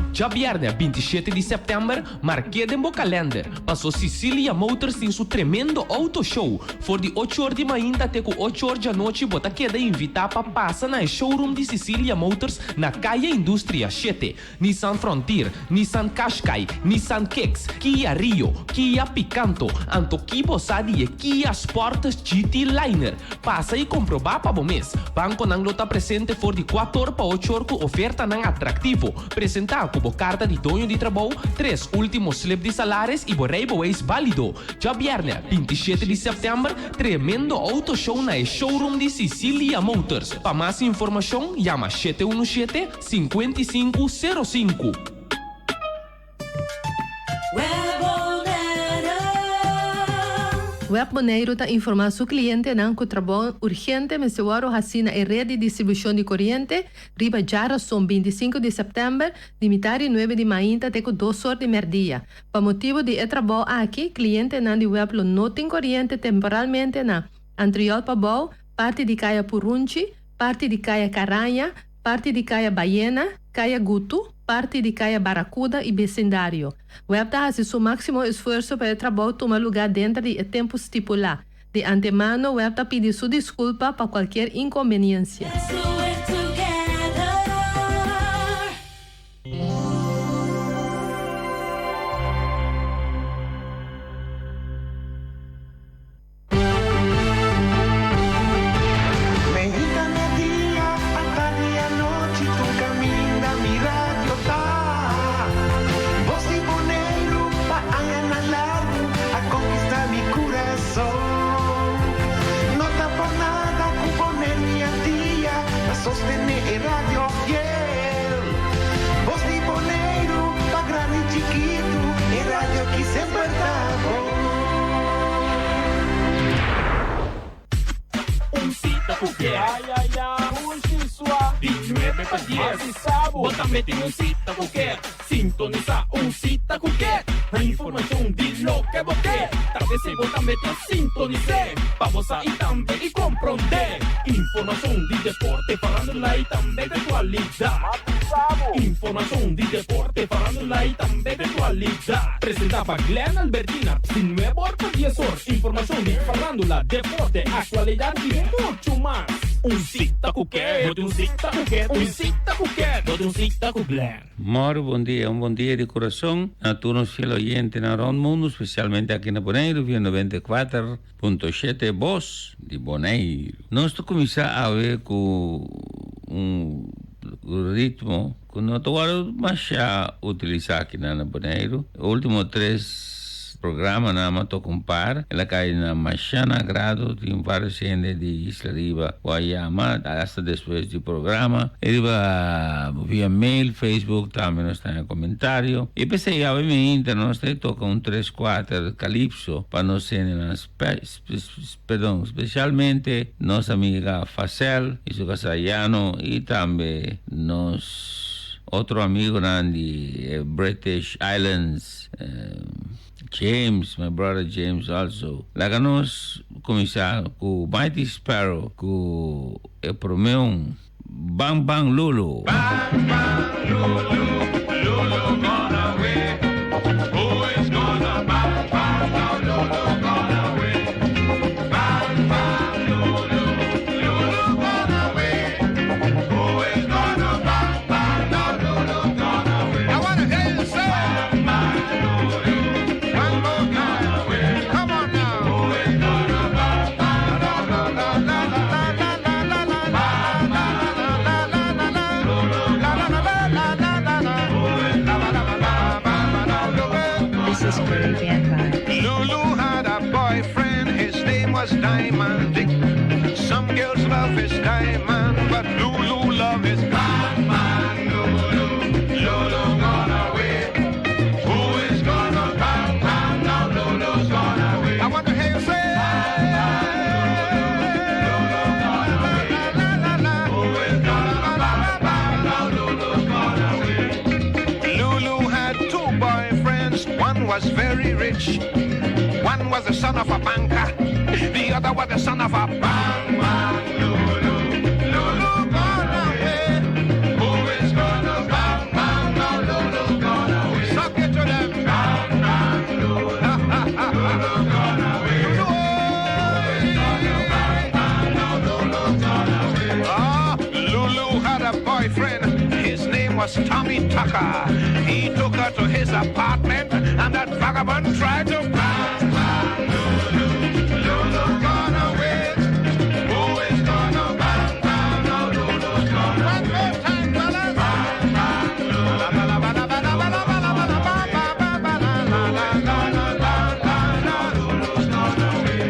Djabièrnè 27 di sèptèmber, mark'é den bo kalènder, paso Sicilia Motors tin su tremendo auto show. For di ocho or di mainta te ku ocho or djanochi bo ta keda invitá pa pasa na e showroom di Sicilia Motors na Kaya Industria shete. Nissan Frontier, Nissan Qashqai, Nissan Kicks, Kia Rio, Kia Picanto, anto ki bo sa di e Kia Sportage GT Liner? Pasa i komprobá pa bo mes. Bankonan lo ta presente for di kuator pa ochor ku ofertanan atraktivo. Presentá ku bo karta di doño di trabou, tres último slip di salaris i bo rijbewijs bálido. Djabièrnè, 27 di sèptèmber, tremendo auto show na e showroom di Sicilia Motors. Pa mas informashon, yama 717, 55 05. Web Boneiru ta informá su klientenan ku trabou urgente mester wòrdu hasí na e ret di distribushon di koriente riba djarason 25 di sèptèmber di mitar di nuebe di mainta te ku dos or di mèrdia. Pa motibu di e trabou aki, klientenan di web lo no tin koriente temporalmente na Antriol Pabou, parti di Kaya Purunchi, parti di Kaya Karaña, parti di Kaya Bayena, Kaya Gutu, parti di Kaya Barakuda i besindario. Web ta hasi su máksimo esfuerso pa e trabou tuma lugá denter di e tempu stipulá. Di antemano web ta pidi su diskulpa pa kualkier inkonbeniensia. Let's do it together. Meinta media, atardi anochi tur caminda mi radio ta. Bos di Boneiru pa añanan largu. ku ke. Ay ay ay, sua. Di 9 pa 10. Bo tambe tin un sita ku ke. Sintonisá Un Sita ku Ke. Informashon di loke bo ke. Ta p'esei bo tambe ta sintonis'é. Pa bo sa i tambe i komprondé. Informashon di deporte, farándula i tambe di aktualidat. Informashon di deporte, farándula i tambe di aktualidat. Presentá pa Glenn Albertina, di nuebe or pa dies or. Informashon di farándula, deporte, aktualidat i muchu mas. Un Sita ku Ke. Bo tin un sita ku ke. Un sita ku ke. Bo tin un sita ku Glenn. Moro bon dia, un bon dia di kurason na tur nos fiel oyentenan rond mundu, spesialmente aki na Boneiru via 94.7 Bos di Boneiru. Nos ta kuminsá awe ku un ritmo ku no ta wòrdu masha utilisá akinan na Boneiru. E último tres programanan mi a toka un par, el a kai na masha na agrado, tin vários hende di Isla Riba ku a yama asta despues di programa. E riba via mail, Facebook tambe nos ta haña komentario. I p'esei awe meinta nos ta toka un tres kuater kalipso pa nos hendenan perdon, spesialmente nos amiga Facel i su kasá Yano i tambe nos otro amigonan di e British Islands, James, my brother James also. Laga nos kuminsá ku Mighty Sparrow ku e promé un, Bang Bang Lulu. Bang bang Lulu, Lulu gone away. Who is gonna bang bang now Lulu gone away? Bang bang Lulu, Lulu gone away. Who is gonna bang bang now Lulu gone away? I wanna hear you say bang bang Lulu, one more time. Come on now. Who is gonna bang bang now Lulu la la la la la la la This is Gray Van Vibe. Lulu had a boyfriend, his name was Diamond Dick. Some girls love his diamond, but Lulu love his bang bang Lulu. Lulu gone away. Who is gonna bang bang now? Lulu's gone away. I want to hear you say. Lulu had two boyfriends. One was very rich. One was the son of a banker. The other was the son of a bang bang. Lulu, Lulu gone away. Who is gonna bang bang now? Lulu gone away. Suck it to them. Bang bang Lulu, Lulu gone away. Ah, Lulu had a boyfriend. His name was Tommy Tucker. He took her to his apartment, and that vagabond tried to bang, bang, Lulu, Lulu gone away. Who is gonna bang, bang, now Lulu's gone away. One more time, fellas. Bang, bang, Lulu. La, la, la, la, la, la, la, la, la, la, ba, ba, ba, ba, la, la, la, la, la, la, la, la, Lulu's gone away.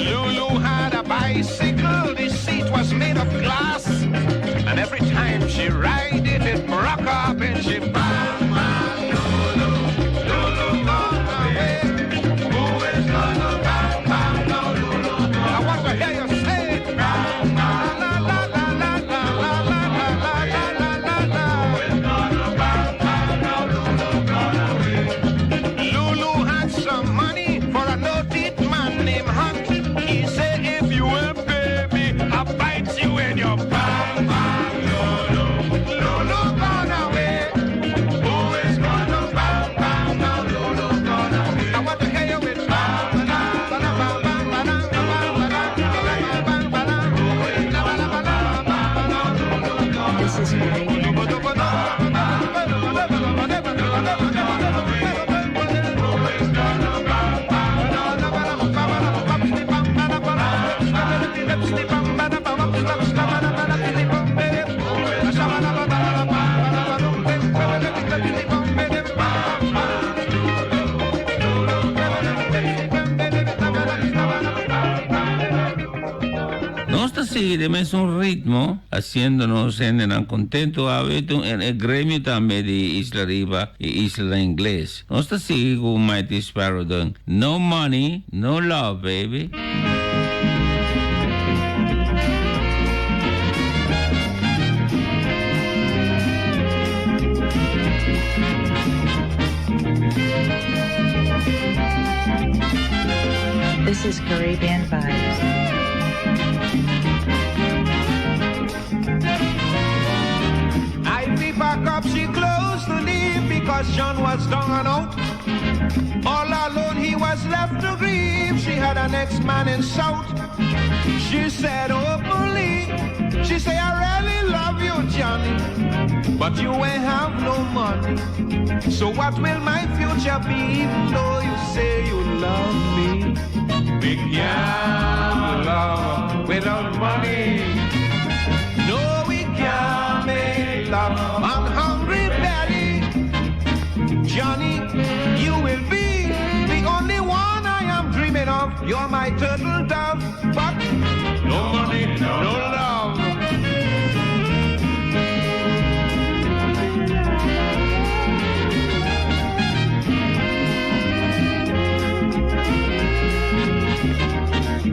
Lulu had a bicycle, the seat was made of glass. And every time she ride it, it broke up and she bang, bang, Lulu, Lulu gone away. Who is gonna bang, bang, now Lulu gone I want to hear you say it. Bang, bang, la, la, la, la, la, la, la, la, la, la, la, la, la. Who is gonna bang, bang, now Lulu gone away? Lulu had some money for a noted man named Hunt. He said, if you will pay me, I'll bite you in your bang, bang, Lulu. Lulu gone away. Who is gonna bang, bang, now Lulu gone away? I want to hear you with bang, bang, bang, bang, bang, bang, bang, bang, bang, bang, bang, bang, This is Gray Van Vibe. Nos ta sigui den mesun ritmo, haciendo nos hendenan contento awe ta un e gremio tambe di Isla Riba y Isla Ingles. Nos ta sigui cu Mighty Sparrow den No Money, No Love, Baby. This is Caribbean Vibes. Ivy pack up she clothes to leave because John was down and out. All alone he was left to grieve. She had an ex-man in South. She said openly, she said, I really love you, Johnny, but you ain't have no money. So what will my future be even though you say you love me? We can't love without money. No, we can't make love on hungry belly. Johnny, you will be the only one I am dreaming of. You're my turtle dove, but no money, no love.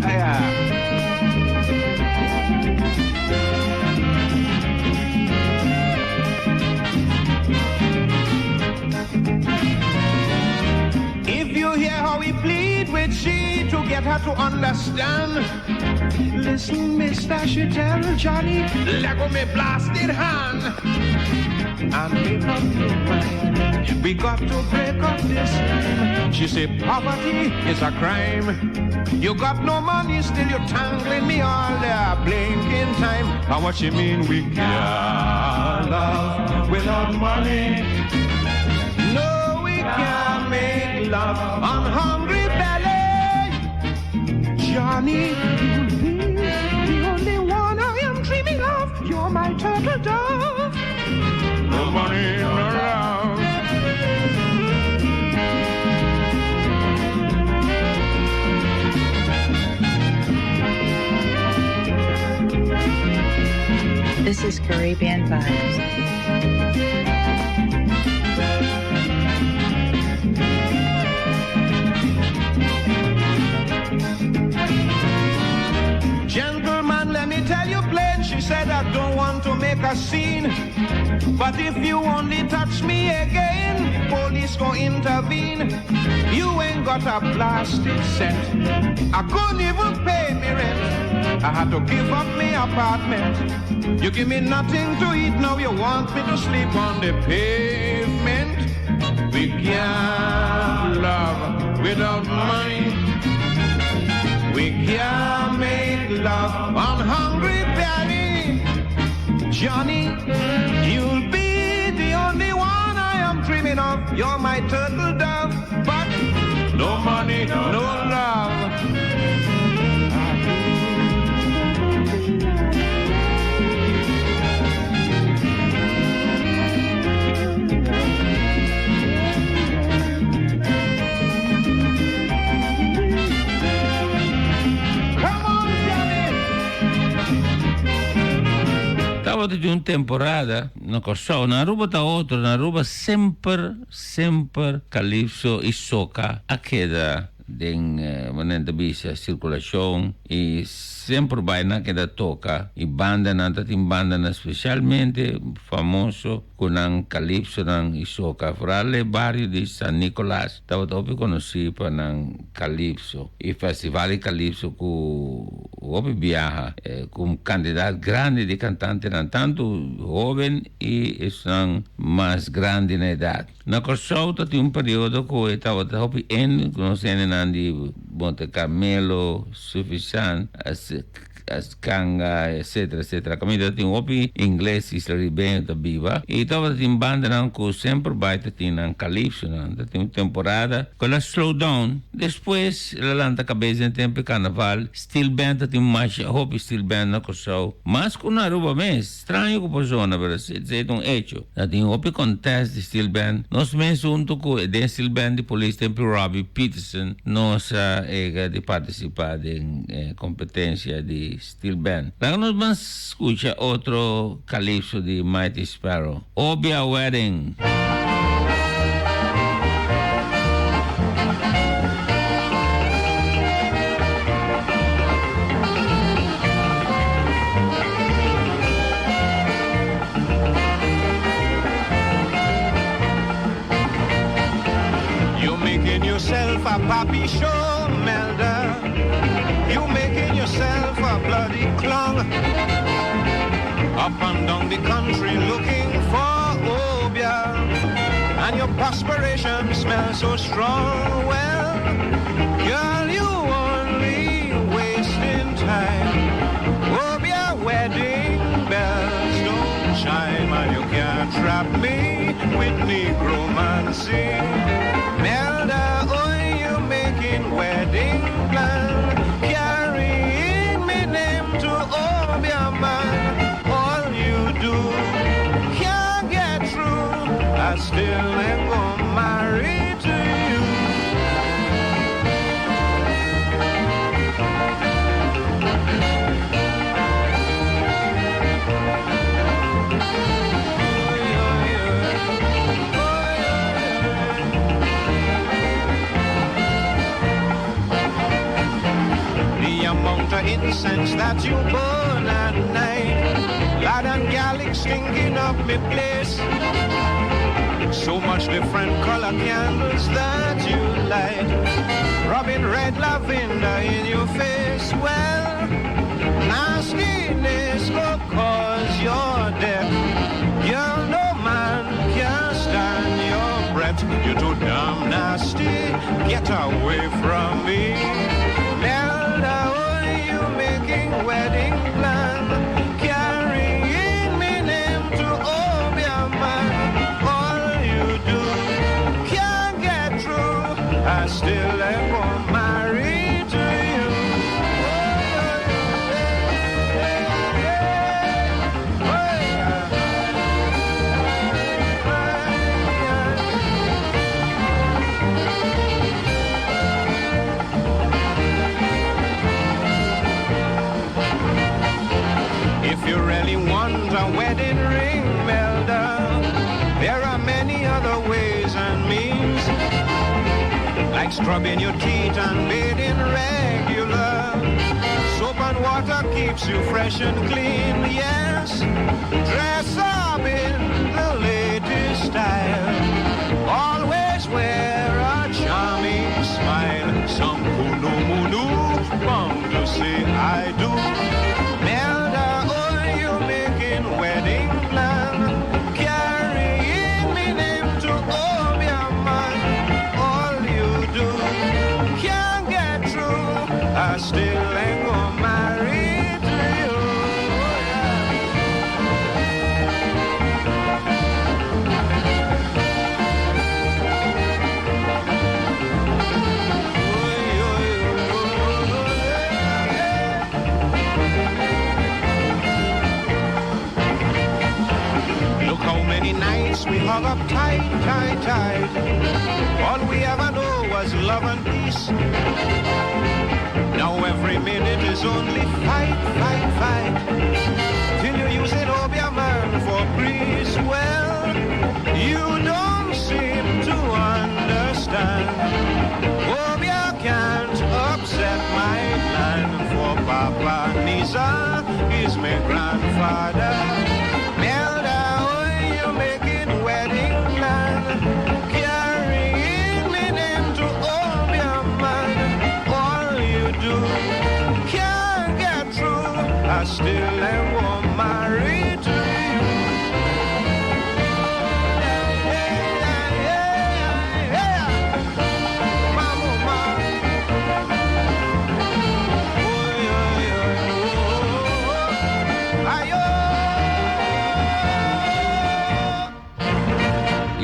Yeah. If you hear how he plead with she to get her to understand. Listen, mister, she tell Johnny, let go me blasted hand. And make up your mind. We got to break up this time. She say poverty is a crime. You got no money, still you're tangling me all the blinking time. And what you mean we can't love without money? No, we can't make love on hungry belly. Johnny, you'll be the only one I am dreaming of. You're my turtle dove. No money, no love. This is Caribbean Vibes. Gentleman, let me tell you plain. She said, I don't want to make a scene. But if you only touch me again, police gon' intervene. You ain't got a blasted cent. I couldn't even pay me rent. I had to give up me apartment. You give me nothing to eat, now you want me to sleep on the pavement. We can't love without money. We can't make love on hungry belly. Johnny, you'll be the only one I am dreaming of. You're my turtle dove, but no money, no love. Tabata tin un temporada na Kòrsou, na Aruba ta otro, na Aruba semper, semper kalipso i soka a keda den manera ta bisa sirkulashon i semper bai nan keda toka i bandanan ta tin bandanan spesialmente famoso ku nan kalipsonan i soka. Foral e bario di San Nicolas tabata hopi konosí pa nan kalipso i festival di kalipso ku hopi biaha ku un kantidat grandi di kantantenan tantu hóben i esnan mas grandi na edat. Na Kòrsou ta tin un periodo ku e tabata hopi en ku nos hendenan di Monte Carmelo, Suffisant, Kanga, etcetera, etcetera. Kaminda ta tin hopi ingles isla-ribeño ta biba i tabata tin bandanan ku semper bai ta tin nan kalipsonan. Ta tin un temporada ku el a slow down, despues el a lanta kabes den tempu di karnaval. Steel band ta tin masha hopi steel band na Kòrsou, mas ku na Aruba mes. Straño ku por zona, pero esei ta un echo. Ta tin hopi contest di steel band. Nos mes hunto ku e den steel band di polis tempu Robbie Peterson nos a ega di participa den e competencia di steel band. Laga nos ban scucha otro calypso di Mighty Sparrow, Obia Wedding. You make making yourself a poppy show, Melda. You making yourself a bloody clown. Up and down the country looking for obia. And your perspiration smells so strong. Well, girl, you only wasting time. Obia wedding bells don't chime, and you can't trap me with negromancy. Melda, oh, you making wedding plan, carrying me name to Obia man. All you do can't get through. I still ain't gonna marry to you. The amount of incense that you burn at night, lad and garlic stinking up me place. So much different color candles that you light, rubbing red lavender in your face. Well, nastiness will cause your death. Girl, no man can stand your breath. You're too damn nasty. Get away from me. Melda, oh, you making wedding plan, carrying me name to Obia man. All you do can't get through. I still am gonna marry to you. If you really want a wedding ring, Melda, there are many other ways and means. Like scrubbing your teeth and bathing regular. Soap and water keeps you fresh and clean, yes. Dress up in the latest style. Always wear a charming smile. Some kunumunu bound to say I do. Melda, oh, you making wedding plan, carrying me name to Obia man. All you do can't get through. I still ain't gonna marry to you. Look how many nights we hug up tight, tight, tight. All we ever know was love and peace. Now every minute is only fight, fight, fight. Till you're using Obia man for peace. Well, you don't seem to understand. Obia can't upset my plan for Papa Nisa is my grandfather. Melda, oh, you making wedding plan, carrying me name to Obia man. All you do can't get through. I still am gonna marry to you.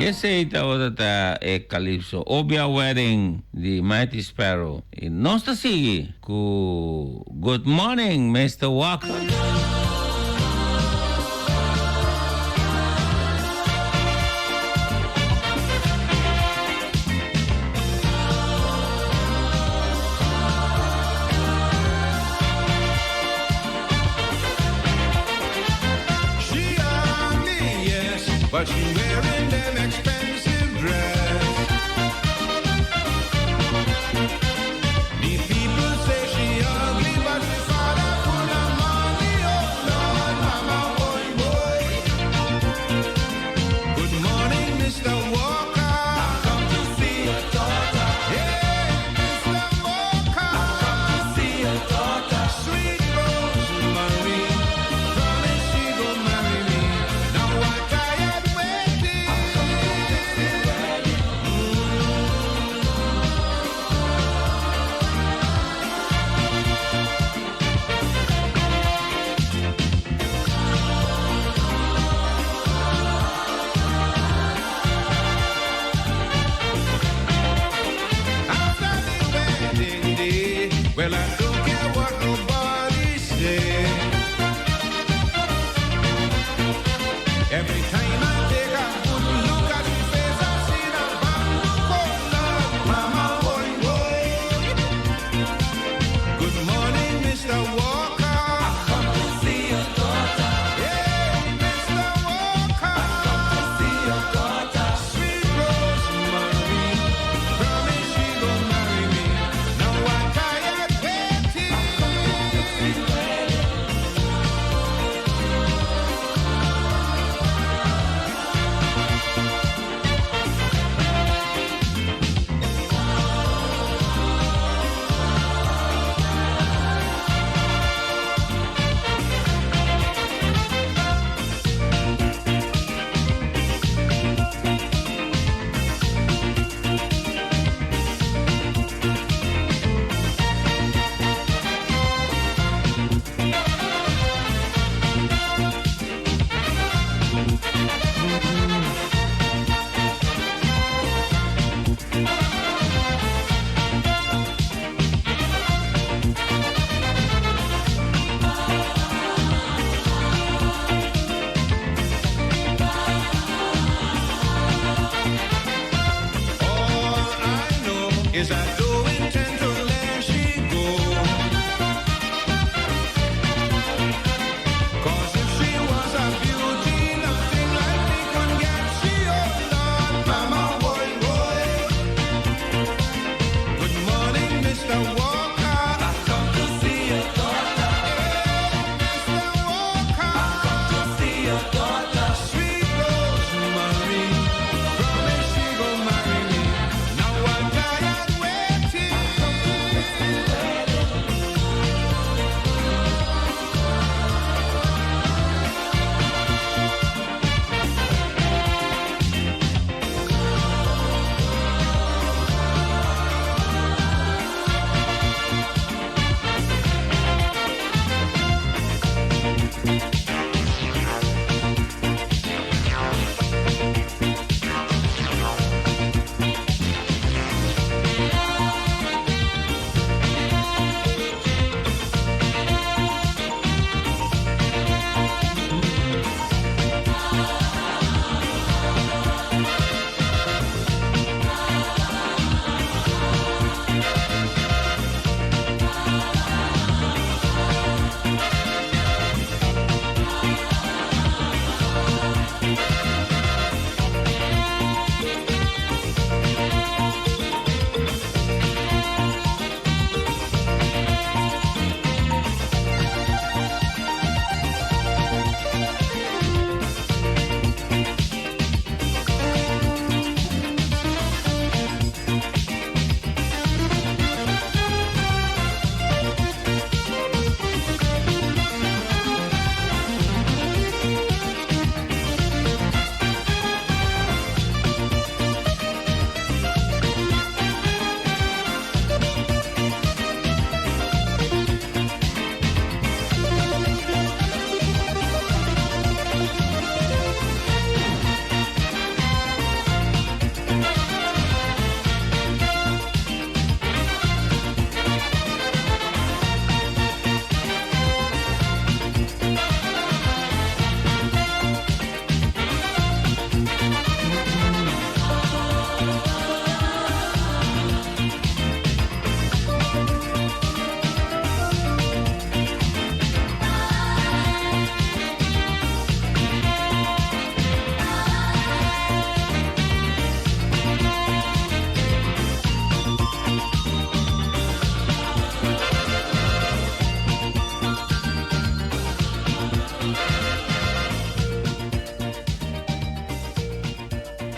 I esei tabata e Calypso Obia Wedding di Mighty Sparrow. I nos ta sigui ku Good Morning Mister Walker. She ugly, yes, but she wearing them expensive dress. The people say she ugly, but she father full of money. Oh Lord, mama, boy, boy. Good morning, Mr. Walker. I come to see your daughter. Well, I don't care what nobody say. Every time I take a good look at your face, I see the bamboo love, Mama, boy, boy. Good morning, Mr. Walker. I come to see your daughter. Hey, Mr. Walker. I come to see your daughter. Sweet Rosemary, promise she gon' marry me. Now I'm tired waiting. All I know is I do intend to let she go. 'Cause if she was a beauty, nothing like me could get she. Oh Lord, Mama, boy, boy. Good morning, Mr. Walker. I come to see your daughter. Hey, Mr. Walker. I come to see your daughter. Sweet Rosemary, promise she gon' marry me. Now I'm tired waiting.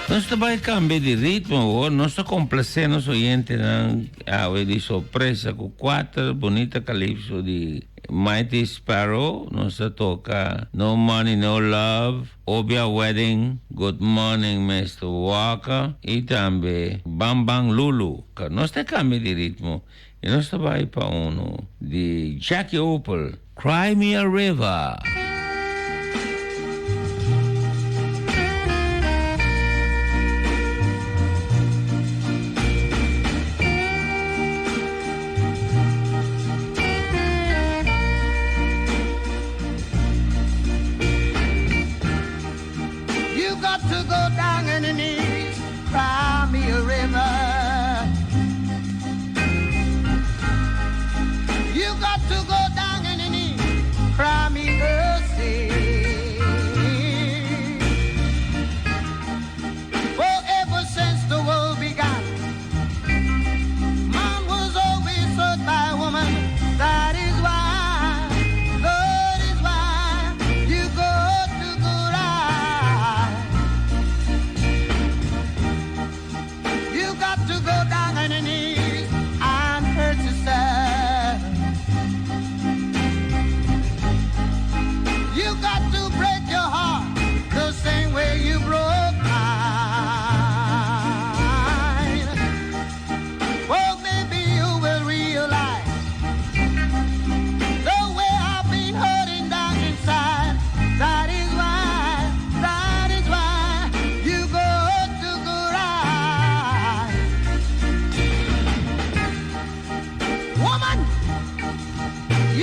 Nos ta bai cambia di ritmo awor, nos ta complace nos oyentenan awe di sorpresa cu cuater bunita calypso di Mighty Sparrow. Nos ta toca No Money No Love, Obia Wedding, Good Morning Mister Walker y tambe Bang Bang Lulu. Nos ta cambia di ritmo y nos ta bai pa uno di Jackie Opel, Cry Me a River.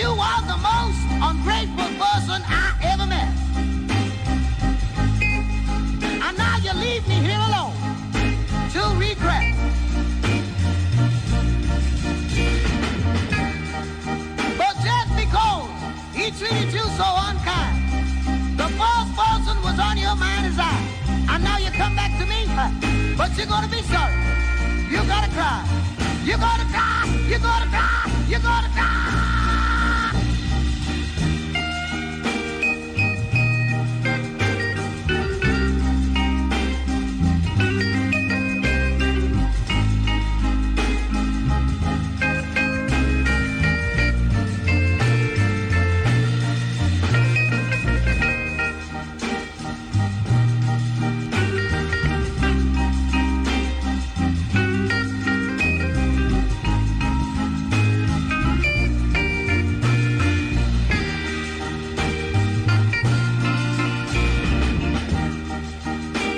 You are the most ungrateful person I ever met. And now you leave me here alone to regret. But just because he treated you so unkind, the first person was on your mind as I. And now you come back to me, but you're gonna be sorry. You gotta cry. You gotta cry. You gotta cry. You gotta cry.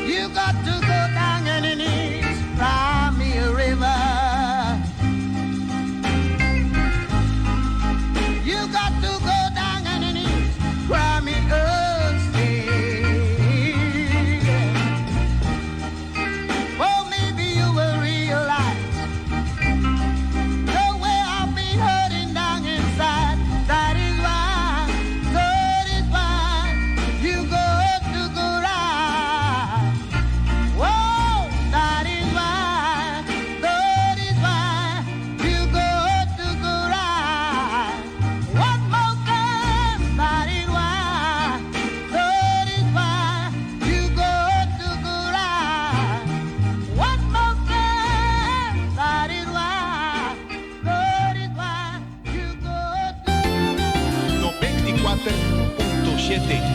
You got to go down on your knees, cry me a river. You got to go down on your knees, cry me a sea. Well, maybe you will realize the way I've been hurting down inside. That is why, that is why you got to go right. Whoa, that is why, that is why you got to go right. One more time, that is why, that is why you got to go right. One more time, that is why, that is why you got to. 94.7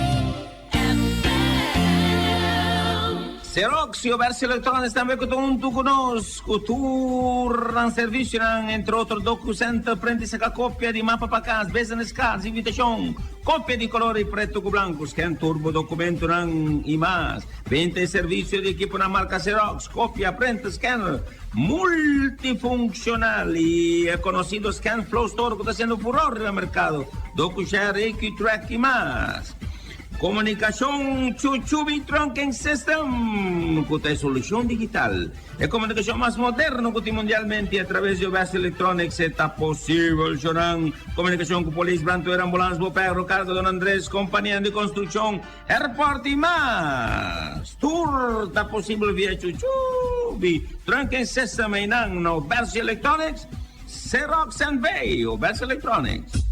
Xerox y Obersi Electronics tambe cu ta hunto cu nos cu tur nan servicionan, entre otro DocuCenter, print y saca copia di mapa pa cas, business cards, invitacion, copia di color y preto cu blanco, scan tur bo documentonan y mas. Venta y servicio di equiponan marca Xerox, copia, printer, scanner multifuncional y e conocido ScanFlow Store cu ta haciendo furor riba mercado, DocuShare, AQTrack y mas. Komunikashon Chuchubi Trunking System ku ta e solushon digital, e komunikashon mas moderno ku tin mundialmente atraves di OBS Electronics e ta posibel shonan komunikashon ku polis, brandweer, ambulans, boperro, karga, Don Andres, kompanianan di konstrukshon, airport i mas. Tur ta posibel via Chuchubi Trunking System einan na OBS Electronics, Xerox NV, OBS Electronics.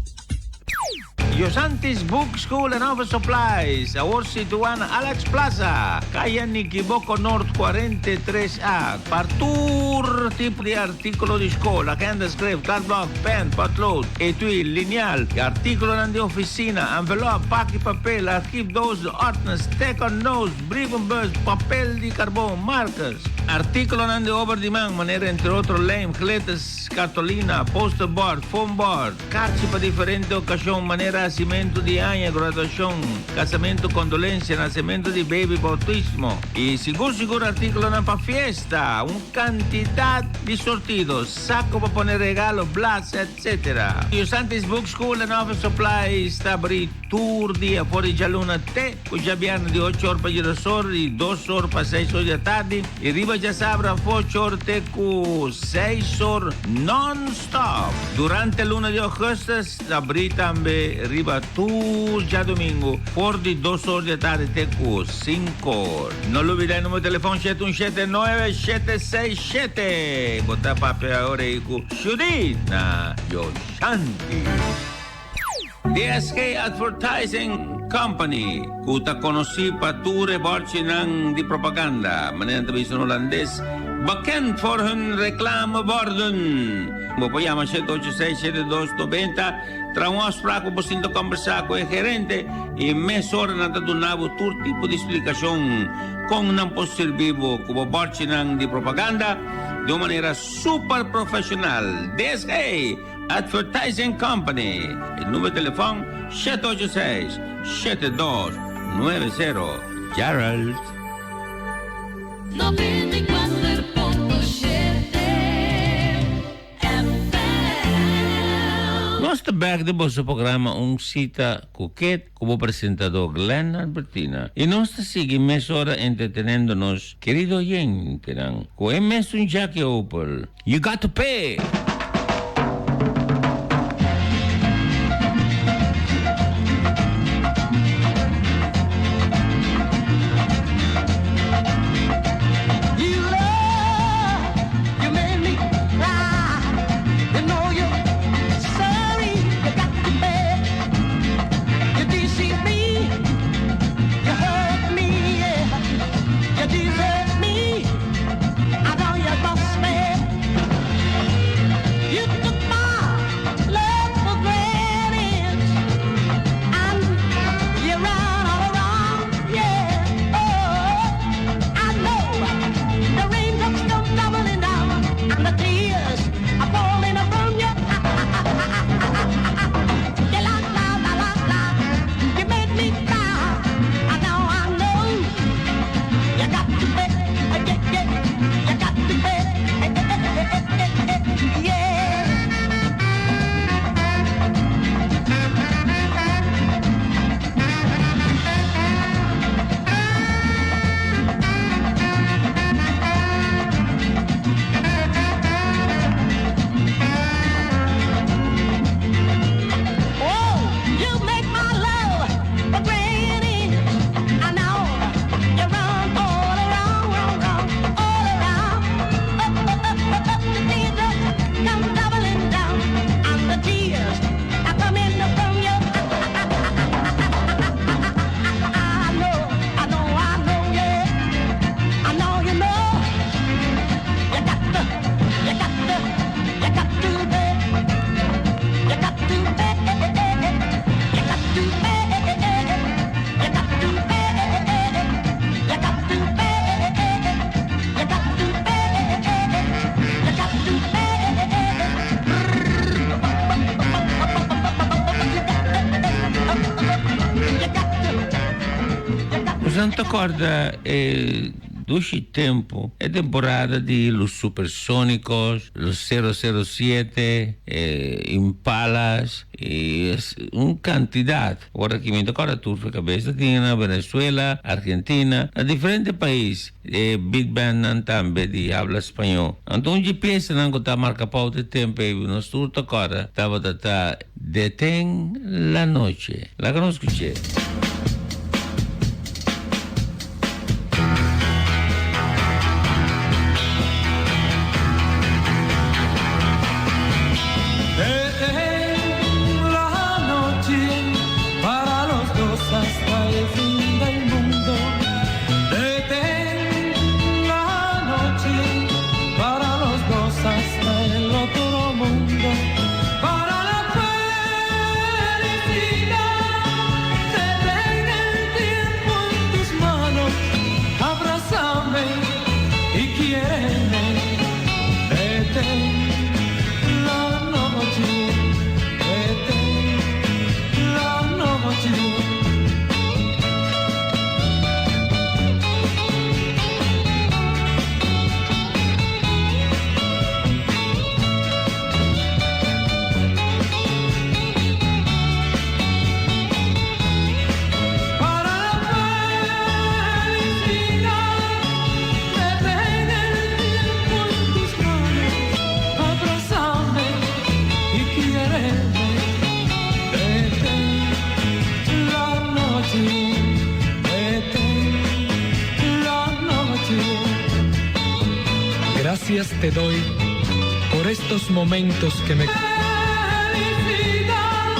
Yosantis Book School and Office Supplies, awor situá na Alex Plaza, Kaya Nikiboko Noord 43 A, pa tur tipo di artíkulo di skol, agenda, skref, kladblòk, pèn, potlood, etui, linial, i artíkulonan di ofisina, envelòp, paki papel, archiefdoos, ordners, teken notes, brievenbus, papel di karbon, markers, artíkulonan di obra di man, manera entre otro lijm, glitters, cartolina, posterboard, foamboard, Karchi pa diferente okashon manera hasimentu di aña, graduashon, kasamentu, kondolensia, nasementu di beibi, boutismo i sigur sigur artíkulonan pa fiesta, un kantidat di sortido, sako pa pone regalo, blas, etc. Yusantis Book School and Office Supplies ta abrí tur dia for di djaluna te ku djabièrnè di ocho or pa djedos or i dos or pa seis or di atardi i riba djasabra ocho or te ku seis or non-stop. Durante luna di augustus ta abrí tambe riba tur djadumingu for di dos or di atardi te ku sinku or. No lubida e numero di telefòn shete un shete nuebe shete seis shete. Bo ta papia ora ei ku Judith na Yoshanti. DSK Advertising Company, ku ta konosí pa tur e bòrchinan di propaganda, manera nan ta bisa na hulandes, bekend voor hun reclameborden. Bo por yama 786 7290, traha un afspraak pa bo sinta kòmbersá ku e gerente i mesora nan ta duna bo tur tipo di splikashon kon nan por sirbi bo ku bo bòrchinan di propaganda di un manera super profeshonal. DSK Advertising Company. E numero di telefòn 786 7290. Gerald. 94.7 FM. Nos ta bèk den boso programa Un Sita ku Kit ku bo presentadó Glenn Albertina i nos ta sigui mesora entretenendo nos kerido oyentenan ku e mesun Jackie Opel, You Got To Pay! You love, you made me cry. You know you're sorry, you got to pay. You deceive me, you hurt me, yeah. You desert me, I know you must pay. You took my love for granted, and you ran all around, yeah. Oh, I know the raindrops come tumbling down, and the tears are falling from you. You la la la la la, you made me cry, and now I know you got to pay, yeah, yeah, you got to pay, yeah. Oh, you make my love for granted. I know you run all around, round, round, all around. Up, up, up, up, up, the teardrops come tumbling down, and the tears are coming from you. I know, I know, I know, yeah. I know you know. You got to, you got to, you got to pay. You got to pay. You got to pay. You got to pay. You got to pay. You got to pay. You got to Boso ta corda e dushi tempo, e temporada di Los Supersónicos, Los 007, e Impalas, y es un cantidad. Ora ki mi ta corda tur for cabeza, tin na Venezuela, Argentina, na diferente pais, e big bandnan tambe di habla spañó. Anto un dje piesanan cu ta marca pauta e tempo ei, nos tur ta corda, tabata ta Detén la noche. Laga nos scuch'é. Detén la noche para los dos hasta el fin del mundo. Detén la noche para los dos hasta el otro mundo. Para la felicidad, detén el tiempo en tus manos. Abrázame y quiéreme. Detén la noche, detén la noche. Para la felicidad, detén el tiempo en tus manos, abrázame y quiéreme. Detén la noche, detén la noche. Gracias te doy por estos momentos que me... Felicidad,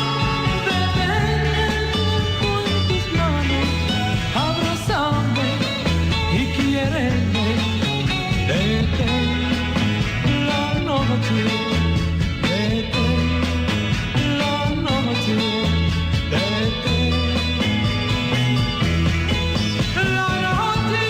detén el tiempo en tus manos, abrázame y quiéreme. Detén la noche, detén la noche, detén la noche.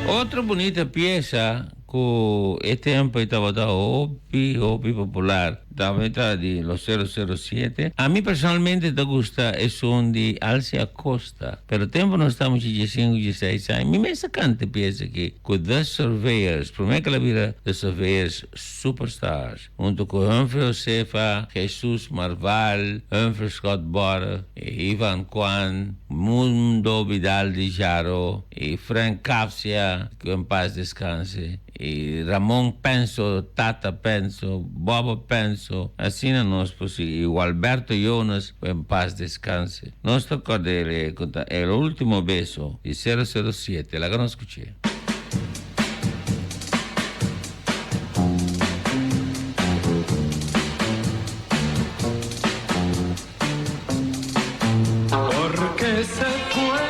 Otro bunita piesa ku e tempu ei tabata hopi, hopi popular. Tambe ta di Los 007. Ami personalmente ta gusta esun di Alcy Acosta, pero tempo nos ta mucha diesinku, dieseis aña, mi mes a canta e pieza aki cu The Surveyors, prome cu el a bira The Surveyors Superstars, hunto cu Humphrey Josefa, Jesus Marval, Humphrey Scott Borg, Ivan Kwan, Mundo Vidal di Jaro y Frank Capsia, cu en paz descanse. Y Ramon Penso, Tata Penso, Bobo Penso, asina nos por sigui. Y Gualberto Jonas, cu en paz descanse. Nos ta cord'e cu ta El Ultimo Beso di 007. Laga nos scuch'e. Por qué se fue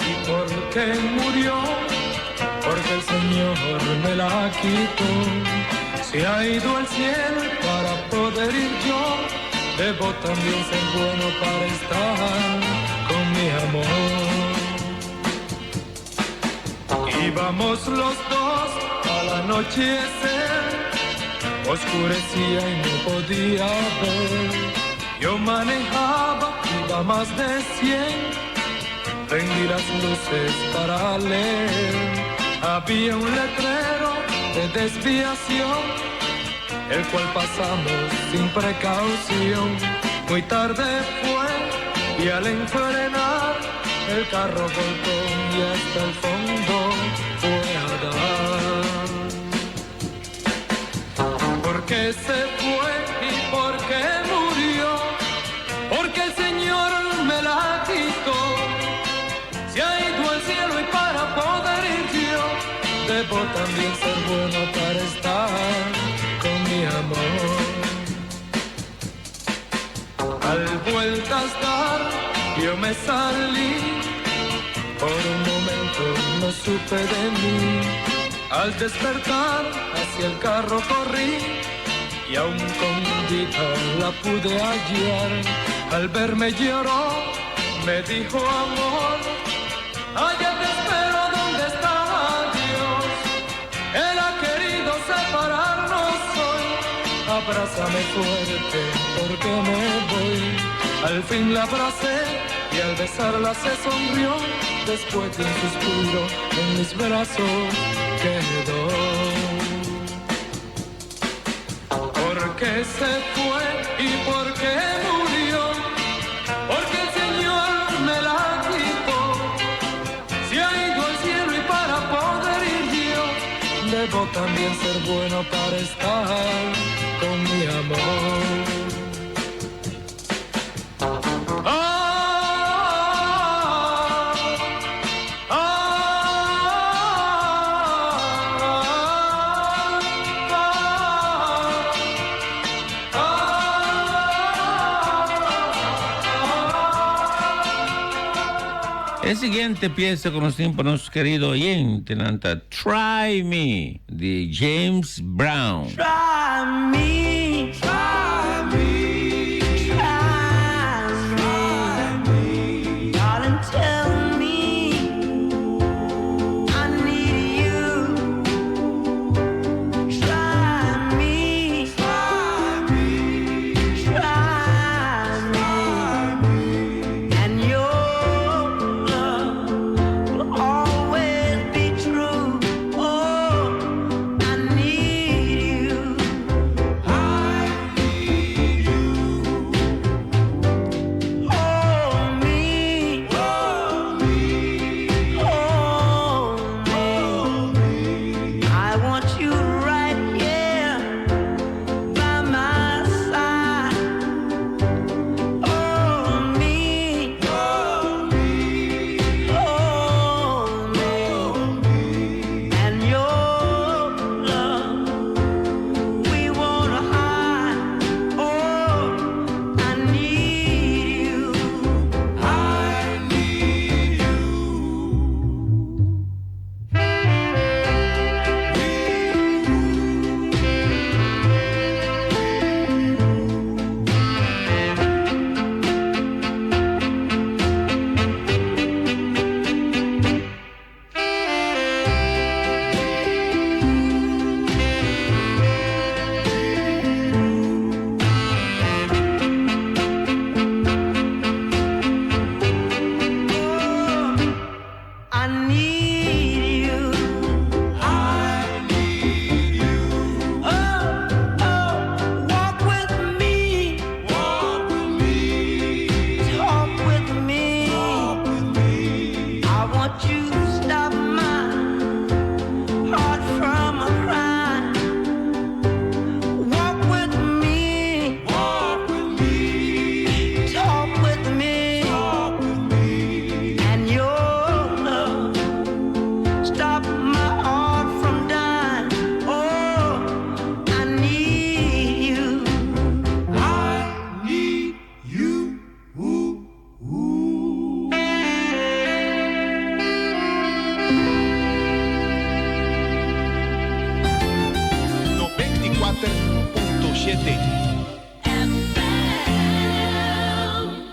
y por qué murió? Porque el Señor me la quitó. Se ha ido al cielo y para poder ir yo, debo también ser bueno para estar con mi amor. Íbamos los dos al anochecer, oscurecía y no podía ver. Yo manejaba, iba más de 100, prendí las luces para leer. Había un letrero de desviación, el cual pasamos sin precaución. Muy tarde fue y al enfrenar, el carro volcó y hasta el fondo fue a dar. ¿Por qué se fue y por qué murió? Porque el Señor me la quitó. Se ha ido al cielo y para poder ir yo, debo también ser bueno para estar con mi amor. Al vueltas dar, yo me salí. Por un momento no supe de mí. Al despertar, hacia el carro corrí y aún con vida la pude hallar. Al verme lloró, me dijo amor, allá te espero donde está Dios. Él ha querido separarnos hoy. Abrázame fuerte porque me voy. Al fin la abracé y al besarla se sonrió. Después de un suspiro en mis brazos quedó. ¿Por qué se fue y por qué murió? Porque el Señor me la quitó. Se ha ido al cielo y para poder ir yo, debo también ser bueno para estar con mi amor. Ah, ah, ah, E siguiente pieza cu nos tin pa nos kerido oyentenan ta Try Me di James Brown. Try me, try me, try me, darling, tell me I need you. Try me, try me, try me, and your love will always be true. Oh, I need you. shete.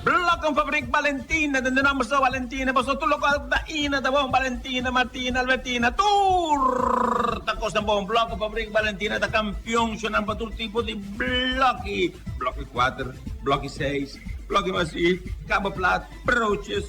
Blokkenfabriek Valentina, den de nomber so Valentina, paso tur lokual ku ta ina ta bon, Valentina, Martina, Albertina, tur ta kosnan bon. Blokkenfabriek Valentina ta kampion shonan pa tur tipo di blokki, blokki kuater, blokki seis, blokki bashí, kaba plat, broodjes,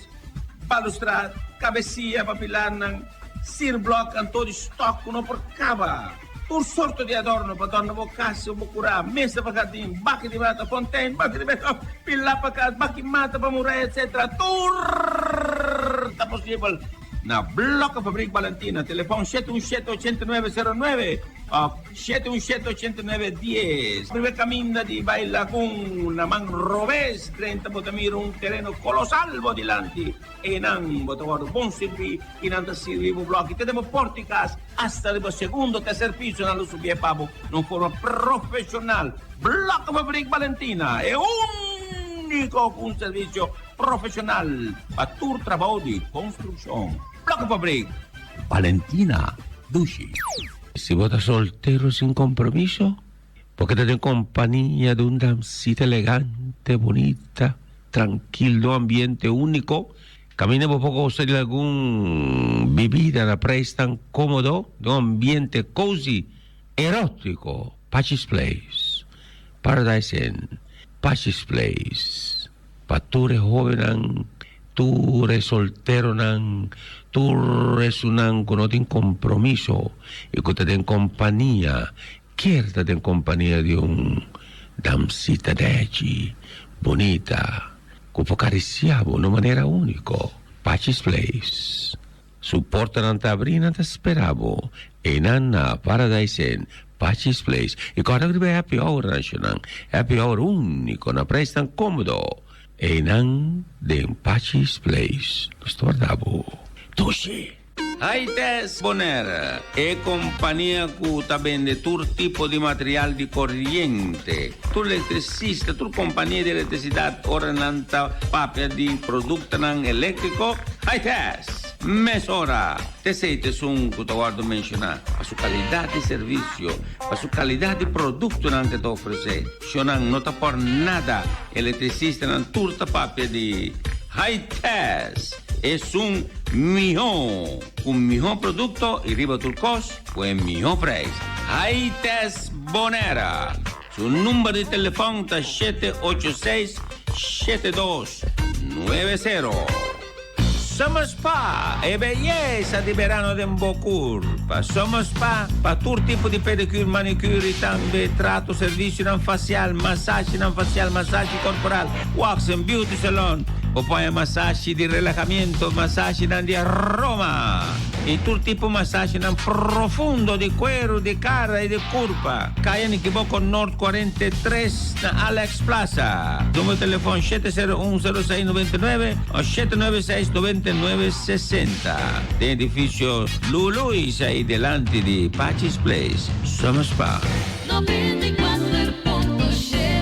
balustrad, kabesia pa pilarnan, sierblok, anto di stok ku no por kaba. Tur sorto di adorno pa dorna bo kas o bo kurá, mesa pa jardin, baki di mata, fontein, baki di beton, pilá pa kas, baki mata pa muraya, etc. Tur ta posibel na Blokkenfabriek Balentina. Telefon shete un shete ochenta i nuebe sero nuebe òf shete un shete ochenta i nuebe dies. Primer kaminda di bai Lagun na man robes drenta bo ta mira un tereno kolosal bo dilanti. Einan bo ta wòrdu bon sirbí i nan ta sirbi bo blòki te den bo pòrti kas, asta riba segundo, terser piso nan lo subié pa bo na un forma profeshonal. Blòkkenfabriek Balentina, e úniko ku un servisio profeshonal pa tur trabou di konstrukshon. Blòkkenfabriek Balentina, dushi. Si bo ta soltero sin kompromiso, bo ke ta den kompania di un damsita elegante, bunita, Trankil, den un ambiente úniko, kaminda bo por gosa di algun bibida na preis tan kómodo, den un ambiente kozi, erótiko. Pachi's Place, Paradise Inn, Pachi's Place, pa tur e hóbennan, tur e solteronan, tur esunnan ku no tin kompromiso i ku ta den kompania Kier ta den kompania di un damsita dèchi, bunita, ku por karisiá bo na un manera úniko. Pachi's Place. Su portanan ta abrí, nan ta spera bo. Einan na Paradise Inn, Pachi's Place. I kòrda riba e happy hour nacionan. Happy hour úniko na preisnan kómodo. Einan den Pachi's Place. Nos ta warda bo. Dushi! Haites Bonaire, e kompania ku ta bende tur tipo di material di koriente. Tur elektrisista, tur kompania di elektrisidat ora nan ta papia di produktonan eléktriko, Haites! Mesora! T'esei ta esun ku ta wòrdu menshoná pa su kalidat di servisio, pa su kalidat di produktonan ku e ta ofresé. Shonnan no ta por nada, elektrisistanan tur ta papia di Haites! Esun mihó, ku mihó produkto i riba tur kos ku e mihó preis. Haites Bonera. Su number di telefòn ta 786 7290. Summer Spa, e beyesa di berano den bo kurpa. Summer Spa pa tur tipo di pedicure, manicure i tambe trato, servisionan fasial, masashinan fasial, masashi korporal, wax en beauty salon. Bo por haña masashi di relahamiento, masashinan di aroma i tur tipo masashinan profundo di kueru, di kara i di kurpa. Kaya Nikiboko Noord 43 na Alex Plaza. Numero di telefon shete sero un sero seis noventa i nuebe o shete nuebe seis noventa i nuebe sesenta. Den edifisio Luluis ai delanti di Pachi's Place, Summer Spa. 94.7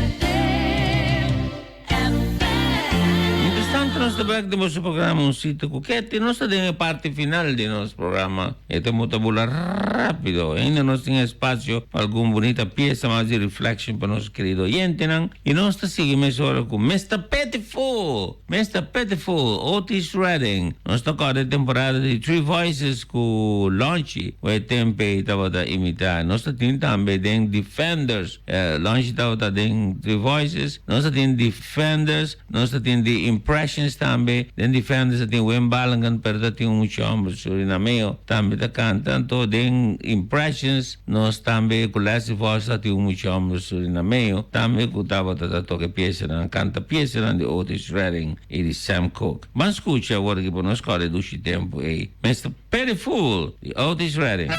Mientras tanto nos ta bek den boso programa Un Sita Ku Ketty. Nos ta den e parti final di nos programa. E tempo ta bula rápido. Ainda nos tin espacio pa algun bunita pieza mas di reflection pa nos kerido oyentenan. I nos ta sigui mesora ku Mister Pitiful! Mister Pitiful, Otis Redding. Nos ta kòrda e temporada di Three Voices ku Lonchi, ku e tempe ei tabata imitá. Nos ta tin tambe den Defenders. Lonchi tabata den Three Voices. Nos ta tin Defenders, nos ta tin The Impressions tambe. Den Defenders ta tin Wim Ballingan, pero ta tin un mucha hòmber surinameo tambe ta kanta. Anto den Impressions nos tambe ku Leslie Vos ta tin un mucha hòmber surinameo tambe ku tabata ta toka e piesanan, kanta piesanan di Otis Redding i di Sam Cooke. Ban skucha awor aki pa nos kòrda e dushi tempu ei. Mister Pitiful di Otis Redding.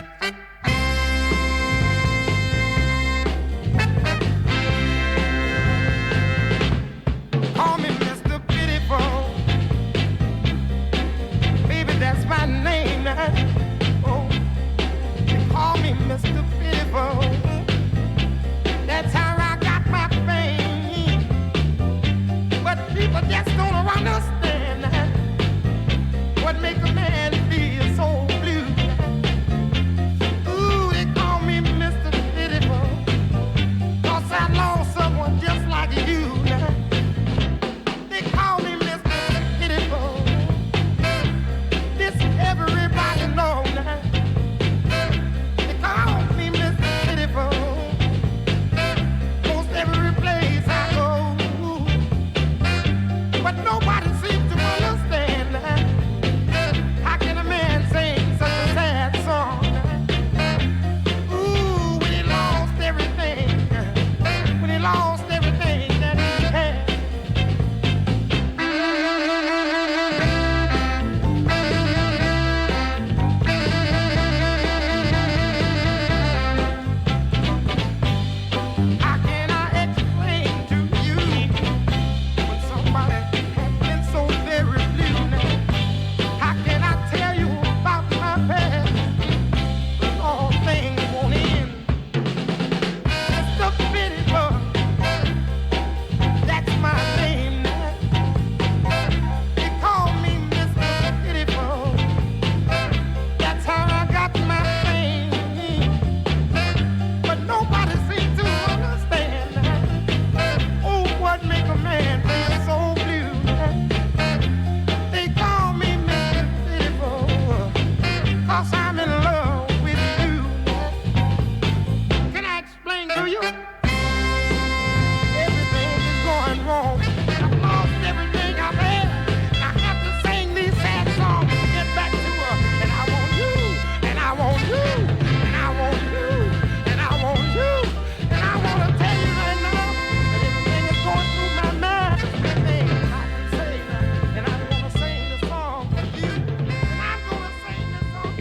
Call me Mr. Pitiful. Baby, that's my name now. Oh, they call me Mr. Pitiful. That's how I got my fame. But people just don't understand what make a man feel so blue.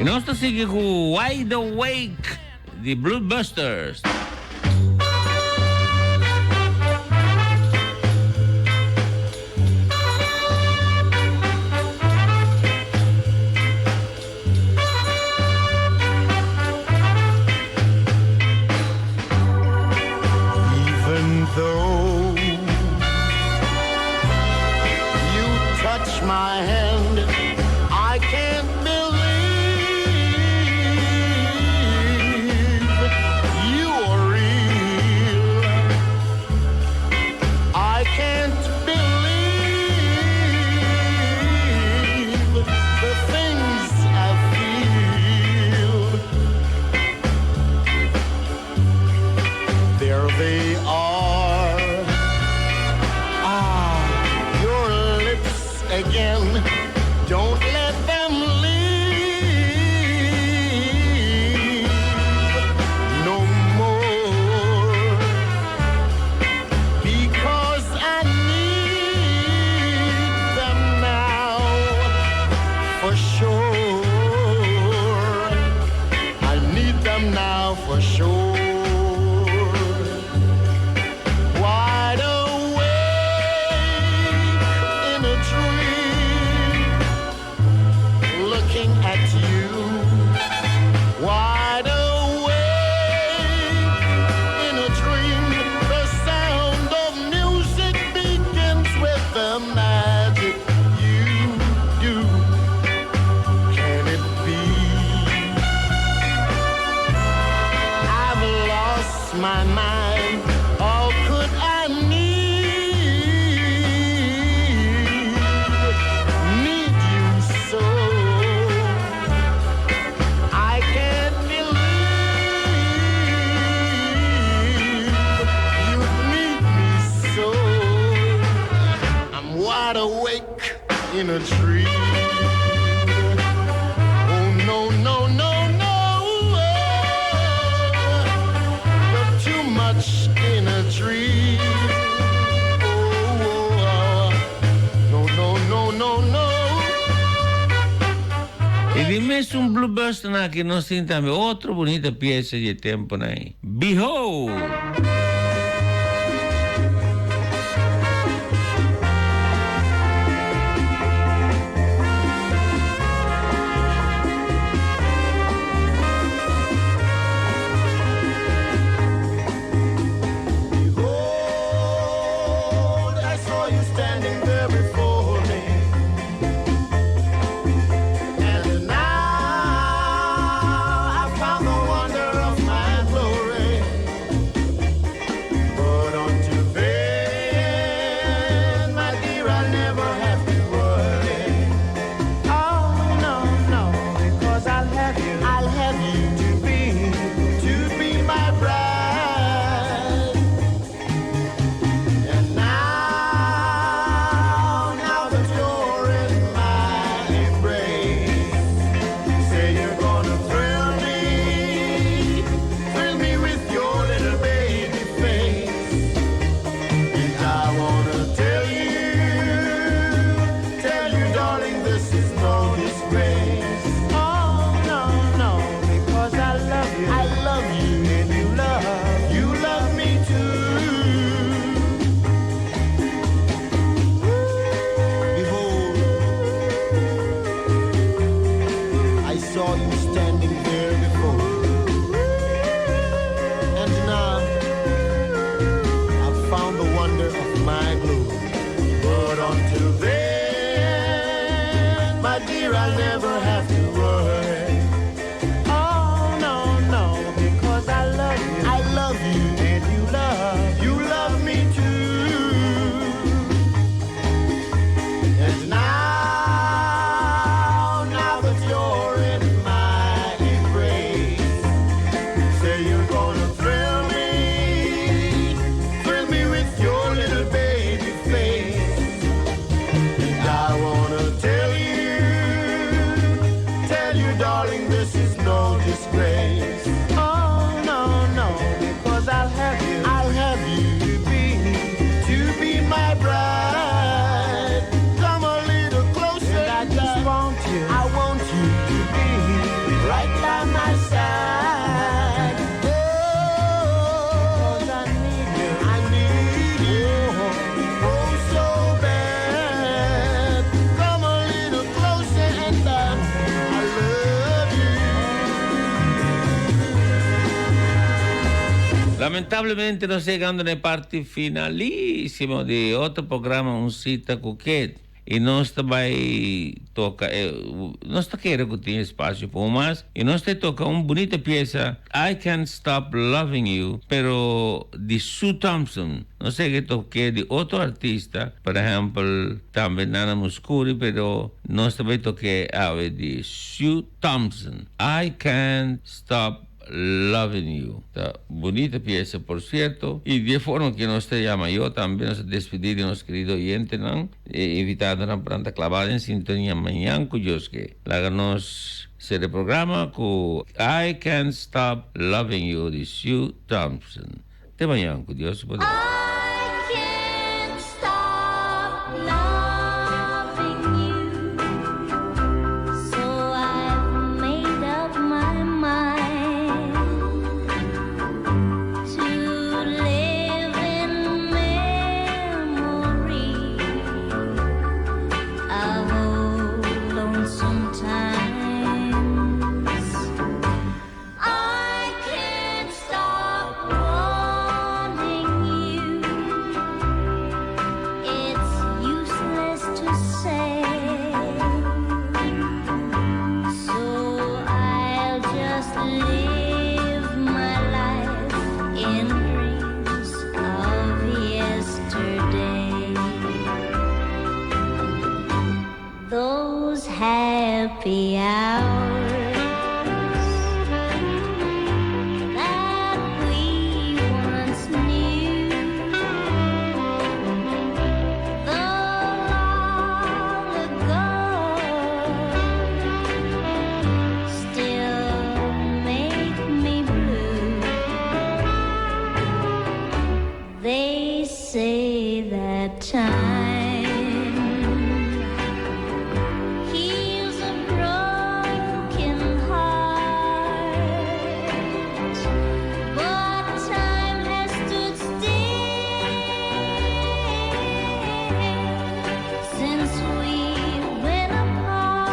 Nos ta sigui ku Wide Awake di Bloodbusters. Even though you touch my hand, I can't believe you are real. I can't believe the things I feel. There they are. Ah, your lips again. Don't let them leave no more. Because I need them now for sure. I need them now for sure. Wide awake in a dream, looking at you. Wide awake in a dream, the sound of music begins with the magic you do. Can it be? I've lost my mind. All could I need? Need you so. I can't believe you need me so. I'm wide awake in a dream. Oh no, no, no, no. You're too much in a dream. Oh, oh, oh. No, no, no, no, no. I di mesun Bloodbuster aki nos tin tambe otro bunita piesa di e temponan ei. Behold! Behold, I saw you standing there before me. And now I found the wonder of my glory. Lamentablemente nos ta yegando na e parti finalísimo di otro programa Un Cita cu Kate y nos ta bay toca e nos ta kere cu tin espacio pa un mas y nos ta toca un bunita pieza I Can't Stop Loving You pero di Sue Thompson. Nos ta yega toke di otro artista por ehempel tambe Nana Mouskouri pero nos ta bay toke awe di Sue Thompson I Can't Stop Loving You. Ta bunita piesa por cierto. Y di e forma que nos ta yama yo tambe nos ta despedi di nos querido oyentenan e invitadonan pa nan ta claba den sintonia mañan cu Dios ke. Laga nos cera e programa cu I Can't Stop Loving You di Sue Thompson. Te mañan cu Dios su poder. Can't stop loving you, so I've made up my mind to live in memory of old lonesome times. I can't stop wanting you. It's useless to say. So I'll just live my life in dreams of yesterday. Those happy hours that we once knew, the long ago, still make me blue. They say that time heals a broken heart, but time has stood still since we've been apart.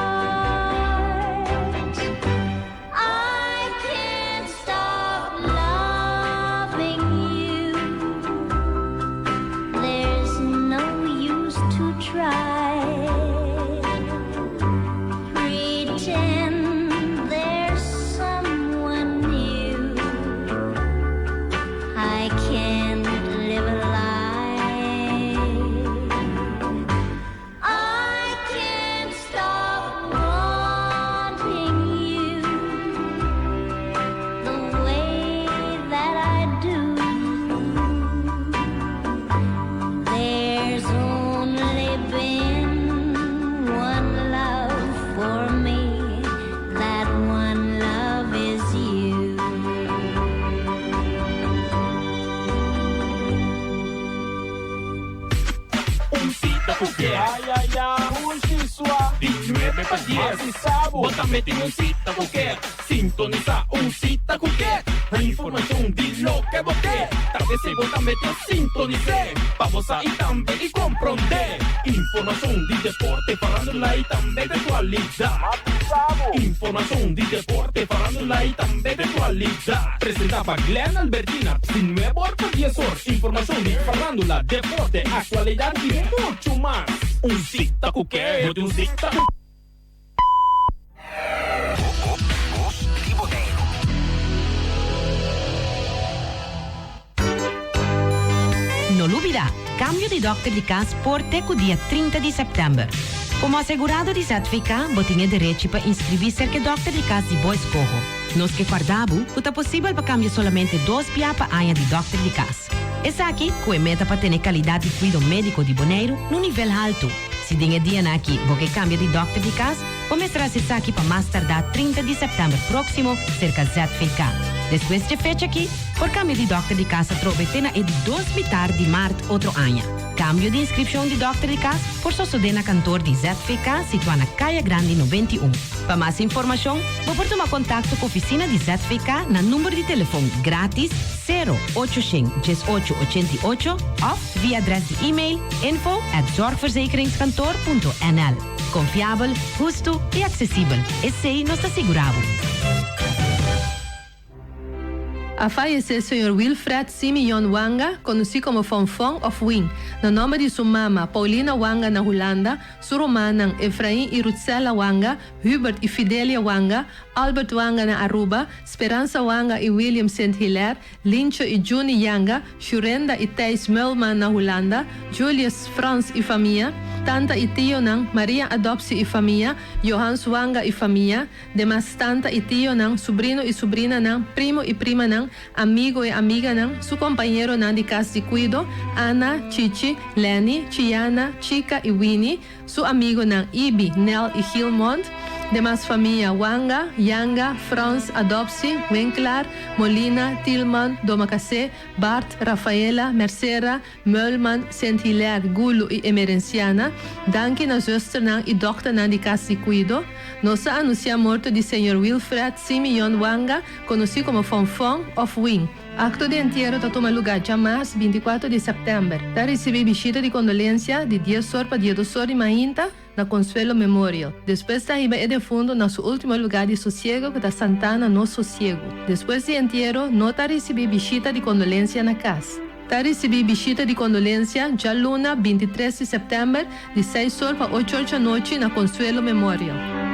I can't stop loving you. There's no use to try. Pretend there's someone new. I can't live a lie. I can't stop wanting you the way that I do. There's only been one love for me. That one love is you. Un sita ku ke. Ay, ay, ay. Un shisua. Di 9 pa 10. Si sabo. Bo tambe tin un sita ku ke. Sintonisá un sita ku ke. Informashon di loke bo ke. Ta p'esei bo tambe ta sintonis'é. Pa bo sa i tambe i komprondé. Informashon di deporte, farándula i tambe di aktualidat. Informashon di deporte, farándula i tambe di aktualidat. Presentá pa Glenn Albertina, di nuebe or pa dies or. Informashon di farándula, deporte, aktualidat i muchu mas. Un sita ku ke. Bo tin un sita ku. No lubida, cambio di dokter di cas por te cu dia 30 di september. Como asegurado di ZVK, bo tin e derechi pa inscribi cerca e dokter di cas di bo escoho. Nos ke corda bo cu ta posibel pa cambia solamente dos bia pa aña di dokter di cas. Esaki cu e meta pa tene calidad di cuido medico di Boneiru n'un nivel halto. Si den e dianan aki bo ke cambia di dokter di cas, bo mester haci esaki pa mas tardá 30 di sèptèmber próksimo serka ZVK. Despues dje fecha aki, por cambia di dokter di cas atrobe te na e di dos mitar di mart otro aña. Cambio di inscripcion di dokter di cas por sosodé na kantoor di ZVK situá na Kaya Grandi 91. Pa mas informacion, bo por tuma contacto cu oficina di ZVK na number di telefon gratis sero ocho shen diesocho ochenta i ocho òf via adrès di e-mail info at zorgverzekeringskantoor punto nl. Konfiabel, hustu i aksesibel, esei nos ta sigurá bo. A fayesé señor Wilfred Simeon Wanga, konosí komo Fonfon òf Win, na nòmber di su mama, Paulina Wanga na Hulanda, su rumannan, Efrain i Rutsella Wanga, Hubert i Fidelia Wanga, Albert Wanga na Aruba, Speransa Wanga i William Sint Hilaire, Lincho i Juni Yanga, Shurenda i Thijs Meulman na Hulanda, Julius Frans i famia, tanta i tionan, Maria Adoptie i famia, Johans Wanga i famia, demas tanta i tionan, subrino i subrinanan, primo i primanan, amigo i amiganan, su kompañeronan di kas di kuido, Ana, Chichi, Lenny, Chiana, Chika i Winnie, Su amigonan Ibi, Nel i Gilmont, demas famia Wanga, Yanga, Frans, Adoptie, Winklaar, Molina, Tilman, Domacassé, Bart, Rafaela, Mercera, Meulman, Sint Hilaire, Gulu i Emerenciana, danki na zusternan i dokternan di kas di kuido. Nos ta anunsiá morto di señor Wilfred Simeon Wanga, konosí komo Fonfon òf Win. Akto di entiero ta tuma lugá djamars 24 di sèptèmber. Ta risibí bishita di kondolensia di dies or pa diedos or di mainta na Consuelo Memorial. Despues ta hiba e defuntu na su último lugá di sosiego ku ta Santana Nos Sosiegu. Despues di entiero no ta risibí bishita di kondolensia na kas. Ta risibí bishita di kondolensia djaluna 23 di sèptèmber di seis or pa ocho or djanochi na Consuelo Memorial.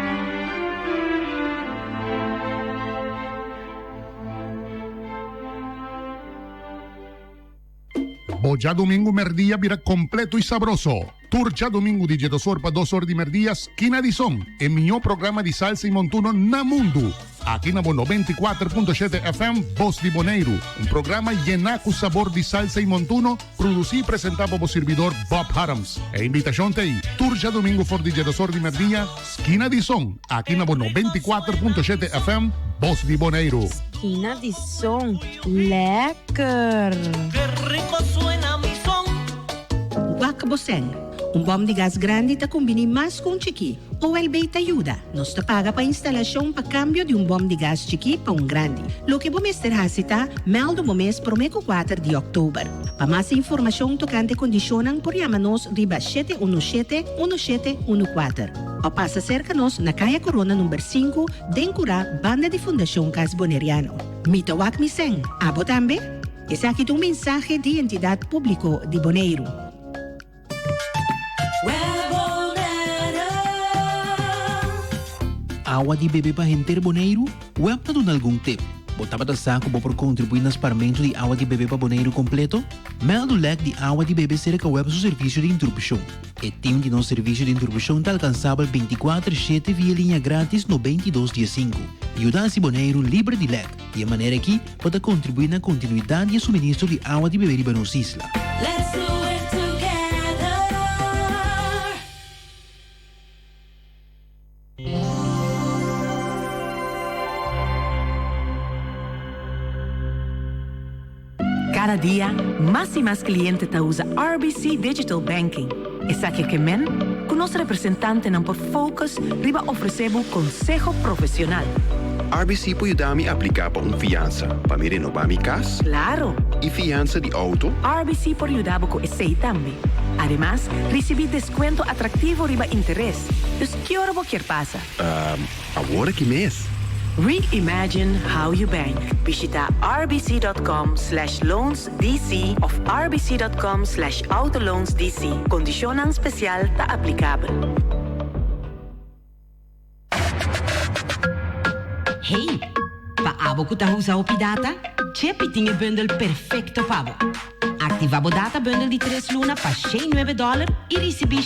Bo djadumingu merdia bira kompleto i sabroso. Tur djadumingu di djedos or pa dos or di merdia Skina di Son, e mihó programa di salsa i montuno na mundu. Aki na bo 94.7 FM Bos di Boneiru. Un programa yená ku sabor di salsa i montuno, produsí i presentá pa bo sirbidor Bob Harms. E invitashon ta ei, tur djadumingu for di djedos or di merdia, Skina di Son, aki na bo 94.7 FM, Bos di Boneiru. Skina di Son, lekker! Ke rico suena mi son. Wak bo sèn. Un bòm di gas grandi ta kumbiní mas ku un chikí. OLB ta yuda. Nos ta paga pa instalashon pa kambio di un bòm di gas chikí pa un grandi. Loke bo mester hasi ta mèldu bo mes promé ku kuater di òktober. Pa mas informashon tokante kondishonnan por yama nos riba 717 1714 o pasa serka nos na Kaya Korona number sinku den Kurá banda di Fundashon Kas Boneriano. Mi ta wak mi sèn, abo tambe? Esaki ta un mensahe di Entidat Públiko di Boneiru. Awa di bebe pa henter Boneiru? Web ta duna algun tip. Bo tabata sa ku bo por kontribuí na sparmentu di awa di bebe pa Boneiru kompleto? Mèldu lèk di awa di bebe serka web su servisio di interupshon. E tim di nos servisio di interupshon ta alkansabel 24 shete via liña grátis 92 diesinku. Yuda hasi Boneiru liber di lèk. Di e manera akí bo ta kontribuí na kontinuidat di e suministro di awa di bebe riba nos isla. Let's do it together. Kada dia, mas i mas kliente ta usa RBC Digital Banking. Esaki ke men ku nos representantenan por focus riba ofresé bo konseho profesional. RBC por yuda mi apliká pa un fiansa pa mi renobá mi kas? Klaro! I fiansa di outo? RBC por yuda bo ku esei tambe. Ademas, risibí deskuento atraktivo riba interes. Dus ki ora bo kier pasa? Ehm, awor aki mes. Reimagine how you bank. Bishita rbc.com/loansdc of rbc.com/autoloansdc. Kondishonnan spesial ta aplikabel. Hey, pa abo ku ta usa hopi data, Chepi tin e bundel perfekto pa bo. Aktivá bo data bundel di tres luna pa 109 dòler i risibí.